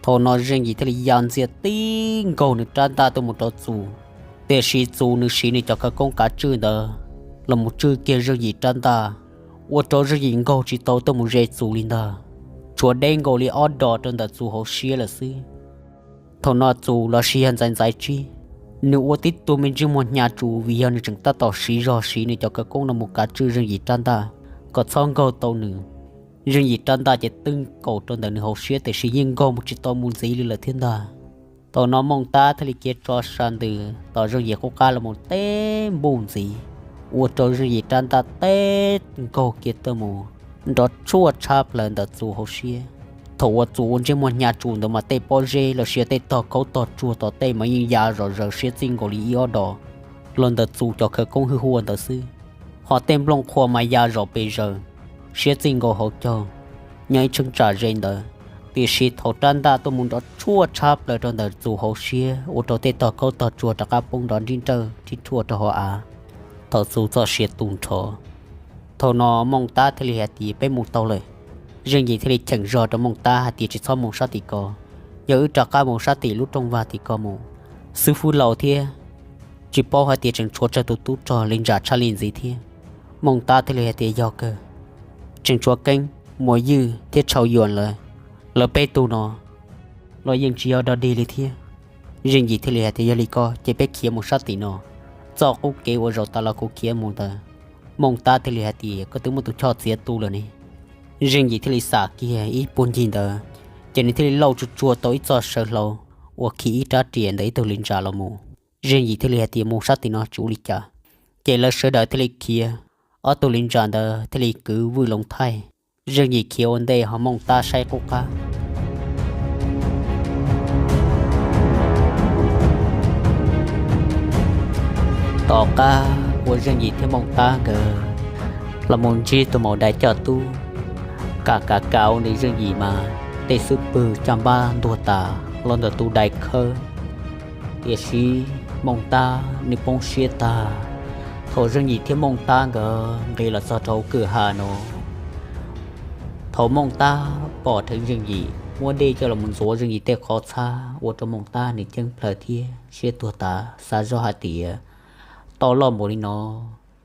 Thaum no Zeej Yim thiaj li ya ntxiag tib nkaug nws rab ntaj tuaj mus rau Txus, tiam sis Txus nws siv nws cov khawv koob kav tswj ntawd los mus tswj kiag Zeej Yim rab ntaj, ua rau Zeej Yim nkaug tsis tau tuaj mus ze Txus li ntag, tshuav deb nkaus li ob dos rau ntawm Txus hauv siab lawm xwb. Thaum no Txus los sis yog Ntxaiv Ntxaiv Tsib, nws ua tib tug me ntsej muag hnyav tsus vim yog nws tseem tab tom siv zog siv nws cov khawv koob no mus kav tswj Zeej Yim rab ntaj kom txhob nkaug tau nws. Zeej Yim rab ntaj ces twb nkaus rau ntawm nws hauv siab tiam sis yeej nkaug mus tsis tau mus ntxiv li lawm thiab ntag. Thaum no Mooj Tab thiaj li khiav tso sa ntws tom Zeej Yim qub qab los mus teb npuj ntxiv, ua rau Zeej Yim rab ntaj teb nkaug kiag tuaj mus nrov tshuaj tshab plaws ntawm Txus hauv siab. Thaum uas Txus ua ntsej muag hnyav tsus ntawd mas tej pob zeb los sis tej tog khaub tog tsuag tom tej mas yeej ya zom zaws siab txij nkaus li ib ob dos los ntawm Txus cov khawv koob hwj huaj ntawd xwb, ho tej nplooj qhuav mas ya zom pes zaws siab txij nkaus hauv caug nyob ib cheeb tsam ze ntawd. Tiam sis thaum rab ntaj tuaj mus nrov tshuaj tshab plaws rau ntawm Txus hauv siab ua rau tej tog khaub tog tsuag rov qab poob nrov nrib nrawj rhib rhuaj rau hauv av. Thaum Txus txoj sia tu nrho, thaum no Mooj Tab thiaj li hais tias peb mus tau lawm. Zeej Yim thiaj li cheem zog rau Mooj Tab hais tias tsis txhob mus sab tim ko, yog wb rov qab mus sab tim lub rooj vag tim ko mus, xib fwb laus thiab tsis paub hais tias tseem tshuav tsawg tus tub rog li ntsam tshaj li ntxiv thiab. Mooj Tab thiaj li hais tias yog kawg, tseem tshuav Keeb, Muas Ywj thiab Tshau Yuam lawm, lawv peb tug no los yeej tsis yog dog dig li thiab. Zeej Yim thiaj li hais tias yog li ko ces peb khiav mus sab tim no, txoj qub kev uas zaum tas los kuv khiav mus ntawd. Mooj Tab thiaj li hais tias koj twb muaj tus choj txiav tu lawm ne. Zeej Yim thiaj li xam kiag ib puag ncig ntawd, ces nws thiaj li lauj tsuag tsuag tau ib txoj saw hlau uas khi ib rab riam ntawm ib tug li ntsa los mus. Zeej Yim thiaj li hais tias mus sab tim no tsis ua li cas. Ces lawv sawv daws thiaj li khiav, ob tug li ntsa ntawd thiaj li kwv vwj loo thaij. Zeej Yim khiav ua ntej ho Mooj Tab saib qub qab. Tom qab uas Zeej Yim thiab Mooj Tab nkawd los mus ntsib tus maum dais coj tub, kam kam kam ua nws Zeej Yim mas tej xub pwg caj npab ntuag tas los ntawm tus dais khawb. Tiam sis Mooj Tab nws poob siab tag thaum Zeej Yim thiab Mooj Tab nkawd nqis los txog rau hauv kwj ha no. Thaum Mooj Tab pom dheev Zeej Yim muab dej coj los mus ntxuav Zeej Yim tej qhov txhab ua rau Mooj Tab nws ceeb plhaws thiab siab tuag tas, xav zoj hais tias tau loj npaum li no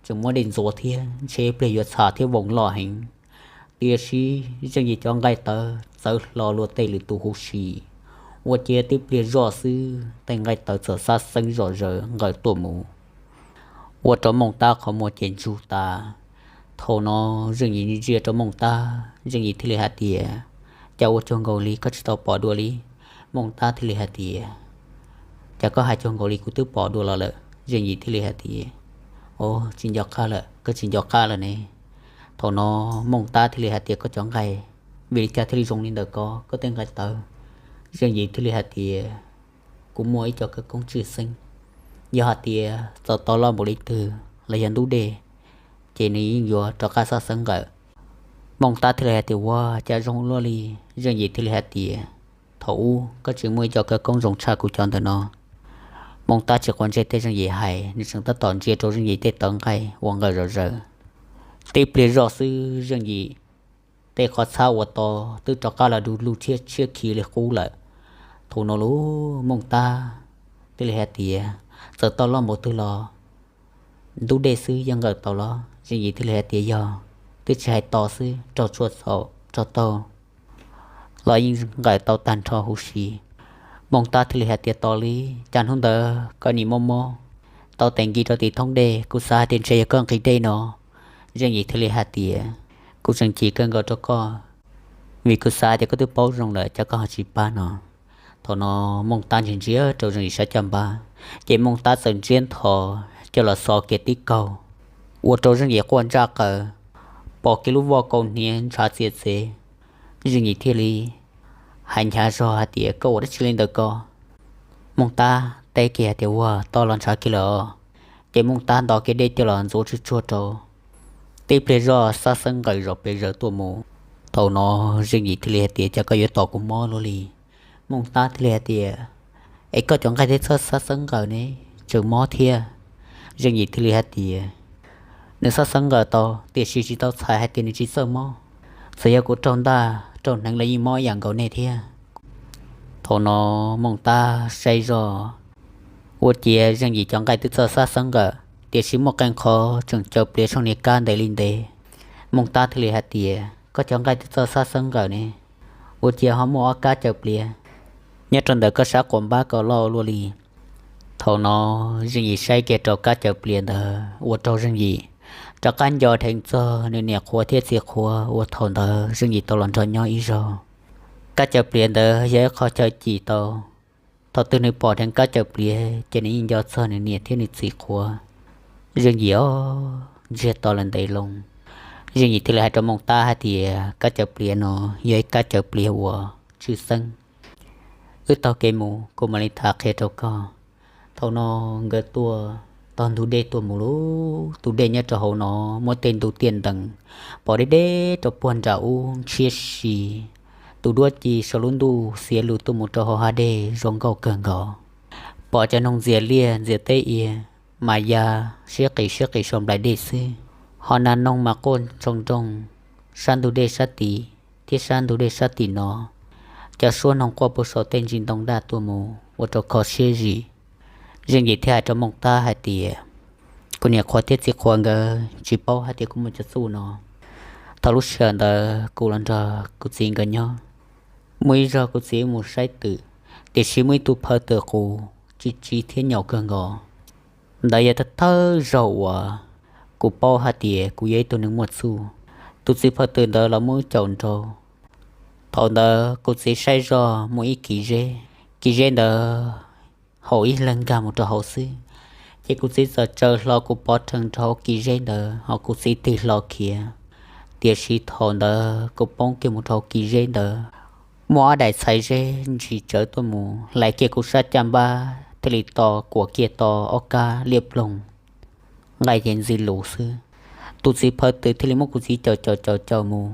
tseem muab dej ntxuav thiab, ntshe pliag yuav txham thiab voos loj heev. Tiam sis Zeej Yim cov nqaij tawv txawv hlo luag tej lwm tus huv si, ua ciav tib pliag zoj xwb tej nqaij tawv txawm xab xeeb zom zaws nqawm tuaj mus, ua rau Mooj Tab qhov muag ces ntsug tas. Thaum no Zeej Yim ntsia rau Mooj Tab, Zeej Yim thiaj li hais tias, cas ua cuag nkaus li koj tsis tau pom dua li? Mooj Tab thiaj li hais tias, cas koj hais cuag nkaus li kuv twb pom dua los lawm? Zeej Yim thiaj li hais tias, o, tsis nco qab lawm, koj tsis nco qab lawm ne. Thaum no Mooj Tab thiaj li hais tias, koj cov nqaij vim li cas thiaj li zoo li ntawm ko, koj tej nqaij tawv? Zeej Yim thiaj li hais tias, kuv muaj ib co khawv koob tshwj xeeb, yog hais tias txawm tau loj npaum li twg los yog ntub dej, ces nws yeej yuav rov qab xab xeeb nqawm. Mooj Tab thiaj li hais tias, ua cas zoo luaj li. Zeej Yim thiaj li hais tias, thaum ub koj tsis muaj ib co khawv koob zoo tshaj kuv cov ntawm no. Mooj Tab tsis quav ntsej tej Zeej Yim hais, nws tseem tab tom ntsia rau Zeej Yim tej tawv nqaij uas nqawm zom zaws. Tib pliag zoj xwb Zeej Yim tej qhov txhab uas to twb rov qab los du lug tshiab tshiab khi li qub lawm. Thaum no lub Mooj Tab thiaj li hais tias, txawm tau loj npaum twg los ntub dej xwb yeej nqawm tau los? Zeej Yim thiaj li hais tias, yog, twb tsis hais to xwb, raug tshuaj txhaum raug taug los yeej nqawm tau tag nrho huv si. Mooj Tab thiaj li hais tias, tos li, cas hnub ntawd koj nim mob mob tau tes nki rau tim thoob dej, kuv xav hais tias ntshe yog koj nqhis dej no. Zeej Yim thiaj li hais tias, kuv tseem chim kawg nkaus rau koj, vim kuv xav hais tias koj twb paub zoo lawm cas koj ho tsis pab no. Thaum no Mooj Tab ntsia ntsia rau Zeej Yim sab caj npab, ces Mooj Tab txawm ntsiab ntho coj los xo kiag tib kaug, ua rau Zeej Yim quaj ntsaj qaws, pom kiag lub voj kaus hniav ntshav txias txev. Zeej Yim thiaj li hais hnyav zog hais tias, Koj ua dab tsi li ntawd ko? Mooj Tab teb kiag hais tias, Ua, tau los ntshav kiag lawm os. Ces Mooj Tab nto kiag dej coj los ntxuav tsuag tsuag rau. Tib pliag zoj xab xeeb nqawm zom pes zaws tuaj mus. Thaum no Zeej Yim thiaj li hais tias, Cas koj yuav tos kuv mob luaj li? Mooj Tab thiaj li hais tias, Es koj cov nqaij twb txawj xab xeeb nqawm ne, tseem mob thiab. Zeej Yim thiaj li hais tias, Nws xab xeeb nqawm tau, tiam sis tsis tau txhais hais tias nws tsis txawj mob. Txawm yog kuv raug ntaj raug hneev los yeej mob ib yam nkaus nej thiab. Thaum no Mooj Tab saib zoj, ua ciav Zeej Yim cov nqaij twb txawj xab xeeb nqawm, tiam sis muaj qee qhov tseem caws pliav tshooj niag kab ntev li ntev. Mooj Tab thiaj li hais tias, Koj cov nqaij twb txawj xab xeeb nqawm ne, ua ciav ho muaj ob kab caws pliav nyob rau ntawm koj sab quas npab ko loj luaj li. Thaum no Zeej Yim saib kiag rau kab caws pliav ntawd ua rau Zeej Yim rov qab nco dheev txog nws niam qhuav thiab txiv qhuav uas thaum ntawd Zeej Yim tau los nrog nyob ib zaug. Kab caws pliav ntawd yog ib qho chaw cim tau. Thaum twg nws pom dheev kab caws pliav ces nws yeej nco txog nws niam thiab nws txiv qhuav. Zeej Yim ob ntsiag to lawm ntev loo. Zeej Yim thiaj li hais rau Mooj Tab hais tias, Kab caws pliav no yog ib kab caws pliav uas tshwj xeeb. Wb taug kev mus, kuv mam li tham qhia rau koj. Thaum no nkawd tuaj tog ntug dej tuaj mus lub tus dej nyob rau hauv no muaj tej ntug tiaj ntees pom deb deb rau puag nram ub ntshiab si. Tus duab ci saum lub ntuj xiav lus tuaj mus rau hauv hav dej zoo nkauj kawg nkaus. Pom cov noog ntxias liaj ntxias teb ia mas ya siab qis siab qis saum nplaim dej xwb. Ho nas noog mas quaj ntsoog nroog sab ntug dej sab tid thiab sab ntug dej sab tim no. Cov suab noog quaj puag saum tej ntsis ntoo daj tuaj mus ua rau kho siab zim. Zeej Yim thiaj hais rau Mooj Tab hais tias, Kuv niam qhuav thiab txiv qhuav nkawd tsis paub hais tias kuv muaj cov txuj no. Thaum lub sij hawm ntawd kuv los nrog kuv txiv nkawd nyob. Muaj ib zaug kuv txiv mus saib twm, tiam sis muaj ib tug phaw twm qus tsis tsiv thiab nyaum kawg nkaus. Ntawd yog thawj thawj zaug uas kuv paub hais tias kuv yog ib tug neeg muaj txuj. Tus txiv phaw twm ntawd los muab wb caum nrau. Thaum ntawd kuv txiv saib zoj muaj ib kis zeb, kis zeb ntawd haum ib leeg nkag mus rau hauv xwb. Ces kuv txiv txawm tsaws hlo kuv pov rhees rau hauv kis zeb ntawd ho kuv txiv tig hlo khiav. Tiam sis thaum ntawd kuv poob kiag mus rau hauv kis zeb ntawd, muaj ob daim txhais zeb ntsis tsawv tuaj mus hlais kiag kuv sab caj npab thiaj li to kuam kiag to ob kab liab ploog, nqaij ces ntxi lus xwb. Tus txiv phaw twm thiaj li muab kuv txiv caum caum caum caum mus.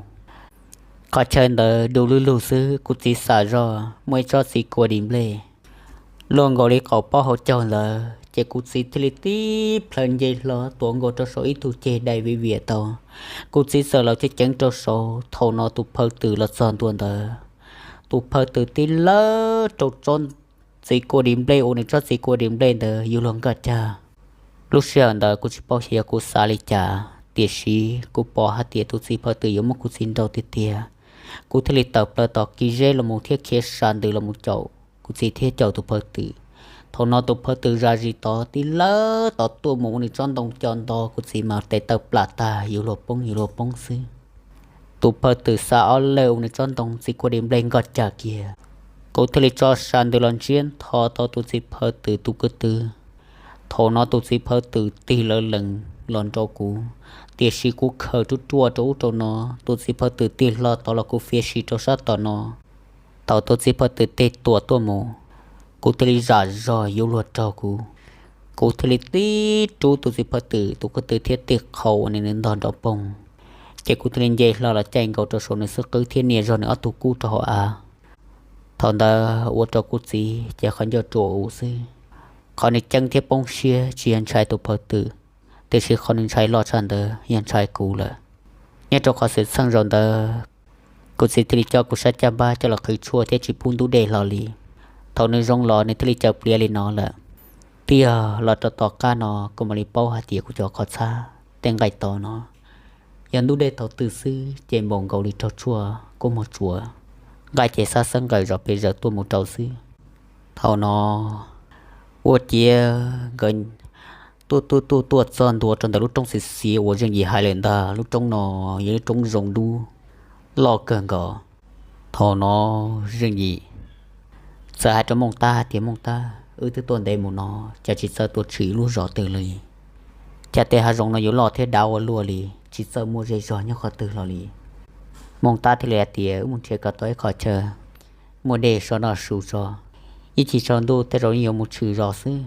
Qhov chaw ntawd du lug lug xwb, kuv txiv xam zoj muaj ib tsob txiv kua dis nplej luaj nkaus li qaum pob hauv caug ntawd, ces kuv txiv thiaj li tib plhaw nce hlo tuav nkaus rau saum ib tug ceg dai viv viam tau. Kuv txiv txawm los ceev ceev rau saud, thaum no tus phaw twm los txog ntua ntawd. Tus phaw twm tib lawv rau tsob txiv kua dis nplej uas nws tsob txiv kua dis nplej ntawd yuav luag nkaj cag. Lub sij hawm ntawd kuv tsis paub xyov yog kuv xav li cas, tiam sis kuv pom hais tias tus txiv phaw twm yuav muab kuv txiv nrau tiag tiag. Kuv thiaj li tawm plaws tom kis zeb los mus thiab khiav sa ntws los mus caum kuv txiv thiab caum tus phaw twm. Thaum no tus phaw twm zam zis tod tib lawv tod tuaj mus ua nws tsob ntoo co nto kuv txiv mas tes taw plam tag yuav luag poob yuav luag poob xwb. Tus phaw twm xa ob lawj ua nws tsob ntoo txiv kua dis nplej nkaj cag kiag. Kuv thiaj li tso sa ntws los ntsiab ntho tau tus txiv phaw twm tus kwv tw. Thaum no tus txiv phaw twm tig lawv lees los nrau kuv, tiam sis kuv khaws ruaj ruaj rau ub rau no, tus txiv phaw twm tig hlo tod los kuv fiav sis rau sab tom no. Thaum tus txiv phaw twm tig tuam tuaj mus, kuv thiaj li zam zog yuav luag raug kuv. Kuv thiaj li tib rub tus txiv phaw twm tus kwv tw thiab tib qhau ua nws ntog nrov poog, ces kuv thiaj li nce hlo los caij nkaus rau saum nws xub qwb thiab nias zog nws ob tug kub rau hauv av. Thaum ntawd ua rau kuv txiv ces qhov ncauj ruam u xwb. Qhov nws ceeb thiab poob siab tsis yog ntshai tus phaw twm, tiam sis qhov nws ntshai loj tshaj ntawd yog ntshai kuv lawm. Nyob rau qhov xwm txheej zaum ntawd, kuv txiv thiaj li coj kuv sab caj npab coj los qhwv tshuaj thiab tsis pub ntub dej hlo li. Thaum nws zoo los nws thiaj li caws pliav li no lawm. Twb yog los rau tom qab no kuv mam li paub hais tias kuv cov qhov txhab tej nqaij tod no yog ntub dej thaum twg xwb ces npaum nkaus li raug tshuaj kub muag tsuav, nqaij ces xab xeeb nqawm zom pes zaws tuaj mus rau xwb. Thaum no ua ciav nkawd tuaj tuaj tuaj tuaj txog ntua rau ntawm lub roob xiv xiv uas Zeej Yim hais lawm ntag, lub roob no yog lub roob zoo dub loj kawg nkaus. Thaum no Zeej Yim txawm hais rau Mooj Tab tias, Mooj Tab, wb twb tuaj ntev mus no, cas tsis txawj tuaj tshwm lub zos twg li? Cas tej hav zoov no yuav loj thiab dav ua luaj li, tsis txawj muaj zej zog nyob qhov twg hlo li? Mooj Tab thiaj li hais tias, Wb mus nrhiav kom tau ib qho chaw muaj dej so noj su tso, ib chim tsaus ntuj tej zaum yeej yuav mus tshwm zos xwb.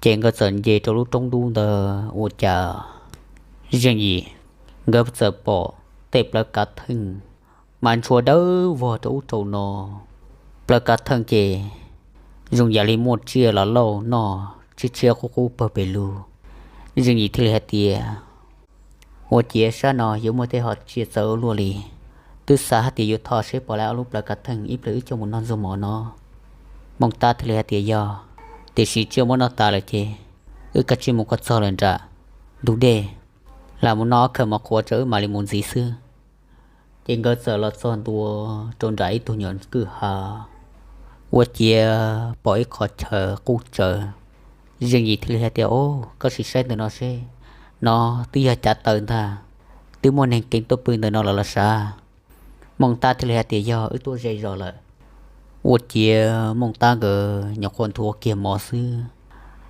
Ces nkawd txawm nce rau lub roob dub ntawd ua cas Zeej Yim nkawd txawm pom tej plawv kav theej mas ntshua dawb vog rau ub rau no. Plawv kav theej ces zoo yam li muaj tsiaj los lauj noj tshiab tshiab qub qub pawg pes lug. Zeej Yim thiaj li hais tias, ua ciav sab no yuav muaj tej hom tsiaj txawv ua luaj li, twb xav hais tias yuav thov seb pom lawv ob lub plawv kav theej ib pliag wb coj mus noj ntxuag mov no. Mooj Tab thiaj li hais tias yog, tiam sis tsiaj muab noj tas lawm ces wb kav tsij mus kom txog lawm nram ntug dej, lam mus noj ob khawm mov qhuav tso wb mam li mus ntxiv xwb. Ces nkawd txawm los txog ntua rau nram ib tug nyuam kwj ha, ua ciav pom ib qho chaw qub tsawv. Zeej Yim thiaj li hais tias, o, koj sim saib ntawm no seb, no twb yog cav taw ntag, twb muaj neeg keev tuaj pw ntawm no lawm los sav. Mooj Tab thiaj li hais tias yog, wb tuaj ze zos lawm. Ua ciav Mooj Tab nkawd nyuam qhuav nthuav kiag mov xwb,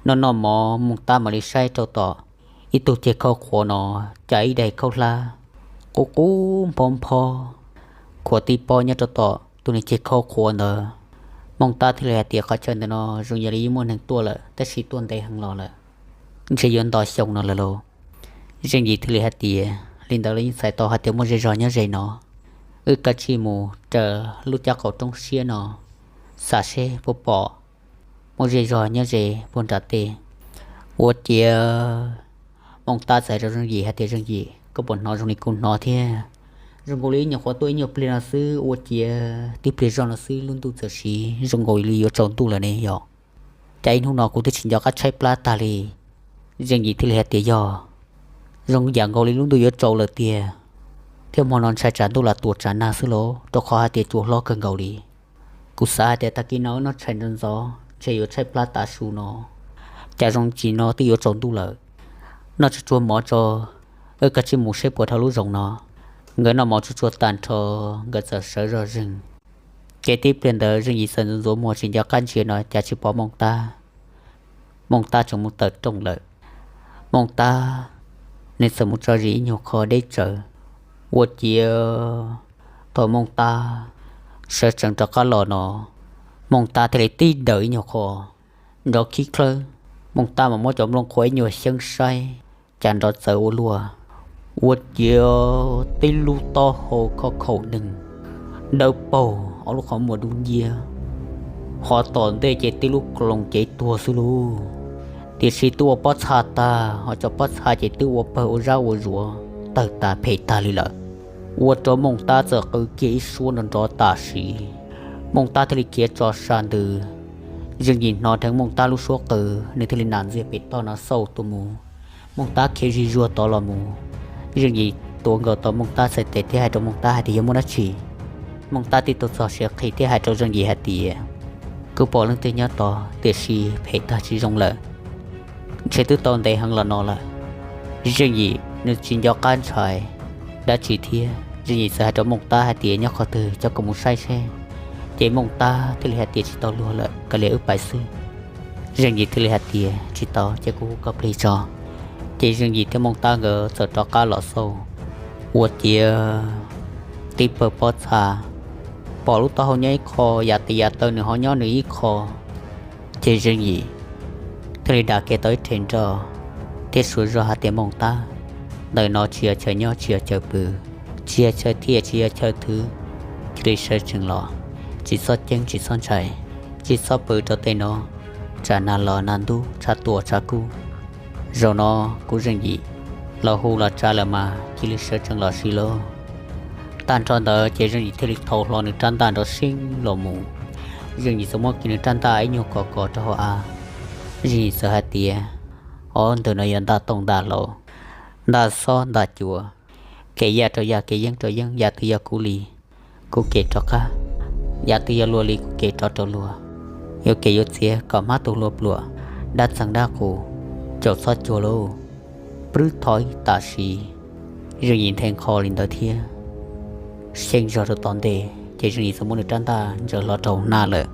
noj noj mov Mooj Tab mam li saib rau tom ib tug ceg khaub qhuav no, cas ib daim khaub hlab qub qub nphob nphob khuam tib pob nyob rau tom tus niag ceg khaub qhuav ntawd. Mooj Tab thiaj li hais tias qhov chaw ntawm no zoo yam li yeej muaj neeg tuaj lawm tab sis tuaj ntev heev los lawm, ntshe yuav nto xyoo no lawm lauj. Zeej Yim thiaj li hais tias li ntawd los yeej txhais tau hais tias muaj zej zog nyob ze no, wb kav tsij mus raws lub cab qaum roob siab no, xav seb puas pom muaj zej zog nyob ze puag nram tej. Ua ciav Mooj Tab txawm hais rau Zeej Yim hais tias, Zeej Yim, koj puas hnov zoo li kuv hnov thiab? Zoo nkaus li nyuam qhuav tuaj ib nyuag pliag no xwb ua ciav tib pliag zog no xwb lub ntuj txawm siv zoo nkaus li yuav tsaus ntuj lawm ne yom. Cas ib hnub no kuv twb tsis nco qab tshaib plab tag li. Zeej Yim thiaj li hais tias yog, zoo yam nkaus li lub ntuj yuav tsaus lawm tiag, thiab hmo no ntshai tsam ntuj lam tuam tsam nag xwb lauj, rau qhov hais tias cua hlob kawg nkaus li. Kuv xav hais tias tag kis no wb noj tshais ntxov ntxov ntshe yuav tshaib plab tav su no, cas zoo tsis no twb yuav tsaus ntuj lawm. Noj tsuag tsuag mov tso, wb kav tsij mus seb puas dhau lub zoov no. Nkawd noj mov tsuag tsuag tag nrho, nkawd txawm sawv zog zeeg. Ces tib pliag ntawd Zeej Yim txawm ntxuav ntxuav muag tsis nco qab ntsia no cas tsis pom Mooj Tab. Mooj Tab tseem mus tawm rooj lawm. Mooj Tab nws txawm mus tso zis ib nyuag qho deb tsawv. Ua ciav thaum Mooj Tab sawv tsees rov qab los no, Mooj Tab thiaj li tib daws ib nyuag qho nrov khib khlawb. Mooj Tab mas muab cov nplooj qhuav ib nyuag xyeeb saib cas nrov txawv ua luaj. Ua ciav tib lub taub hau khov khaum neeg dawb paug, ob lub qhov muag dub nciab, ho tom ntej ces tib lub koos cev tuag xwb lauj. Tiam sis twb ua pob txha tag, ho cov pob txha ces twb ua pawg ua zab ua zuav tawg tas phem tag li lawm. Ua rau Mooj Tab txawm qw kiag ib suab nrov nrov tam sim. Mooj Tab thiaj li khiav tso sa ntws. Zeej Yim hnov dheev Mooj Tab lub suab qw, nws thiaj li nam ntxiag pem toj no xauj tuaj mus. Mooj Tab khiav zig zuag tod los mus. Zeej Yim tuav nkaus tau Mooj Tab txhais tes thiab hais rau Mooj Tab hais tias yog muaj dab tsi. Mooj Tab tib tug txog siav qhi thiab hais rau Zeej Yim hais tias, kuv pom leej twg nyob tod tiam sis phem tag tsis zoo lawm, ntshe twb tau ntev heev los no lawm. Zeej Yim nws tsis nco qab ntshai dab tsi thiab, Zeej Yim txawm hais rau Mooj Tab hais tias nyob qhov twg coj kuv mus saib seb. Ces Mooj Tab thiaj li hais tias tsis tau luag lawm, kav liam wb pais xwb. Zeej Yim thiaj li hais tias tsis tau, ces kuv hu koj plig tso. Ces Zeej Yim thiab Mooj Tab nkawd txawm rov qab los xauj. Ua ciav tib pawg pob txha, pom lub taub hau nyob ib qho, yav tes yav taw nws ho nyob nws ib qho. Ces Zeej Yim thiaj li dam kiag tau ib rhe nroj thiab suav zog hais tias Mooj Tab, ntawm no tsis yog chaw nyob tsis yog chaw pw, tsis yog chaw thiaj tsis yog chaw thwv, cia li sawv tsees los, tsis txhob ceeb tsis txhob ntshai, tsis txhob pw rau tej no, tsam nag los nag ntub tshav tuam tshav kub. Zaum no kuv Zeej Yim los hu los tsa lawm mas cia li sawv tsees los sis lauj. Tag nrho ntawd ces Zeej Yim thiaj li thau hlo nws rab ntaj nrov seeb los mus. Zeej Yim txawm muab kiag nws rab ntaj ib nyuag kos kos rau hauv av. Zeej Yim txawm hais tias, ob ntawm no yog ntaj tooj ntaj hlau, ntaj xob ntaj cua, kev yaj rau yaj kev yeeb rau yeeb, yav twg yog kuv li, kuv kem rov qab, yav twg yog luag li kuv kem rov rau luag. Yuav kev yuav txiav kom hmab tu hlua pluam, dab txeeg dab qus, caum txhob cuag lauj. Prwb thov tam sim, Zeej Yim nthe nqho li ntawd thiab xyeej zog rau tom ntej ces Zeej Yim txawm muab nws rab ntaj ntsaws hlo rau hauv hnab lawm.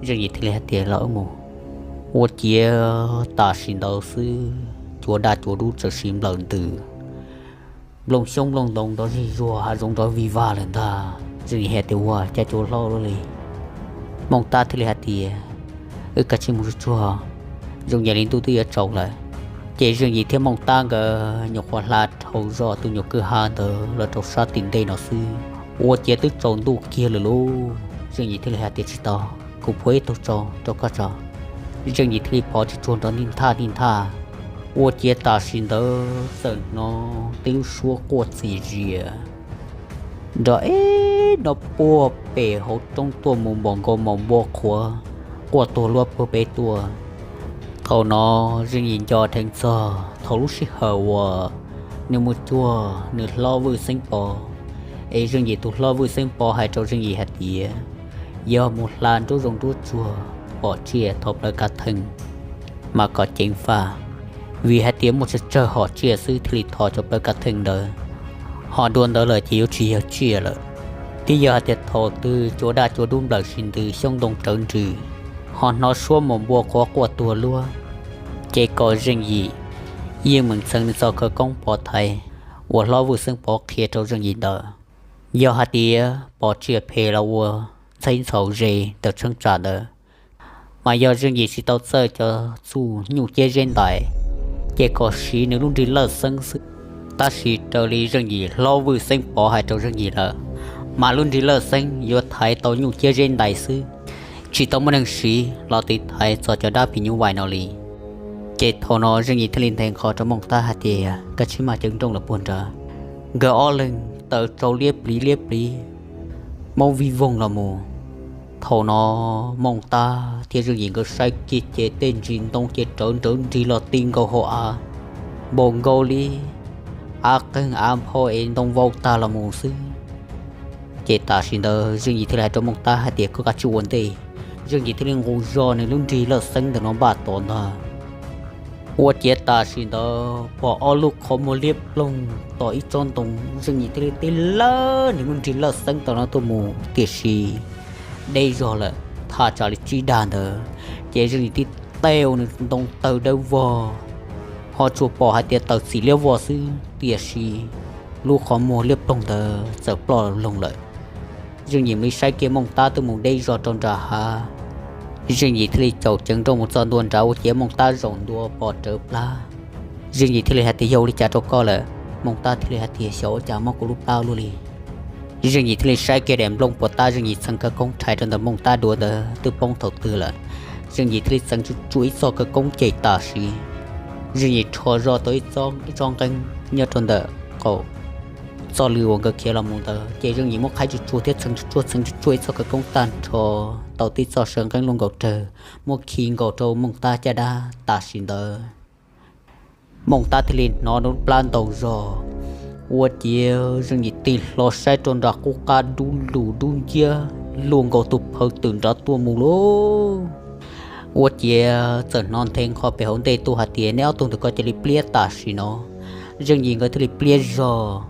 Zeej Yim thiaj li hais tias los wb mus. Ua ciav tam sim ntawd xwb cua daj cua dub txawm sis nplawm ntws, nplooj xyoob nplooj ntoo nrov zig zuag, hav zoov nrov vig vag lawm ntag. Zeej Yim hais tias ua cas cua hlob ua luaj li, Mooj Tab thiaj li hais tias, Wb kav tsij mus tsuag tsuag, zoo yam li ntuj twb yuav tsaus lawm. Ces Zeej Yim thiab Mooj Tab nkawd nyuam qhuav hla dhau zog tus nyuam kwj ha ntawd los rau sab tim ntej no xwb, ua ciav twb tsaus ntuj kiag lawm lauj. Zeej Yim thiaj li hais tias, Tsis tau, kuv phua ib tug tsau rau koj tso. Zeej Yim thiaj li phov tsuag tsuag nrov nij nthaj nij nthaj, ua ciav tam sim ntawd txawm hnov tej lub suab quaj txias zias nrov ib no puag pem hauv roob tuaj mus npaum nkaus mas npua qhuav quaj tuag luaj puag pem tuaj. Thaum no Zeej Yim nco dheev txog thaum lub sij hawm uas nws mus cuag nws hlob Vwj Xeeb Pov, es Zeej Yim tus hlob Vwj Xeeb Pov hais rau Zeej Yim hais tias, Yog mus hla nruab zoov nruab tsuag pom tsiaj thov plawv kav theej mas kom ceev faj, vim hais tias muaj tsawg tsawg hom tsiaj xwb thiaj li thov rau plawv kav theej ntawd. Ho dua ntawd lawm ces yuav tsis yog tsiaj lawm. Twb yog hais tias thaum twg cua daj cua dub nplawm sis ntws xyoob ntoo rawv nrws, ho hnov suab mas npua qhuav quaj tuag luaj, ces kom Zeej Yim yeej meem txheev nws txoj khawv koob pov thaiv uas hlob Vwj Xeeb Pov qhia rau Zeej Yim ntawd. Yog hais tias pom tsiaj phem los ua ntxheb ntxhaus ze ntawm tsheeb tsam ntawd, mas yog Zeej Yim tsis tau txawj cov txuj nyuj ciab zeb ntais, ces kom siv nws lub nrig lawj xeeb xwb. Tab sis raws li Zeej Yim hlob Vwj Xeeb Pov hais rau Zeej Yim lawm, mas lub nrig lawj xeeb yuav thaiv tau nyuj ciab zeb ntais xwb, tsis tau muaj neeg siv los tiv thaiv txog cov dab phim nyuj vais no li. Ces thaum no Zeej Yim thiaj li nthe nqho rau Mooj Tab hais tias, Kav tsij maj ceev nrooj los puag nrad. Nkawd ob leeg taws tsau liab pliv liab pliv, Moob vij voog los mus. Thaum no Mooj Tab thiab Zeej Yim nkawd saib kiag ces tej ntsis ntoo ces rawv nrawv nrig los ti nkaus hauv av, npaum nkaus li av qeeg av nphau es ntoo vau tag los mus xwb. Ces tam sim ntawd Zeej Yim thiaj li hais rau Mooj Tab hais tias, Koj kav tsij ua ntej. Zeej Yim thiaj li nqus zog nws lub nrig lawj xeeb ntawm no npaj tod ntag. Ua ciav tam sim ntawd pom ob lub qhov muag liab ploog tom ib tsob ntoo, Zeej Yim thiaj li tib lawb nws lub nrig lawj xeeb ntawm no tuaj mus, tiam sis deb zog lawm, thaj tsam li tsib dag ntawd, ces Zeej Yim tib teb ua nws ntoo tawg dawb vog, ho tsuas pom hais tias taws txim liab vog xwb, tiam sis lub qhov muag liab ploog ntawd txawm ploj loog lawm. Zeej Yim mam li saib kiag Mooj Tab twb mus deb zog rau nram hav. Zeej Yim thiaj li caum ceev nrooj mus txog ntua nrad ua ciav Mooj Tab zaum ntua pos rawv plab. Zeej Yim thiaj li hais tias, Yog ua li cas rau koj lawm? Mooj Tab thiaj li hais tias, Xyov ua cas mob kuv lub plab luaj li. Zeej Yim thiaj li saib kiag daim nplooj puas tab, Zeej Yim txheev khawv koob rhais rau ntawm Mooj Tab duav ntawd twb poob thaum twg lawm. Zeej Yim thiaj li txheev tsuj tsuav ib txoj khawv koob cem tam sim. Zeej Yim rho zog tau ib tsob nqeeb nyob rau ntawm qaum txoj lw uas nkawd khiav los mus ntawd, ces Zeej Yim muab qhaib tsuj tsuag thiab txheev tsuj tsuag txheev tsuj tsuag ib txoj khawv koob tag nrho tau tib txoj saw nqeeb luaj nkaus rawg, muab khi nkaus rau Mooj Tab caj dab tam sim ntawd. Mooj Tab thiaj li hnov lub plab ntaus zog, ua ciav Zeej Yim tig hlo saib rau nram qub qab dub lug dub nciab luaj nkaus tus phaw twm nrad tuaj mus lauj. Ua ciav txawm hnov nthe nqho pem hauv ntej tuaj hais tias, Neb ob tug ntawm ko cia li pliab tam sim no. Zeej Yim nkawd thiaj li pliab zog,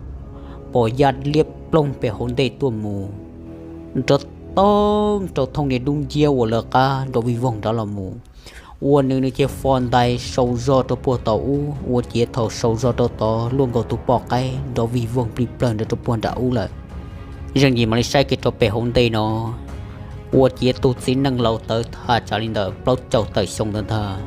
pom yaj liab ploog pem hauv ntej tuaj mus, nrov toog rau thooj niag dub nciab uas lawv qab nrov vij voog nrad los mus. Ua nws nws cia li fo ntais sau zog rau puag tom ub, ua ciav thaum sau zog rau tod luaj nkaus tus poj qaib nrov vij voog plig plawg nrov rau puag nram ub lawm. Zeej Yim mam li saib kiag rau pem hauv ntej no, ua ciav tus txiv neej laus tawv thaj tsam li ntawm plaub caug tawm xyoo ntawd ntag,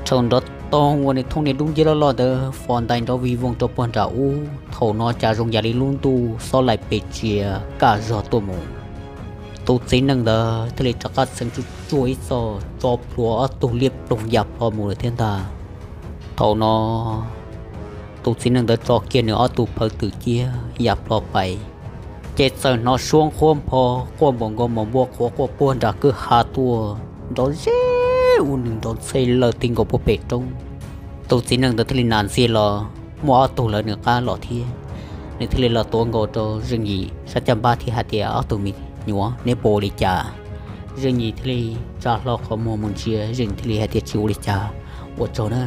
thaum nrov toog ua nws thooj niag dub nciab loj loj ntawd fo ntais nrov vij voog rau puag nram ub. Thaum no cas zoo yam li lub ntuj xob laim pes tsia kaj zog tuaj mus. Tus txiv neej ntawd thiaj li rov qab txheev tsuj tsuag ib txoj tso plhuav ob tug liab ploog ya plho mus lawm thiab ntag. Thaum no tus txiv neej ntawd tso kiag nws ob tug phaw twm ciab ya plho pais, ces txawm hnov suab nqhuab npho quaj npaum nkaus mas npua qhuav quaj puag nram kwj ha tuaj nrov zeb ua nws nrov ntxhej lawj ti nkaus puag pem roob. Tus txiv neej ntawd thiaj li nas ntxiag los muaj ob tug lawv nws qab los thiab, nws thiaj li los tuav nkaus rau Zeej Yim sab caj npab thiab hais tias, Ob tug me nyuam, neb puas ua li cas? Zeej Yim thiaj li tsa hlo qhov muag mus ntsia, Zeej Yim thiaj li hais tias, Tsis ua li cas, ua tsaug na.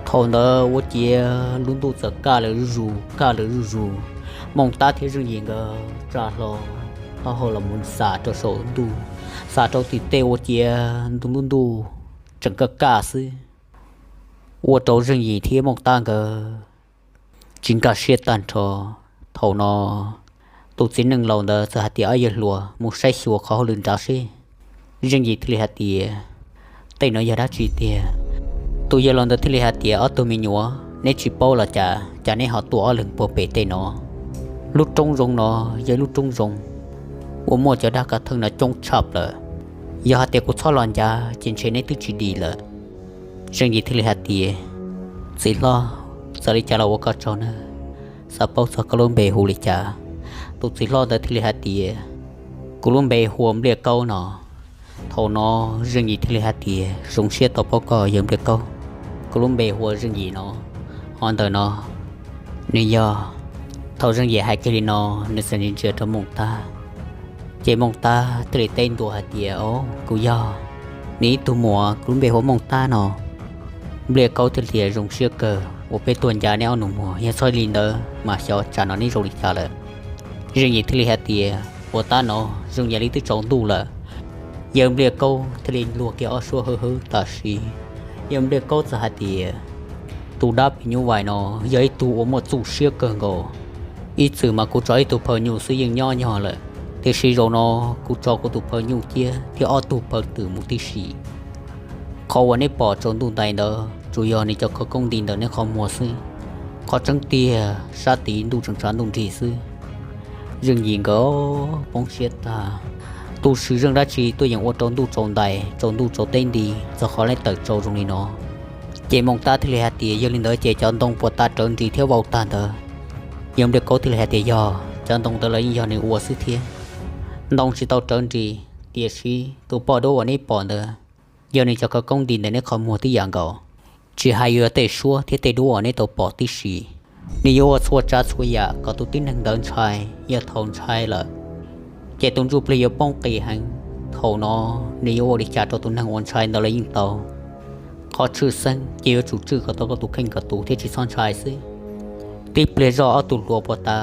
Thaum ntawd ua ciav lub ntuj txawm kaj lawm zuj zus kaj lawm zuj zus. Mooj Tab thiab Zeej Yim nkawd tsa hlo taub hau los mus xam rau saum ntuj, xam rau tim tej ua ciav ntu lub ntuj tseem kaj kaj xwb. Ua rau Zeej Yim thiab Mooj Tab nkawd tsis nkag siab tag nrho. Thaum no tus txiv neej laus ntawd txawm hais tias, Ob yawg hluas, mus saib xyuas qhov hauj lwm nrad seb. Zeej Yim thiaj li hais tias, tej no yog dab tsi tiag? Tus yawg laus ntawd thiaj li hais tias, ob tug me nyuam, neb tsis paub los cas, cas neb ho tuaj ob leeg puag pem tej no? Lub roob zoo no yog ib lub roob zoo uas muaj cov dab kav theej no coob tshaj plaws. Yog hais tias kuv txhob los ncav ces ntshe neb twb tsis dim lawm. Zeej Yim thiaj li hais tias, txiv hlob, txawm li cas los ua koj tsaug nawb, xav paub txog koj lub npe hu li cas? Tus txiv hlob ntawd thiaj li hais tias, kuv lub npe hu ua Npliaj Kaub no. Thaum no Zeej Yim thiaj li hais tias, zoo siab tau paub koj yawg Npliaj Kaub, kuv lub npe hu ua Zeej Yim no. Ho ntawm no nws yog. Thaum Zeej Yim hais kiag li no, nws txawm ntsia ntsia rau Mooj Tab. Ces Mooj Tab thiaj li teb ntua hais tias, o, kuv yog nws ib tug muam, kuv lub npe hu ua Mooj Tab no. Npliaj Kaub thiaj tias, zoo siab kawg uas peb tuaj ncav neb ob nus muag, yog txhob li ntawd mas xyov tsam no neb zoo li cas lawm. Zeej Yim thiaj li hais tias, puag ta no zoo yam li twb tsaus ntuj lawm, yawg Npliaj Kaub thiaj li luag kiag ob suab hwb hwb tam sim. Yawg Npliaj Kaub txawm hais tias, tus dab phim nyuj vais no yog ib tug uas muaj txuj siab kawg nkaus. Ib txwm mas kuv tso ib tug phaw nyuj xwb yeej nyob nyog lawm, tiam sis zaum no kuv tso kuv tus phaw nyuj ciab thiab ob tug phaw twm mus tib si. Qhov uas neb pom tsaus ntuj ntais ntawd tsuas yog nws cov khawv koob nti ntawm neb qhov muag xwb. Qhov tseeb tiag sab tid ntuj tseem tshav ntuj nrig xwb. Zeej Yim nkawd poob siab tag. Tus swm zeej dab tsi tuaj yeem ua rau ntuj tsaus ntais, tsaus ntuj tsaus teb nti, txog qhov lawv tawm tsau zoo li no? Ces Mooj Tab thiaj li hais tias, yog li ntawd ces cov ntoo puag ta rawv nris thiab vau tag ntawd. Yawg Npliaj Kaub thiaj li hais tias, yog, cov ntoo ntawd los yeej yog nws ua xwb thiab. Ntoo tsis tau rawv nris, tiam sis tus poj duab uas neb pom ntawd yog nws cov khawv koob nti ntawm neb qhov muag tib yam nkaus. Tsis hais yuav tej suab thiab tej duab uas neb tau pom tib si, nws yuav ua txhua tsav txhua yam kom tus tib neeg ntawd ntshai. Yog thaum ntshai lawm ces tus ntsuj plig yuav poob qis heev. Thaum no nws yuav ua li cas rau tus neeg uas ntshai ntawd los yeej tau. Qhov tshwj xeeb ces yuav tsum tswj kom tau koj tus kheej kom tus thiab tsis txhob ntshai xwb. Tib pliag zoj ob tug hluas puag ta,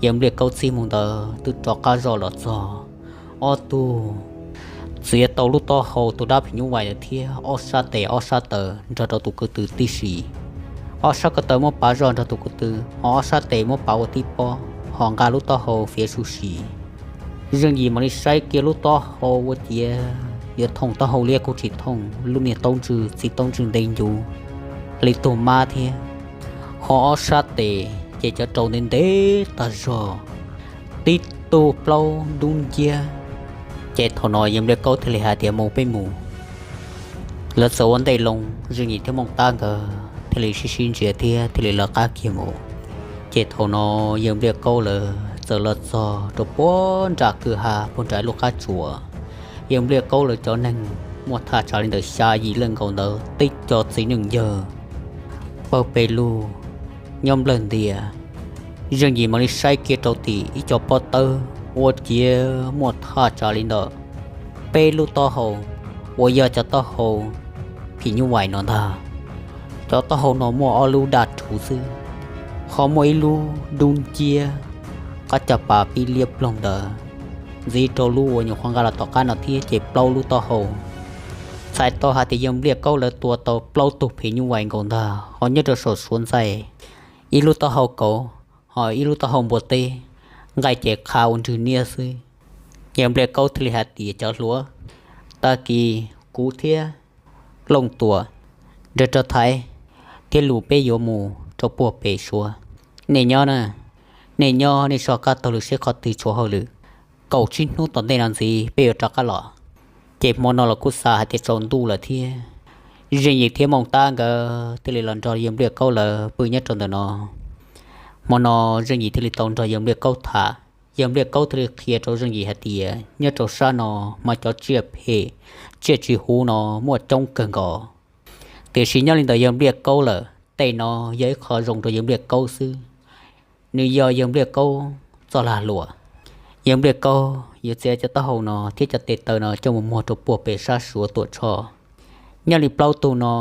yawg Npliaj Kaub txij mus ntawd twb rov qab zoj los txog. Ob tug txiav tau lub taub hau tus dab phim nyuj vais ntawd thiab ob sab tes ob sab taw nrog rau tus ko tw tib si. Ob sab ko taw muab pav zoj nrog tus ko tw, ho ob sab tes muab pav ua tib pob, ho nqa lub taub hau fiav su si. Zeej Yim mam li saib kiag lub taub hau ua ciav yuav thooj taub hau liab kuj tsis thooj, lub niag taub ntswg txiv taub ntswg ntev ncuv li tug mab thiab. Ho ob sab tes ces cov rau ntev ntev tag zog, tib tug plaub dub nciab. Ces thaum no yawg Npliaj Kaub thiaj li hais tias, mus peb mus. Lawv txawm ua ntej loo, Zeej Yim thiab Mooj Tab nkawd thiaj li sib sib ntsia thiab thiaj li lawv qab kiag mus. Ces thaum no yawg Npliaj Kaub lawv txawm los txog rau puag nram kwj ha puag nram lub qab tsuas. Yawg Npliaj Kaub lawv cov neeg muaj thaj tsam li ntawm xya yim leej nkaus ntawd, tib co txiv neej yawg pawg pes lug nyob nplawg ntias. Zeej Yim mam li saib kiag rau tim ib co pob tawb ua ciav muaj thaj tsam li ntawm peb lub taub hau uas yog cov taub hau phim nyuj vais no ntag. Cov taub hau no muaj ob lub daj rhuv xwb, ho muaj ib lub dub nciab qab caj pas pib liab ploog ntawd ntxiv rau lub uas nyuam qhuav nqa los tom qab no thiab, ces plaub lub taub hau. Txhais tau hais tias yawg Npliaj Kaub lawv tua tau plaub tug phim nyuj vais nkaus ntag, ho nyob rau saum Suav ntxaij, ib lub taub hau kauv, ho ib lub taub hau npua teb, nqaij ces qha ua nrwg niab xwb. Yawg Npliaj Kaub thiaj li hais tias, cov hluas, tag kis kuv thiab Looj Tuam nrog rau Thaiv thiab Lus peb yuav mus rau puag pem Suav. Nej nyob na, nej nyob nej soj qab taug lw seb qhov twg tshuav hauj lwm, kaum tsib hnub tom ntej no ntxiv peb yuav rov qab los. Ces hmo no los kuj xav hais tias tsaus ntuj lawm thiab, Zeej Yim thiab Mooj Tab nkawd thiaj li los nrog yawg Npliaj Kaub lawv pw nyob rau ntawm no. Hmo no Zeej Yim thiaj li tau nrog yawg Npliaj Kaub tham, yawg Npliaj Kaub thiaj li qhia rau Zeej Yim hais tias nyob rau sab no mas cov tsiaj phem, tsiaj tsis huv no muaj coob kawg nkaus. Tiam sis nyob li ntawm yawg Npliaj Kaub lawm, tej no yog ib qho zoo rau yawg Npliaj Kaub xwb. Nws yog yawg Npliaj Kaub txoj lag luam. Yawg Npliaj Kaub yuav txiav cov taub hau no thiab cov tes taw no coj mus muag rau puag pem sab Suav Tuam Tshoj. Nyob li plaub tug no,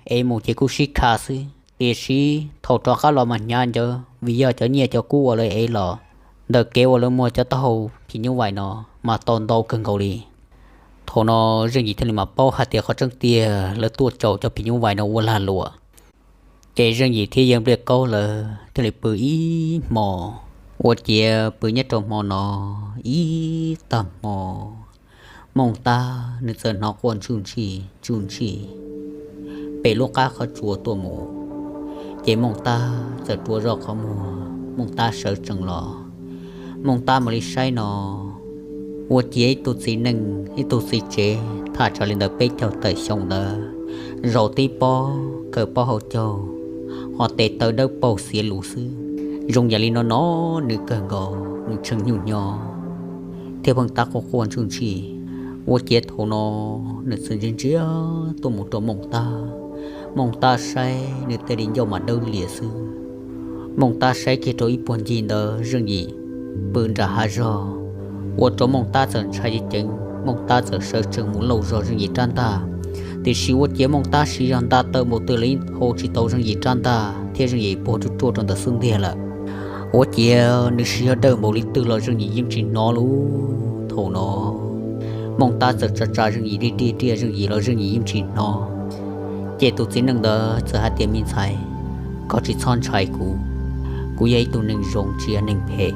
ev mus ces kuj sib kha xwb, tiam sis thaum rov qab los mas hnyav ncawv vim yog cov nyiaj cov kub uas lawv ev los ntawm kev uas lawv muag cov taub hau phim nyuj vais no mas tau ntau kawg nkaus li. Thaum no Zeej Yim thiaj li mam paub hais tias qhov tseeb tiag lawv tuaj caum cov phim nyuj vais no ua lag luam. Ces Zeej Yim thiab yawg Npliaj Kaub lawv thiaj li pw ib hmo, ua ciav pw nyob rau hmo no ib tag hmo. Mooj Tab nws txawm hnov quaj ntsuj ntshis ntsuj ntshis pem lub qab qhov tsua tuaj mus, ces Mooj Tab txawm rua zoj qhov muag, Mooj Tab sawv tsees los. Mooj Tab mam li saib no, ua ciav ib tug txiv neej ib tug txiv tsev thaj tsam li ntawm peb caug tawm xyoo ntawd, zaum tib pob khaws pob hau caug, ho tes taw dawb paug xiav lus xwb, zoo yam li no no nws kawg nkaus nws tshee nyuj nyo thiab pheej tab quaj quaj ntsuj ntshis. Ua ciav thaum no nws txawm ntsia ntsia tuaj mus rau Mooj Tab. Mooj Tab saib nws tej di ncauj mas dawb lias xwb. Mooj Tab saib kiag rau ib puag ncig ntawd Zeej Yim pw nram hav zog, ua rau Mooj Tab txawm ntshai ceev ceev, Mooj Tab txawm sawv tsees mus lauj zog Zeej Yim rab ntaj. Tiam sis ua ciav Mooj Tab siv zog nta taw npaum twg los yeej hau tsis tau Zeej Yim rab ntaj thiab Zeej Yim puag ruaj ruaj rau ntawm xub ntiag lawm. Ua ciav nws siv zog dawj npaum li twg los Zeej Yim yeej tsis hnov li. Thaum no Mooj Tab txawm tsa tsa Zeej Yim, ri ri ri Zeej Yim los Zeej Yim yeej tsis hnov. Ces tus txiv neej ntawd txawm hais tias, Me ntxhais, koj tsis txhob ntshai kuv, kuv yog ib tug neeg zoo tsis yog neeg phem.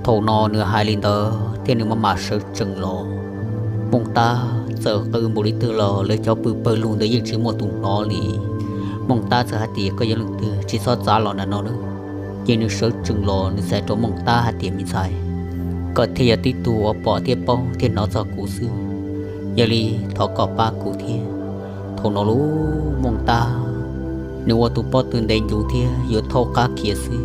Thaum no nws hais li ntawd thiab nws maj mam sawv tsees los, Mooj Tab txawm qw npaum li twg los lawv cov pw pawg lug ntawd yeej tsis muaj tus hnov li. Mooj Tab txawm hais tias, Koj yog leej twg, tsis txhob txav los ntawm no nawb. Ces nws sawv tsees los nws txawm hais rau Mooj Tab hais tias, Me ntxhais, koj thiaj yog tib tug uas pom thiab paub thiab hnov txog kuv xwb, yog li thov koj pab kuv thiab. Thaum no lub Mooj Tab nws ua tus pob tw ntev ncuv thiab yuav thaub qab khiav xwb,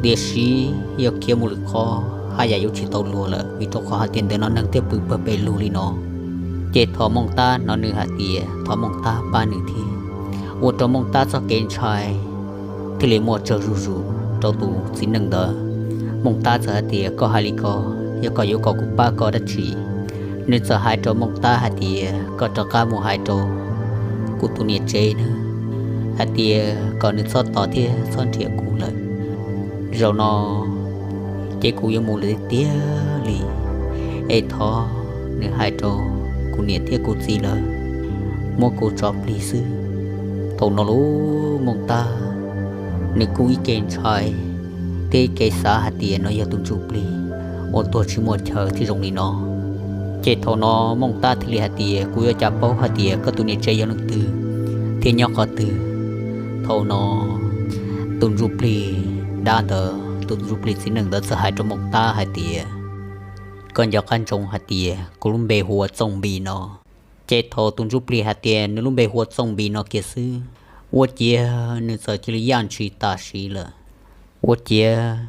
tiam sis yog khiav mus lwm qhov haj yam yuav tsis tau luag lawm, vim rau qhov hais tias ntawm no neeg thiaj pw pawg pawg lug li no. Ces thov Mooj Tab hnov nws hais tias thov Mooj Tab pab nws thiab, ua rau Mooj Tab txoj kev ntshai thiaj li muaj tsawg zuj zus rau tus txiv neej ntawd. Mooj Tab txawm hais tias, Koj hais li ko, yog koj yuav kom kuv pab koj dab tsi? Nws txawm hais rau Mooj Tab hais tias, Koj rov qab mus hais rau kuv tus niam tsev na, hais tias kom nws txhob tos thiab txhob nrhiav kuv lawm. Zaum no ces kuv yuav mus lawm tiag tiag li, es thov nws hais rau kuv niam thiab kuv txiv lawv muab kuv tso plig xwb. Thaum no lub Mooj Tab nws kuj ib ke ntshai thiab ib ke xav hais tias no yog tus ntsuj plig uas tuag tsis muaj chaw thiaj zoo li no. Ces thaum no Mooj Tab thiaj li hais tias, Kuv yuav cas paub hais tias koj tus niam tsev yog leej twg thiab nyob qhov twg? Thaum no tus ntsuj plig dab ntawd, tus ntsuj plig txiv neej ntawd txawm hais rau Mooj Tab hais tias, Koj nco qab ntsoov hais tias kuv lub npe hu ua Txooj Npis no. Ces thaum tus ntsuj plig hais tias nws lub npe hu ua Txooj Npis no kiag xwb, ua ciav nws txawm cia li yaj ntshis tam sim lawm. Ua ciav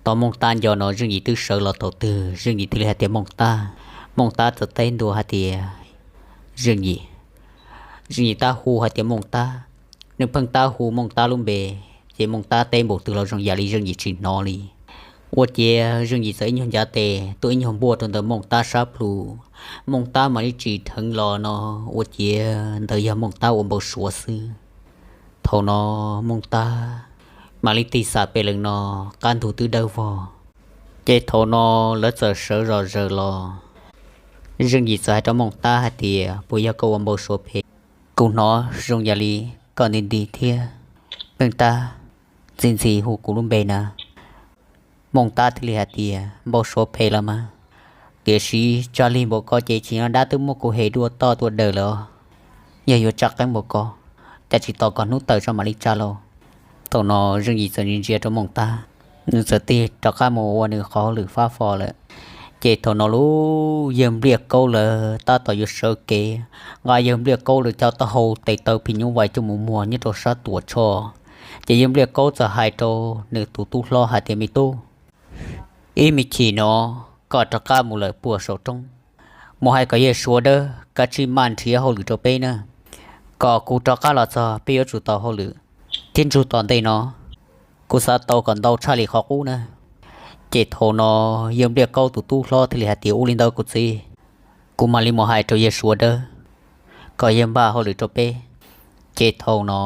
tau Mooj Tab nco no Zeej Yim twb sawv los thaum twg, Zeej Yim thiaj li hais tias, Mooj Tab. Mooj Tab txawm teb ntua hais tias, Zeej Yim. Zeej Yim tab hu hais tias, Mooj Tab. Nws pheej tab hu Mooj Tab lub npe, ces Mooj Tab teb npaum twg los zoo yam li Zeej Yim tsis hnov li. Ua ciav Zeej Yim txawm ib nyuag ncav tes tuaj ib nyuag npuaj rau ntawm Mooj Tab sab plhu. Mooj Tab mam li tsim dheev los no, ua ciav ntawd yog Mooj Tab ua npau suav xwb. Thaum no Mooj Tab mam li tig xam pem lees no, qab ntug twb dawb vog. Ces thaum no lawv txawm sawv zom zaws los. Zeej Yim txawm hais rau Mooj Tab hais tias, Puas yog koj ua npau suav phem? Kuv hnov zoo yam li koj nti nti thiab pheej tab ntxi ntxi hu kuv lub npe na. Mooj Tab thiaj li hais tias, Npau suav phem los mas, tiam sis tsag lig npaum ko ces tsis nyob dab twb muab kuv hem dua toj tuaj daws lawm os. Yog yuav tsaj qeeb npaum ko, cas tsis tos kom hnub tawm tso mam li tsa lauj. Thaum no Zeej Yim txawm ntsia ntsia rau Mooj Tab, nws txawm tig rov qab mus ua nws qhov hauj lwm fab fo lawm. Ces thaum no lub yawg Npliaj Kaub lawv tab tom yuav sawv kev, nqa yawg Npliaj Kaub lawv cov taub hau tes taw phim nyuj vais coj mus muag nyob rau sab tuam tshoj. Ces yawg Npliaj Kaub txawm hais rau nws tus tub hlob hais tias, Me tub, ib me chim no koj rov qab mus lawm puag saum roob, mus hais kom yawg Suav Dawb kav tsij maj nrhiav hauj lwm rau peb na, kom kuv rov qab los txog peb yuav tsum tau hauj lwm thiab ntsug tom ntej no. Kuv xav tau kom ntau tshaj li qhov qub na. Ces thaum no yawg Npliaj Kaub tus tub hlob thiaj li hais tias, Ua li ntawd kuv txiv, kuv mam li mus hais rau yawg Suav Dawb kom yawg npaj hauj lwm rau peb. Ces thaum no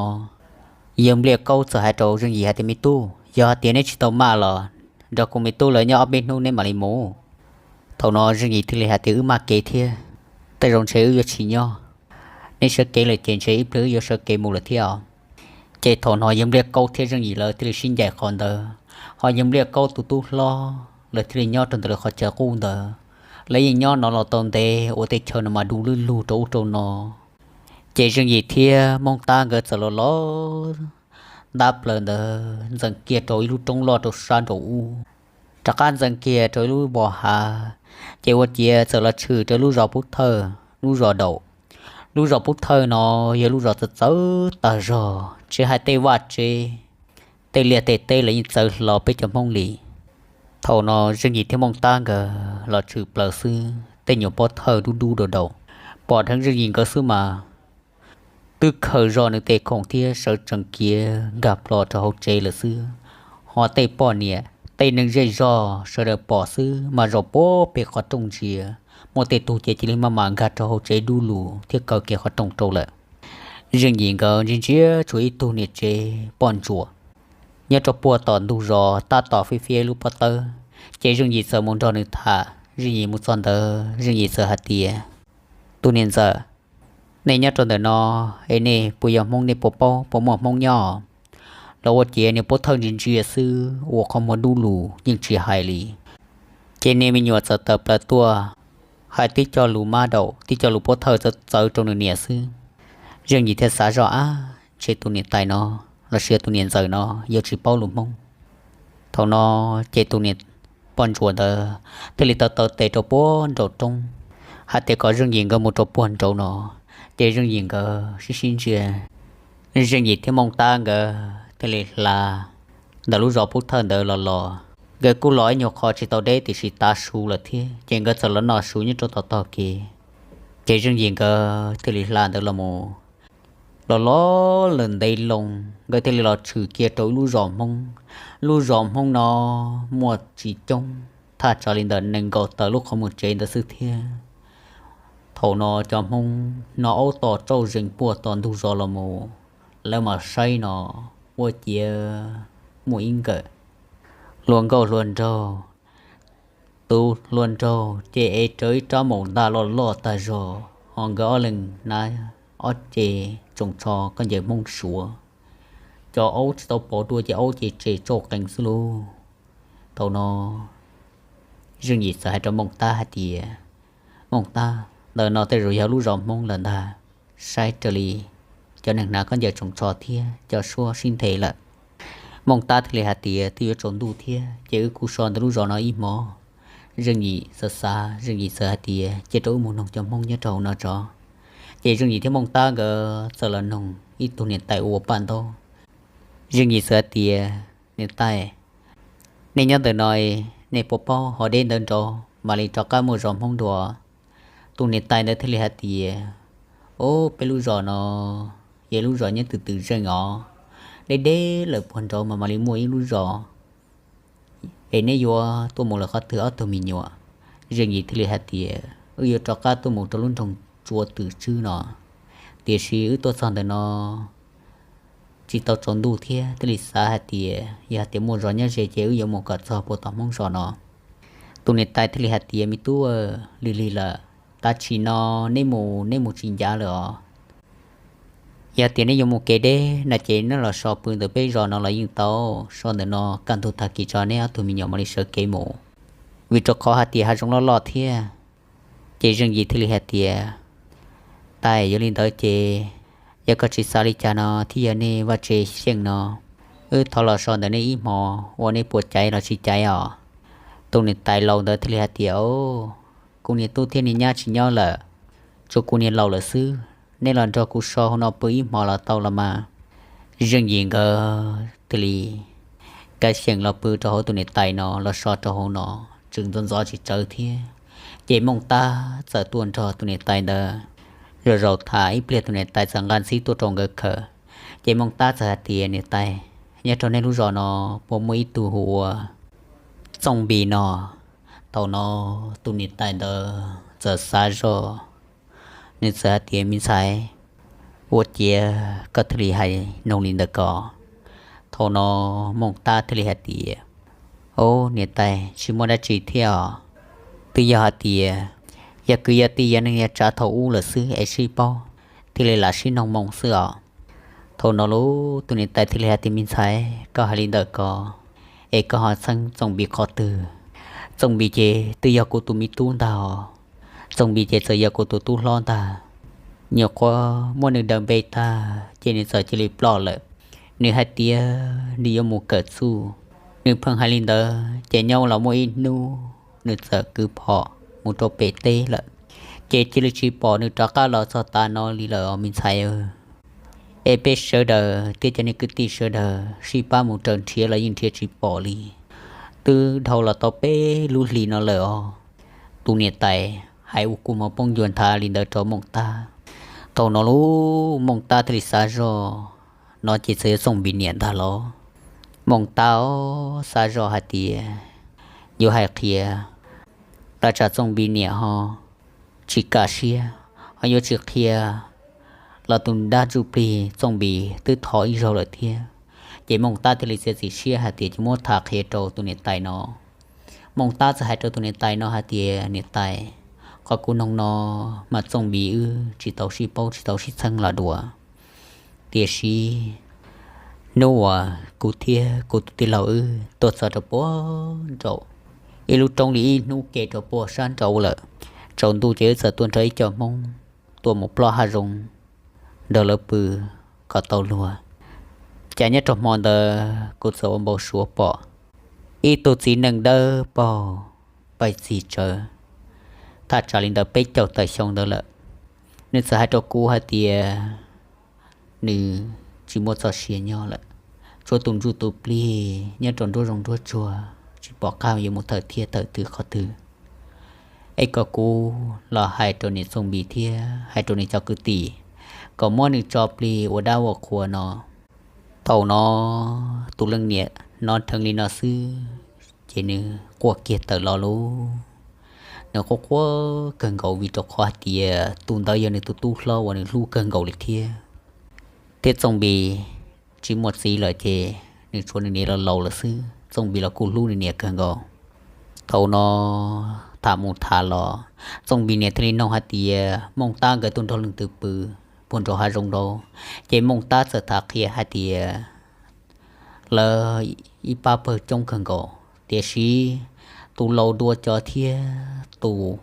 yawg Npliaj Kaub txawm hais rau Zeej Yim hais tias, Me tub, yog hais tias neb tsis tau maj los nrog kuv me tub lawv nyob ob peb hnub neb mam li mus. Thaum no Zeej Yim thiaj li hais tias, Wb maj kev thiab, tej zaum ntshe wb yuav tsis nyob. Neb sawv kev lawm ces ntshe ib pliag wb yuav sawv kev mus lawm thiab os. Ces thaum no yawg Npliaj Kaub thiab Zeej Yim lawv thiaj li sib ncaim qhov ntawd, ho yawg Npliaj Kaub tus tub hlob lawv thiaj li nyob rau ntawm lawv qhov chaw qub ntawd. Lawv yeej nyob no los tau ntev ua tej chaw no mas du lug lug rau ub rau no. Ces Zeej Yim thiab Mooj Tab nkawd txawm los los ntab plaws ntawd ntxeev kiag rau ib lub roob loj rau sab nraum ub, rov qab ntxeev kiag rau ib lub npoo hav. Ces ua ciav txawm los tshwm rau lub zos Pub Thawj, lub zos Daum. Lub zos Pub Thawj no yog lub zos txawv txawv tag zog, tsis hais tej vaj tsev, tej liaj tej teb los yeej txawv hlo peb cov Hmoob li. Thaum no Zeej Yim thiab Mooj Tab nkawd los tshwm plaws xwb, tej nyuam pob thawj dub dub dau dau, pom dheev Zeej Yim nkawd xwb mas twb khaws zog nws tej khoom thiab sawv tsees kiag nkag plho rau hauv tsev lawm xwb. Ho tej poj niam tej neeg zej zog sawv daws pom xwb mas zaum puag pem qhov rooj ntsia, muaj tej tug ces cia li maj mam nkag rau hauv tsev dub lug thiab kaw kiag qhov rooj rau lawm. Zeej Yim nkawd ntsia ntsia tshuav ib tug niam tsev poj ntsuam nyob rau puag tom ntug zos tab tom fiab fiab lub pob tawb. Ces Zeej Yim txawm mus nrog nws tham. Zeej Yim mus txog ntawd Zeej Yim txawm hais tias, Tus niam ntxawm, nej nyob rau ntawm no es nej puas yog Hmoob, nej puas paub puas muaj Hmoob nyob? Los ua ciav niag pob thawj ntsia ntsia xwb ua qhov muag dub lug yeej tsis hais li. Ces niag me nyuam txawm tawm plaws tuaj hais tib co lus mab daum tib co lus pob thawj txawv txawv rau nws niam xwb. Zeej Yim thiaj xav zoj, Ab, ntshe tus niam tais no los sis tus niam ntxawm no yuav tsis paub lus Hmoob. Thaum no ces tus niam poj ntsuam ntawd thiaj li taw taw tes rau puag nraum roob hais tias kom Zeej Yim nkawd mus rau puag nraud no. Ces Zeej Yim nkawd sib sib ntsia, Zeej Yim thiab Mooj Tab nkawd thiaj li hla ntawm lub zos Pub Thawj ntawd los los. Nkawd kuj los ib nyuag qho tsis tau deb tiam sis tav su lawm thiab, ces nkawd txawm los noj su nyob rau tom tog kev. Ces Zeej Yim nkawd thiaj li hla ntawd los mus. Los los lawm ntev loo, nkawd thiaj li los tshwm kiag rau ib lub zos Hmoob. Lub zos Hmoob no muaj tsis coob, thaj tsam li ntawm nees nkaum tawm lub qhov muag tsev ntawd xwb thiab. Thaum no cov Hmoob no aub tom tsauj zees puag tom ntug zos los mus, lawv mam saib no ua ciav muaj ib nkawm hluas nkauj hluas nraug. Tus hluas nraug ces ev rawv ib rab maum ntaj loj loj tag zog, ho nkawd ob leeg hnav ob ce tsoos tsho khaub ncaws Hmoob Suav. Cov aub tsis tau pov dua ces aub ces tsem tsauj qees xwb lauj. Thaum no Zeej Yim txawm hais rau Mooj Tab hais tias, Mooj Tab, ntawm no tej zaum yog lub zos Hmoob lawm ntag, saib raws li cov neeg hnav khaub ncaws tsoos tsho thiab cov suab sib nthe lawm. Mooj Tab thiaj li hais tias, Twb yuav tsaus ntuj thiab ces wb kuj so ntawm lub zos no ib hmos. Zeej Yim xav xav, Zeej Yim txawm hais tias, Cia rau wb mus noog cov Hmoob nyob rau hauv no tso. Ces Zeej Yim thiab Mooj Tab nkawd txawm los noog ib tug niam tais ua paj ntaub. Zeej Yim txawm hais tias, Niam tais, nej nyob ntawm no, nej puas paub ho deb ntawd nraud mam li rov qab muaj zos Hmoob dua? Tus niam tais ntawd thiaj li hais tias, Ob, peb lub zos no yog lub zos nyob twm twm zeej os, deb deb lawm puag nraud mas mam li muaj ib lub zos. Es neb yuav tuaj mus lawm qhov twg ob tug me nyuam? Zeej Yim thiaj li hais tias, Wb yuav rov qab tuaj mus rau lub nroog Tsua Twm Tswb no, tiam sis wb tuaj txog ntawm no tsis tau tsaus ntuj thiab, thiaj li xav hais tias yog hais tias muaj zos nyob ze ces wb yuav mus kom txog puag tom Hmoob zos no. Tus niam tais thiaj li hais tias, Me tub, lig lig lawm, tam sim no neb mus neb mus tsis ncav lawm os. Yog tias neb yuav mus kev deb no ces neb los so pw ntawm peb zos no los yeej tau, so ntawm no kaj ntug tag kis tso neb ob tug me nyuam mam li sawv kev mus, vim rau qhov hais tias hav zoov loj loj thiab. Ces Zeej Yim thiaj li hais tias, Tais, yog li ntawd ces yog koj tsis xav li cas no thiab yog nej vaj tse xyeej no, wb thov los so ntawm nej ib hmos ua nej puas caiv los tsis caiv os? Tus niam tais laus ntawd thiaj li hais tias, O, kuv niag tub thiab niag nyab tsis nyob lawm, tsuas kuv niag laus lawm xwb, neb los nrog kuv so hauv no pw ib hmos los tau los mas. Zeej Yim nkawd thiaj li kav xyeem los pw rau hauv tus niam tais no los so rau hauv no, tseem ntxov ntxov tsis tsawv thiab. Ces Mooj Tab txawm tuaj nrog tus niam tais ntawd zaum zaum tham ib pliag, tus niam tais txawm nqa ntxhib tuaj rau nkawd khaws. Ces Mooj Tab txawm hais tias, Niam tais, nyob rau nej lub zos no puas muaj ib tug hu ua Txooj Npis no? Thaum no tus niam tais ntawd txawm xav zoj, nws txawm hais tias, Me ntxhais, ua ciav koj thiaj li hais noog li ntawd ko? Thaum no Mooj Tab thiaj li hais tias, O, niam tais, tsis muaj dab tsi thiab os. Twb yog hais tias yog kwv yog tij yog neej yog tsav thaum ub lawm xwb es sib paub, thiaj li lam sib noog moo xwb os. Thaum no lauj, tus niam tais thiaj li hais tias, Me ntxhais, koj hais li ntawd ko, es koj ho txheeb Txooj Npis qhov twg? Txooj Npis ces twb yog kuv tus me tub ntag os. Txooj Npis ces txawm yog kuv tus tub hlob ntag. Nyuam qhuav muab nws daws npe tag ces nws txawm cia li ploj lawm. Nws hais tias nws yuav mus kawm txuj. Nws pheej hais li ntawd ces nyob los muaj ib hnub nws txawm kwv phom mus rau pem teb lawm, ces cia li tsis pom nws rov qab los txog tav no li lawm os me ntxhais. Es peb sawv daws thiab cov niag kwv tij sawv daws sib pab mus raws nrhiav los yeej nrhiav tsis pom li. Twb dhau los tau peb lub hlis no lawm os. Tus niam tais hais ua kua muag poob ncua nthav li ntawd rau Mooj Tab. Thaum no lub Mooj Tab thiaj li xav zoj, no ces txawm yog Txooj Npis niam ntag los? Mooj Tab xav zoj hais tias yuav hais qhia, tab tsam Txooj Npis niam ho tsis kam siab, ho yuav tsis qhia los tus dab ntsuj plig Txooj Npis twb thov ib zaug lawm thiab. Ces Mooj Tab thiaj li txiav txim siab hais tias cia muab tham qhia rau tus niam tais no. Mooj Tab txawm hais rau tus niam tais no hais tias, niam tais, qhov kuv noog no mas Txooj Npis wb tsis tau sib paub tsis tau sib txheeb los dua. Tiam sis hnub uas kuv thiab kuv tus tij laug wb tuaj txog rau puag nraum ib lub roob li ib hnub ke rau puag sab nraud lawm, tsaus ntuj ces wb txawm tuaj nrog ib co Hmoob tuaj mus ploj hav zoov nrog lawv pw kom tau luag. Cas nyob rau hmo ntawd kuv txawm ua npau suav pom ib tug txiv neej dawb paug pais txig tsawv, thaj tsam li ntawd peb caug tawm xyoo ntawd lawm. Nws txawm hais rau kuv hais tias nws tsis muaj txoj sia nyob lawm, tshuav tus ntsuj tus plig nyob rau nruab zoov nruab tsuag tsis pom qab yuav mus thawm thiab thawm twg qhov twg. Es kom kuv los hais rau niam Txooj Npis thiab hais rau nws cov kwv tij kom muab nws tso plig ua dab ua qhua no. Thaum no tus leej niam hnov dheev li no xwb ces nws quaj kiag tawm los lauj. Nws quaj quaj kawg nkaus vim rau qhov hais tias tus ntawd yog nws tus tub hlob uas nws hlub kawg nkaus li thiab. Thiab Txooj Npis tsis muaj txiv lawm ces nws tshuav nws niam los laus lawm xwb. Txooj Npis los kuj hlub nws niam kawg nkaus. Thaum no tham mus tham los Txooj Npis niam thiaj li noog hais tias Mooj Tab nkawd tuaj nrog leej twg pw puag nraum hav zoov nraud. Ces Mooj Tab txawm tham qhia hais tias lawv ib pab pawg coob kawg nkaus, tiam sis tus laus dua cov thiab tus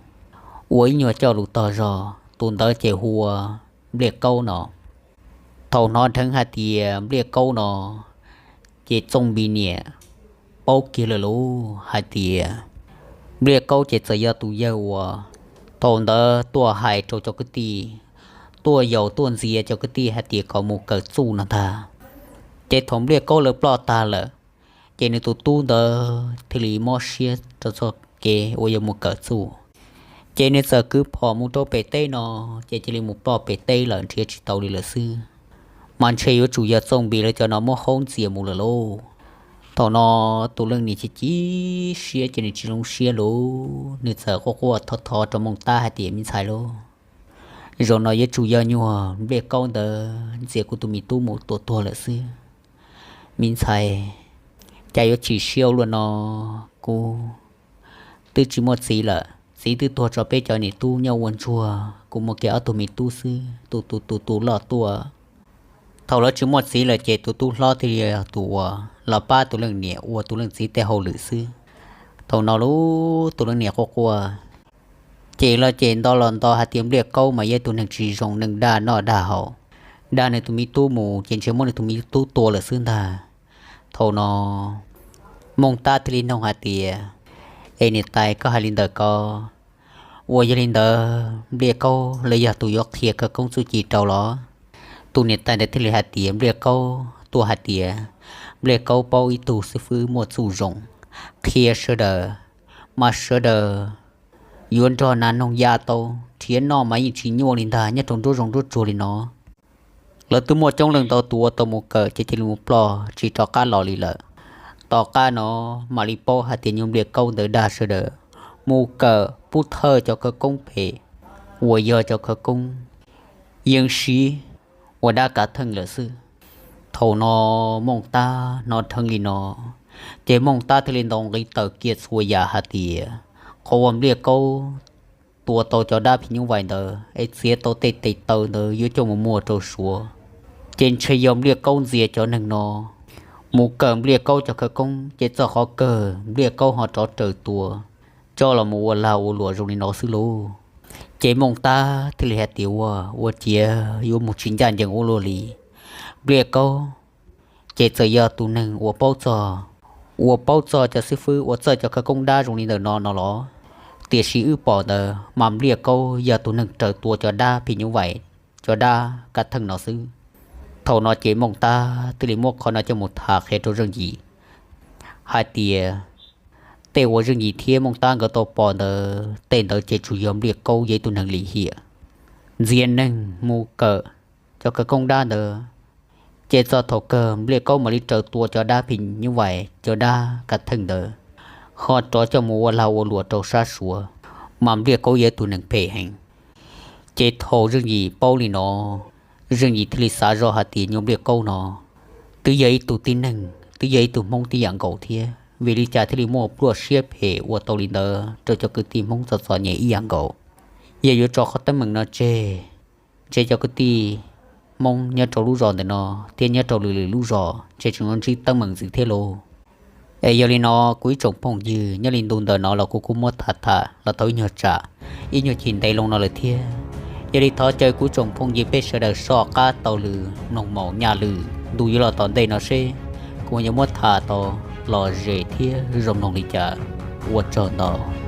ua ib nyuag coj lus tog zog, tus ntawd ces hu ua Npliaj Kaub no. Thaum hnov dheev hais tias Npliaj Kaub no, ces Txooj Npis niam paub kiag lawm lauj hais tias Npliaj Kaub ces txawm yog tus yawg uas thaum ntawd tuaj hais rau cov kwv tij, tuaj yaum tuaj ntxias cov kwv tij hais tias kom mus kawm txuj no ntag. Ces thaum Npliaj Kaub lawv ploj tag lawm, ces nws tus tub ntawd thiaj li mob siab rau txoj kev uas yuav mus kawm txuj. Ces nws txawm kwv phom mus rau pem teb no, ces cia li mus ploj pem teb lawm nrhiav tsis tau li lawm xwb. Mas ntshe yuav tsum yog Txooj Npis lawv cov no muab haub ntxias mus lawm lauj. Thaum no tus leej niam chim chim siab ces nws tsis zoo siab lauj, nws txawm quaj quaj thov thov rau Mooj Tab hais tias, me ntxhais lauj, zaum no yuav tsum yog nyuag Npliaj Kaub ntawd ntxias kuv tus me tub mus tua tuag lawm xwb. Me ntxhais, cas yuav chim siab ua luaj no, kuv twb tsis muaj txiv lawm, txiv twb tuag tso peb cov niam tub nyob ua ntsuag, kuv muaj kiag ob tug me tub xwb, tus tus tus tus loj tuaj. Thaum lawv tsis muaj txiv lawm ces tus tub hlob thiaj li yog tus uas los pab tus leej niam ua tus leej txiv tej hauj lwm xwb. Thaum no lub tus leej niam quaj quaj, ces los ces nto los nto hais tias Npliaj Kaub mas yog ib tug neeg tsis zoo, neeg dag noj dag haus, dag nws tus me tub mus ces ntshe muab nws tus me tub tua lawm xwb ntag. Thaum no Mooj Tab thiaj li noog hais tias, es niam tais, koj hais li ntawd ko, ua yog li ntawd Npliaj Kaub lawv yog tus yuav qhia khawv koob txuj ci rau los? Tus niam tais ntawd thiaj li hais tias, Npliaj Kaub tuaj hais tias Npliaj Kaub paub ib tug xib fwb muaj txuj zoo, qhia sawv daws mas sawv daws yuav nrog nas noog ya tau, nrhiav noj mas yeej tsis nyuaj li ntag, nyob rau nruab zoov nruab tsuag li no. Lawv twb muaj coob leej ntau tus uas tau mus kawm ces cia li mus ploj tsis rov qab los li lawm. Tom qab no mam li paub hais tias nyuag Npliaj Kaub ntawd dag sawv daws, mus kawm pub thawj cov khawv koob phem uas yog cov khawv koob yeeb sib ua dab kav theej lawm xwb. Thaum no Mooj Tab hnov dheev li no, ces Mooj Tab thiaj li ntaus nqi tawm kiag txhua yam hais tias, qhov uas Npliaj Kaub tua tau cov dab phim nyuj vais ntawd es txiav tau tej tes taw ntawd yuav coj mus muag rau Suav, ces ntshe yog Npliaj Kaub ntxias cov neeg no mus kawm Npliaj Kaub cov khawv koob, ces txoj qhov kawg Npliaj Kaub ho rov raws tua coj los mus ua lag ua luam zoo li no xwb lauj. Ces Mooj Tab thiaj li hais tias, Ua, ua ciav yuav mus tsis ncaj ncees ua luaj li. Npliaj Kaub ces txawm yog tus neeg uas paub txog, uas paub txog cov xib fwb uas txawj cov khawv koob dab zoo li ntawm no no los, tiam sis wb pom ntawd mas Npliaj Kaub yog tus neeg raws tua cov dab phim nyuj vais, cov dab kav theej no xwb. Thaum no ces Mooj Tab thiaj li muab qhov no coj mus tham qhia rau Zeej Yim hais tias, tej uas Zeej Yim thiab Mooj Tab nkawd tau pom ntawd, tej ntawd ces tsuas yog Npliaj Kaub yog ib tug neeg lim hiam, ntxias neeg mus kawm cov khawv koob dab ntawd, ces txog thaum kawg Npliaj Kaub mam li raws tua cov dab phim nyuj vais, cov dab kav theej ntawd, ho rov coj mus ua lag ua luam rau sab Suav, mas Npliaj Kaub yog ib tug neeg phem heev. Ces thaum Zeej Yim paub li no, Zeej Yim thiaj li xav zoj hais tias, Nyuag Npliaj Kaub no twb yog ib tug tib neeg, twb yog ib tug Hmoob tib yam nkaus thiab, vim li cas thiaj li muaj pluaj siab phem ua tau li ntawd rau cov kwv tij Hmoob txom txom nyem ib yam nkaus? Yog yuav tso qhov teeb meem no tseg, ntshe cov kwv tij Hmoob nyob rau lub zos ntawm no thiab nyob rau lwm lwm lub zos ntshe tseem yuav ntsib teeb meem ntxiv thiab lauj. Es yog li no, kuv ib tsoom phooj ywg, nyob li ntu ntawm no los kuv kuj muab tham tham los tau ib nyuag tsam, ib nyuag chim ntev loo no lawm thiab. Yog li thov caw kuv ib tsoom phooj ywg peb sawv daws soj qab taug lw mloog maum nyaj lwm ntu yuav los tom ntej no seb kuv yuav muab tham tau lom zem thiab zoo mloog li cas. Ua tsaug ntau.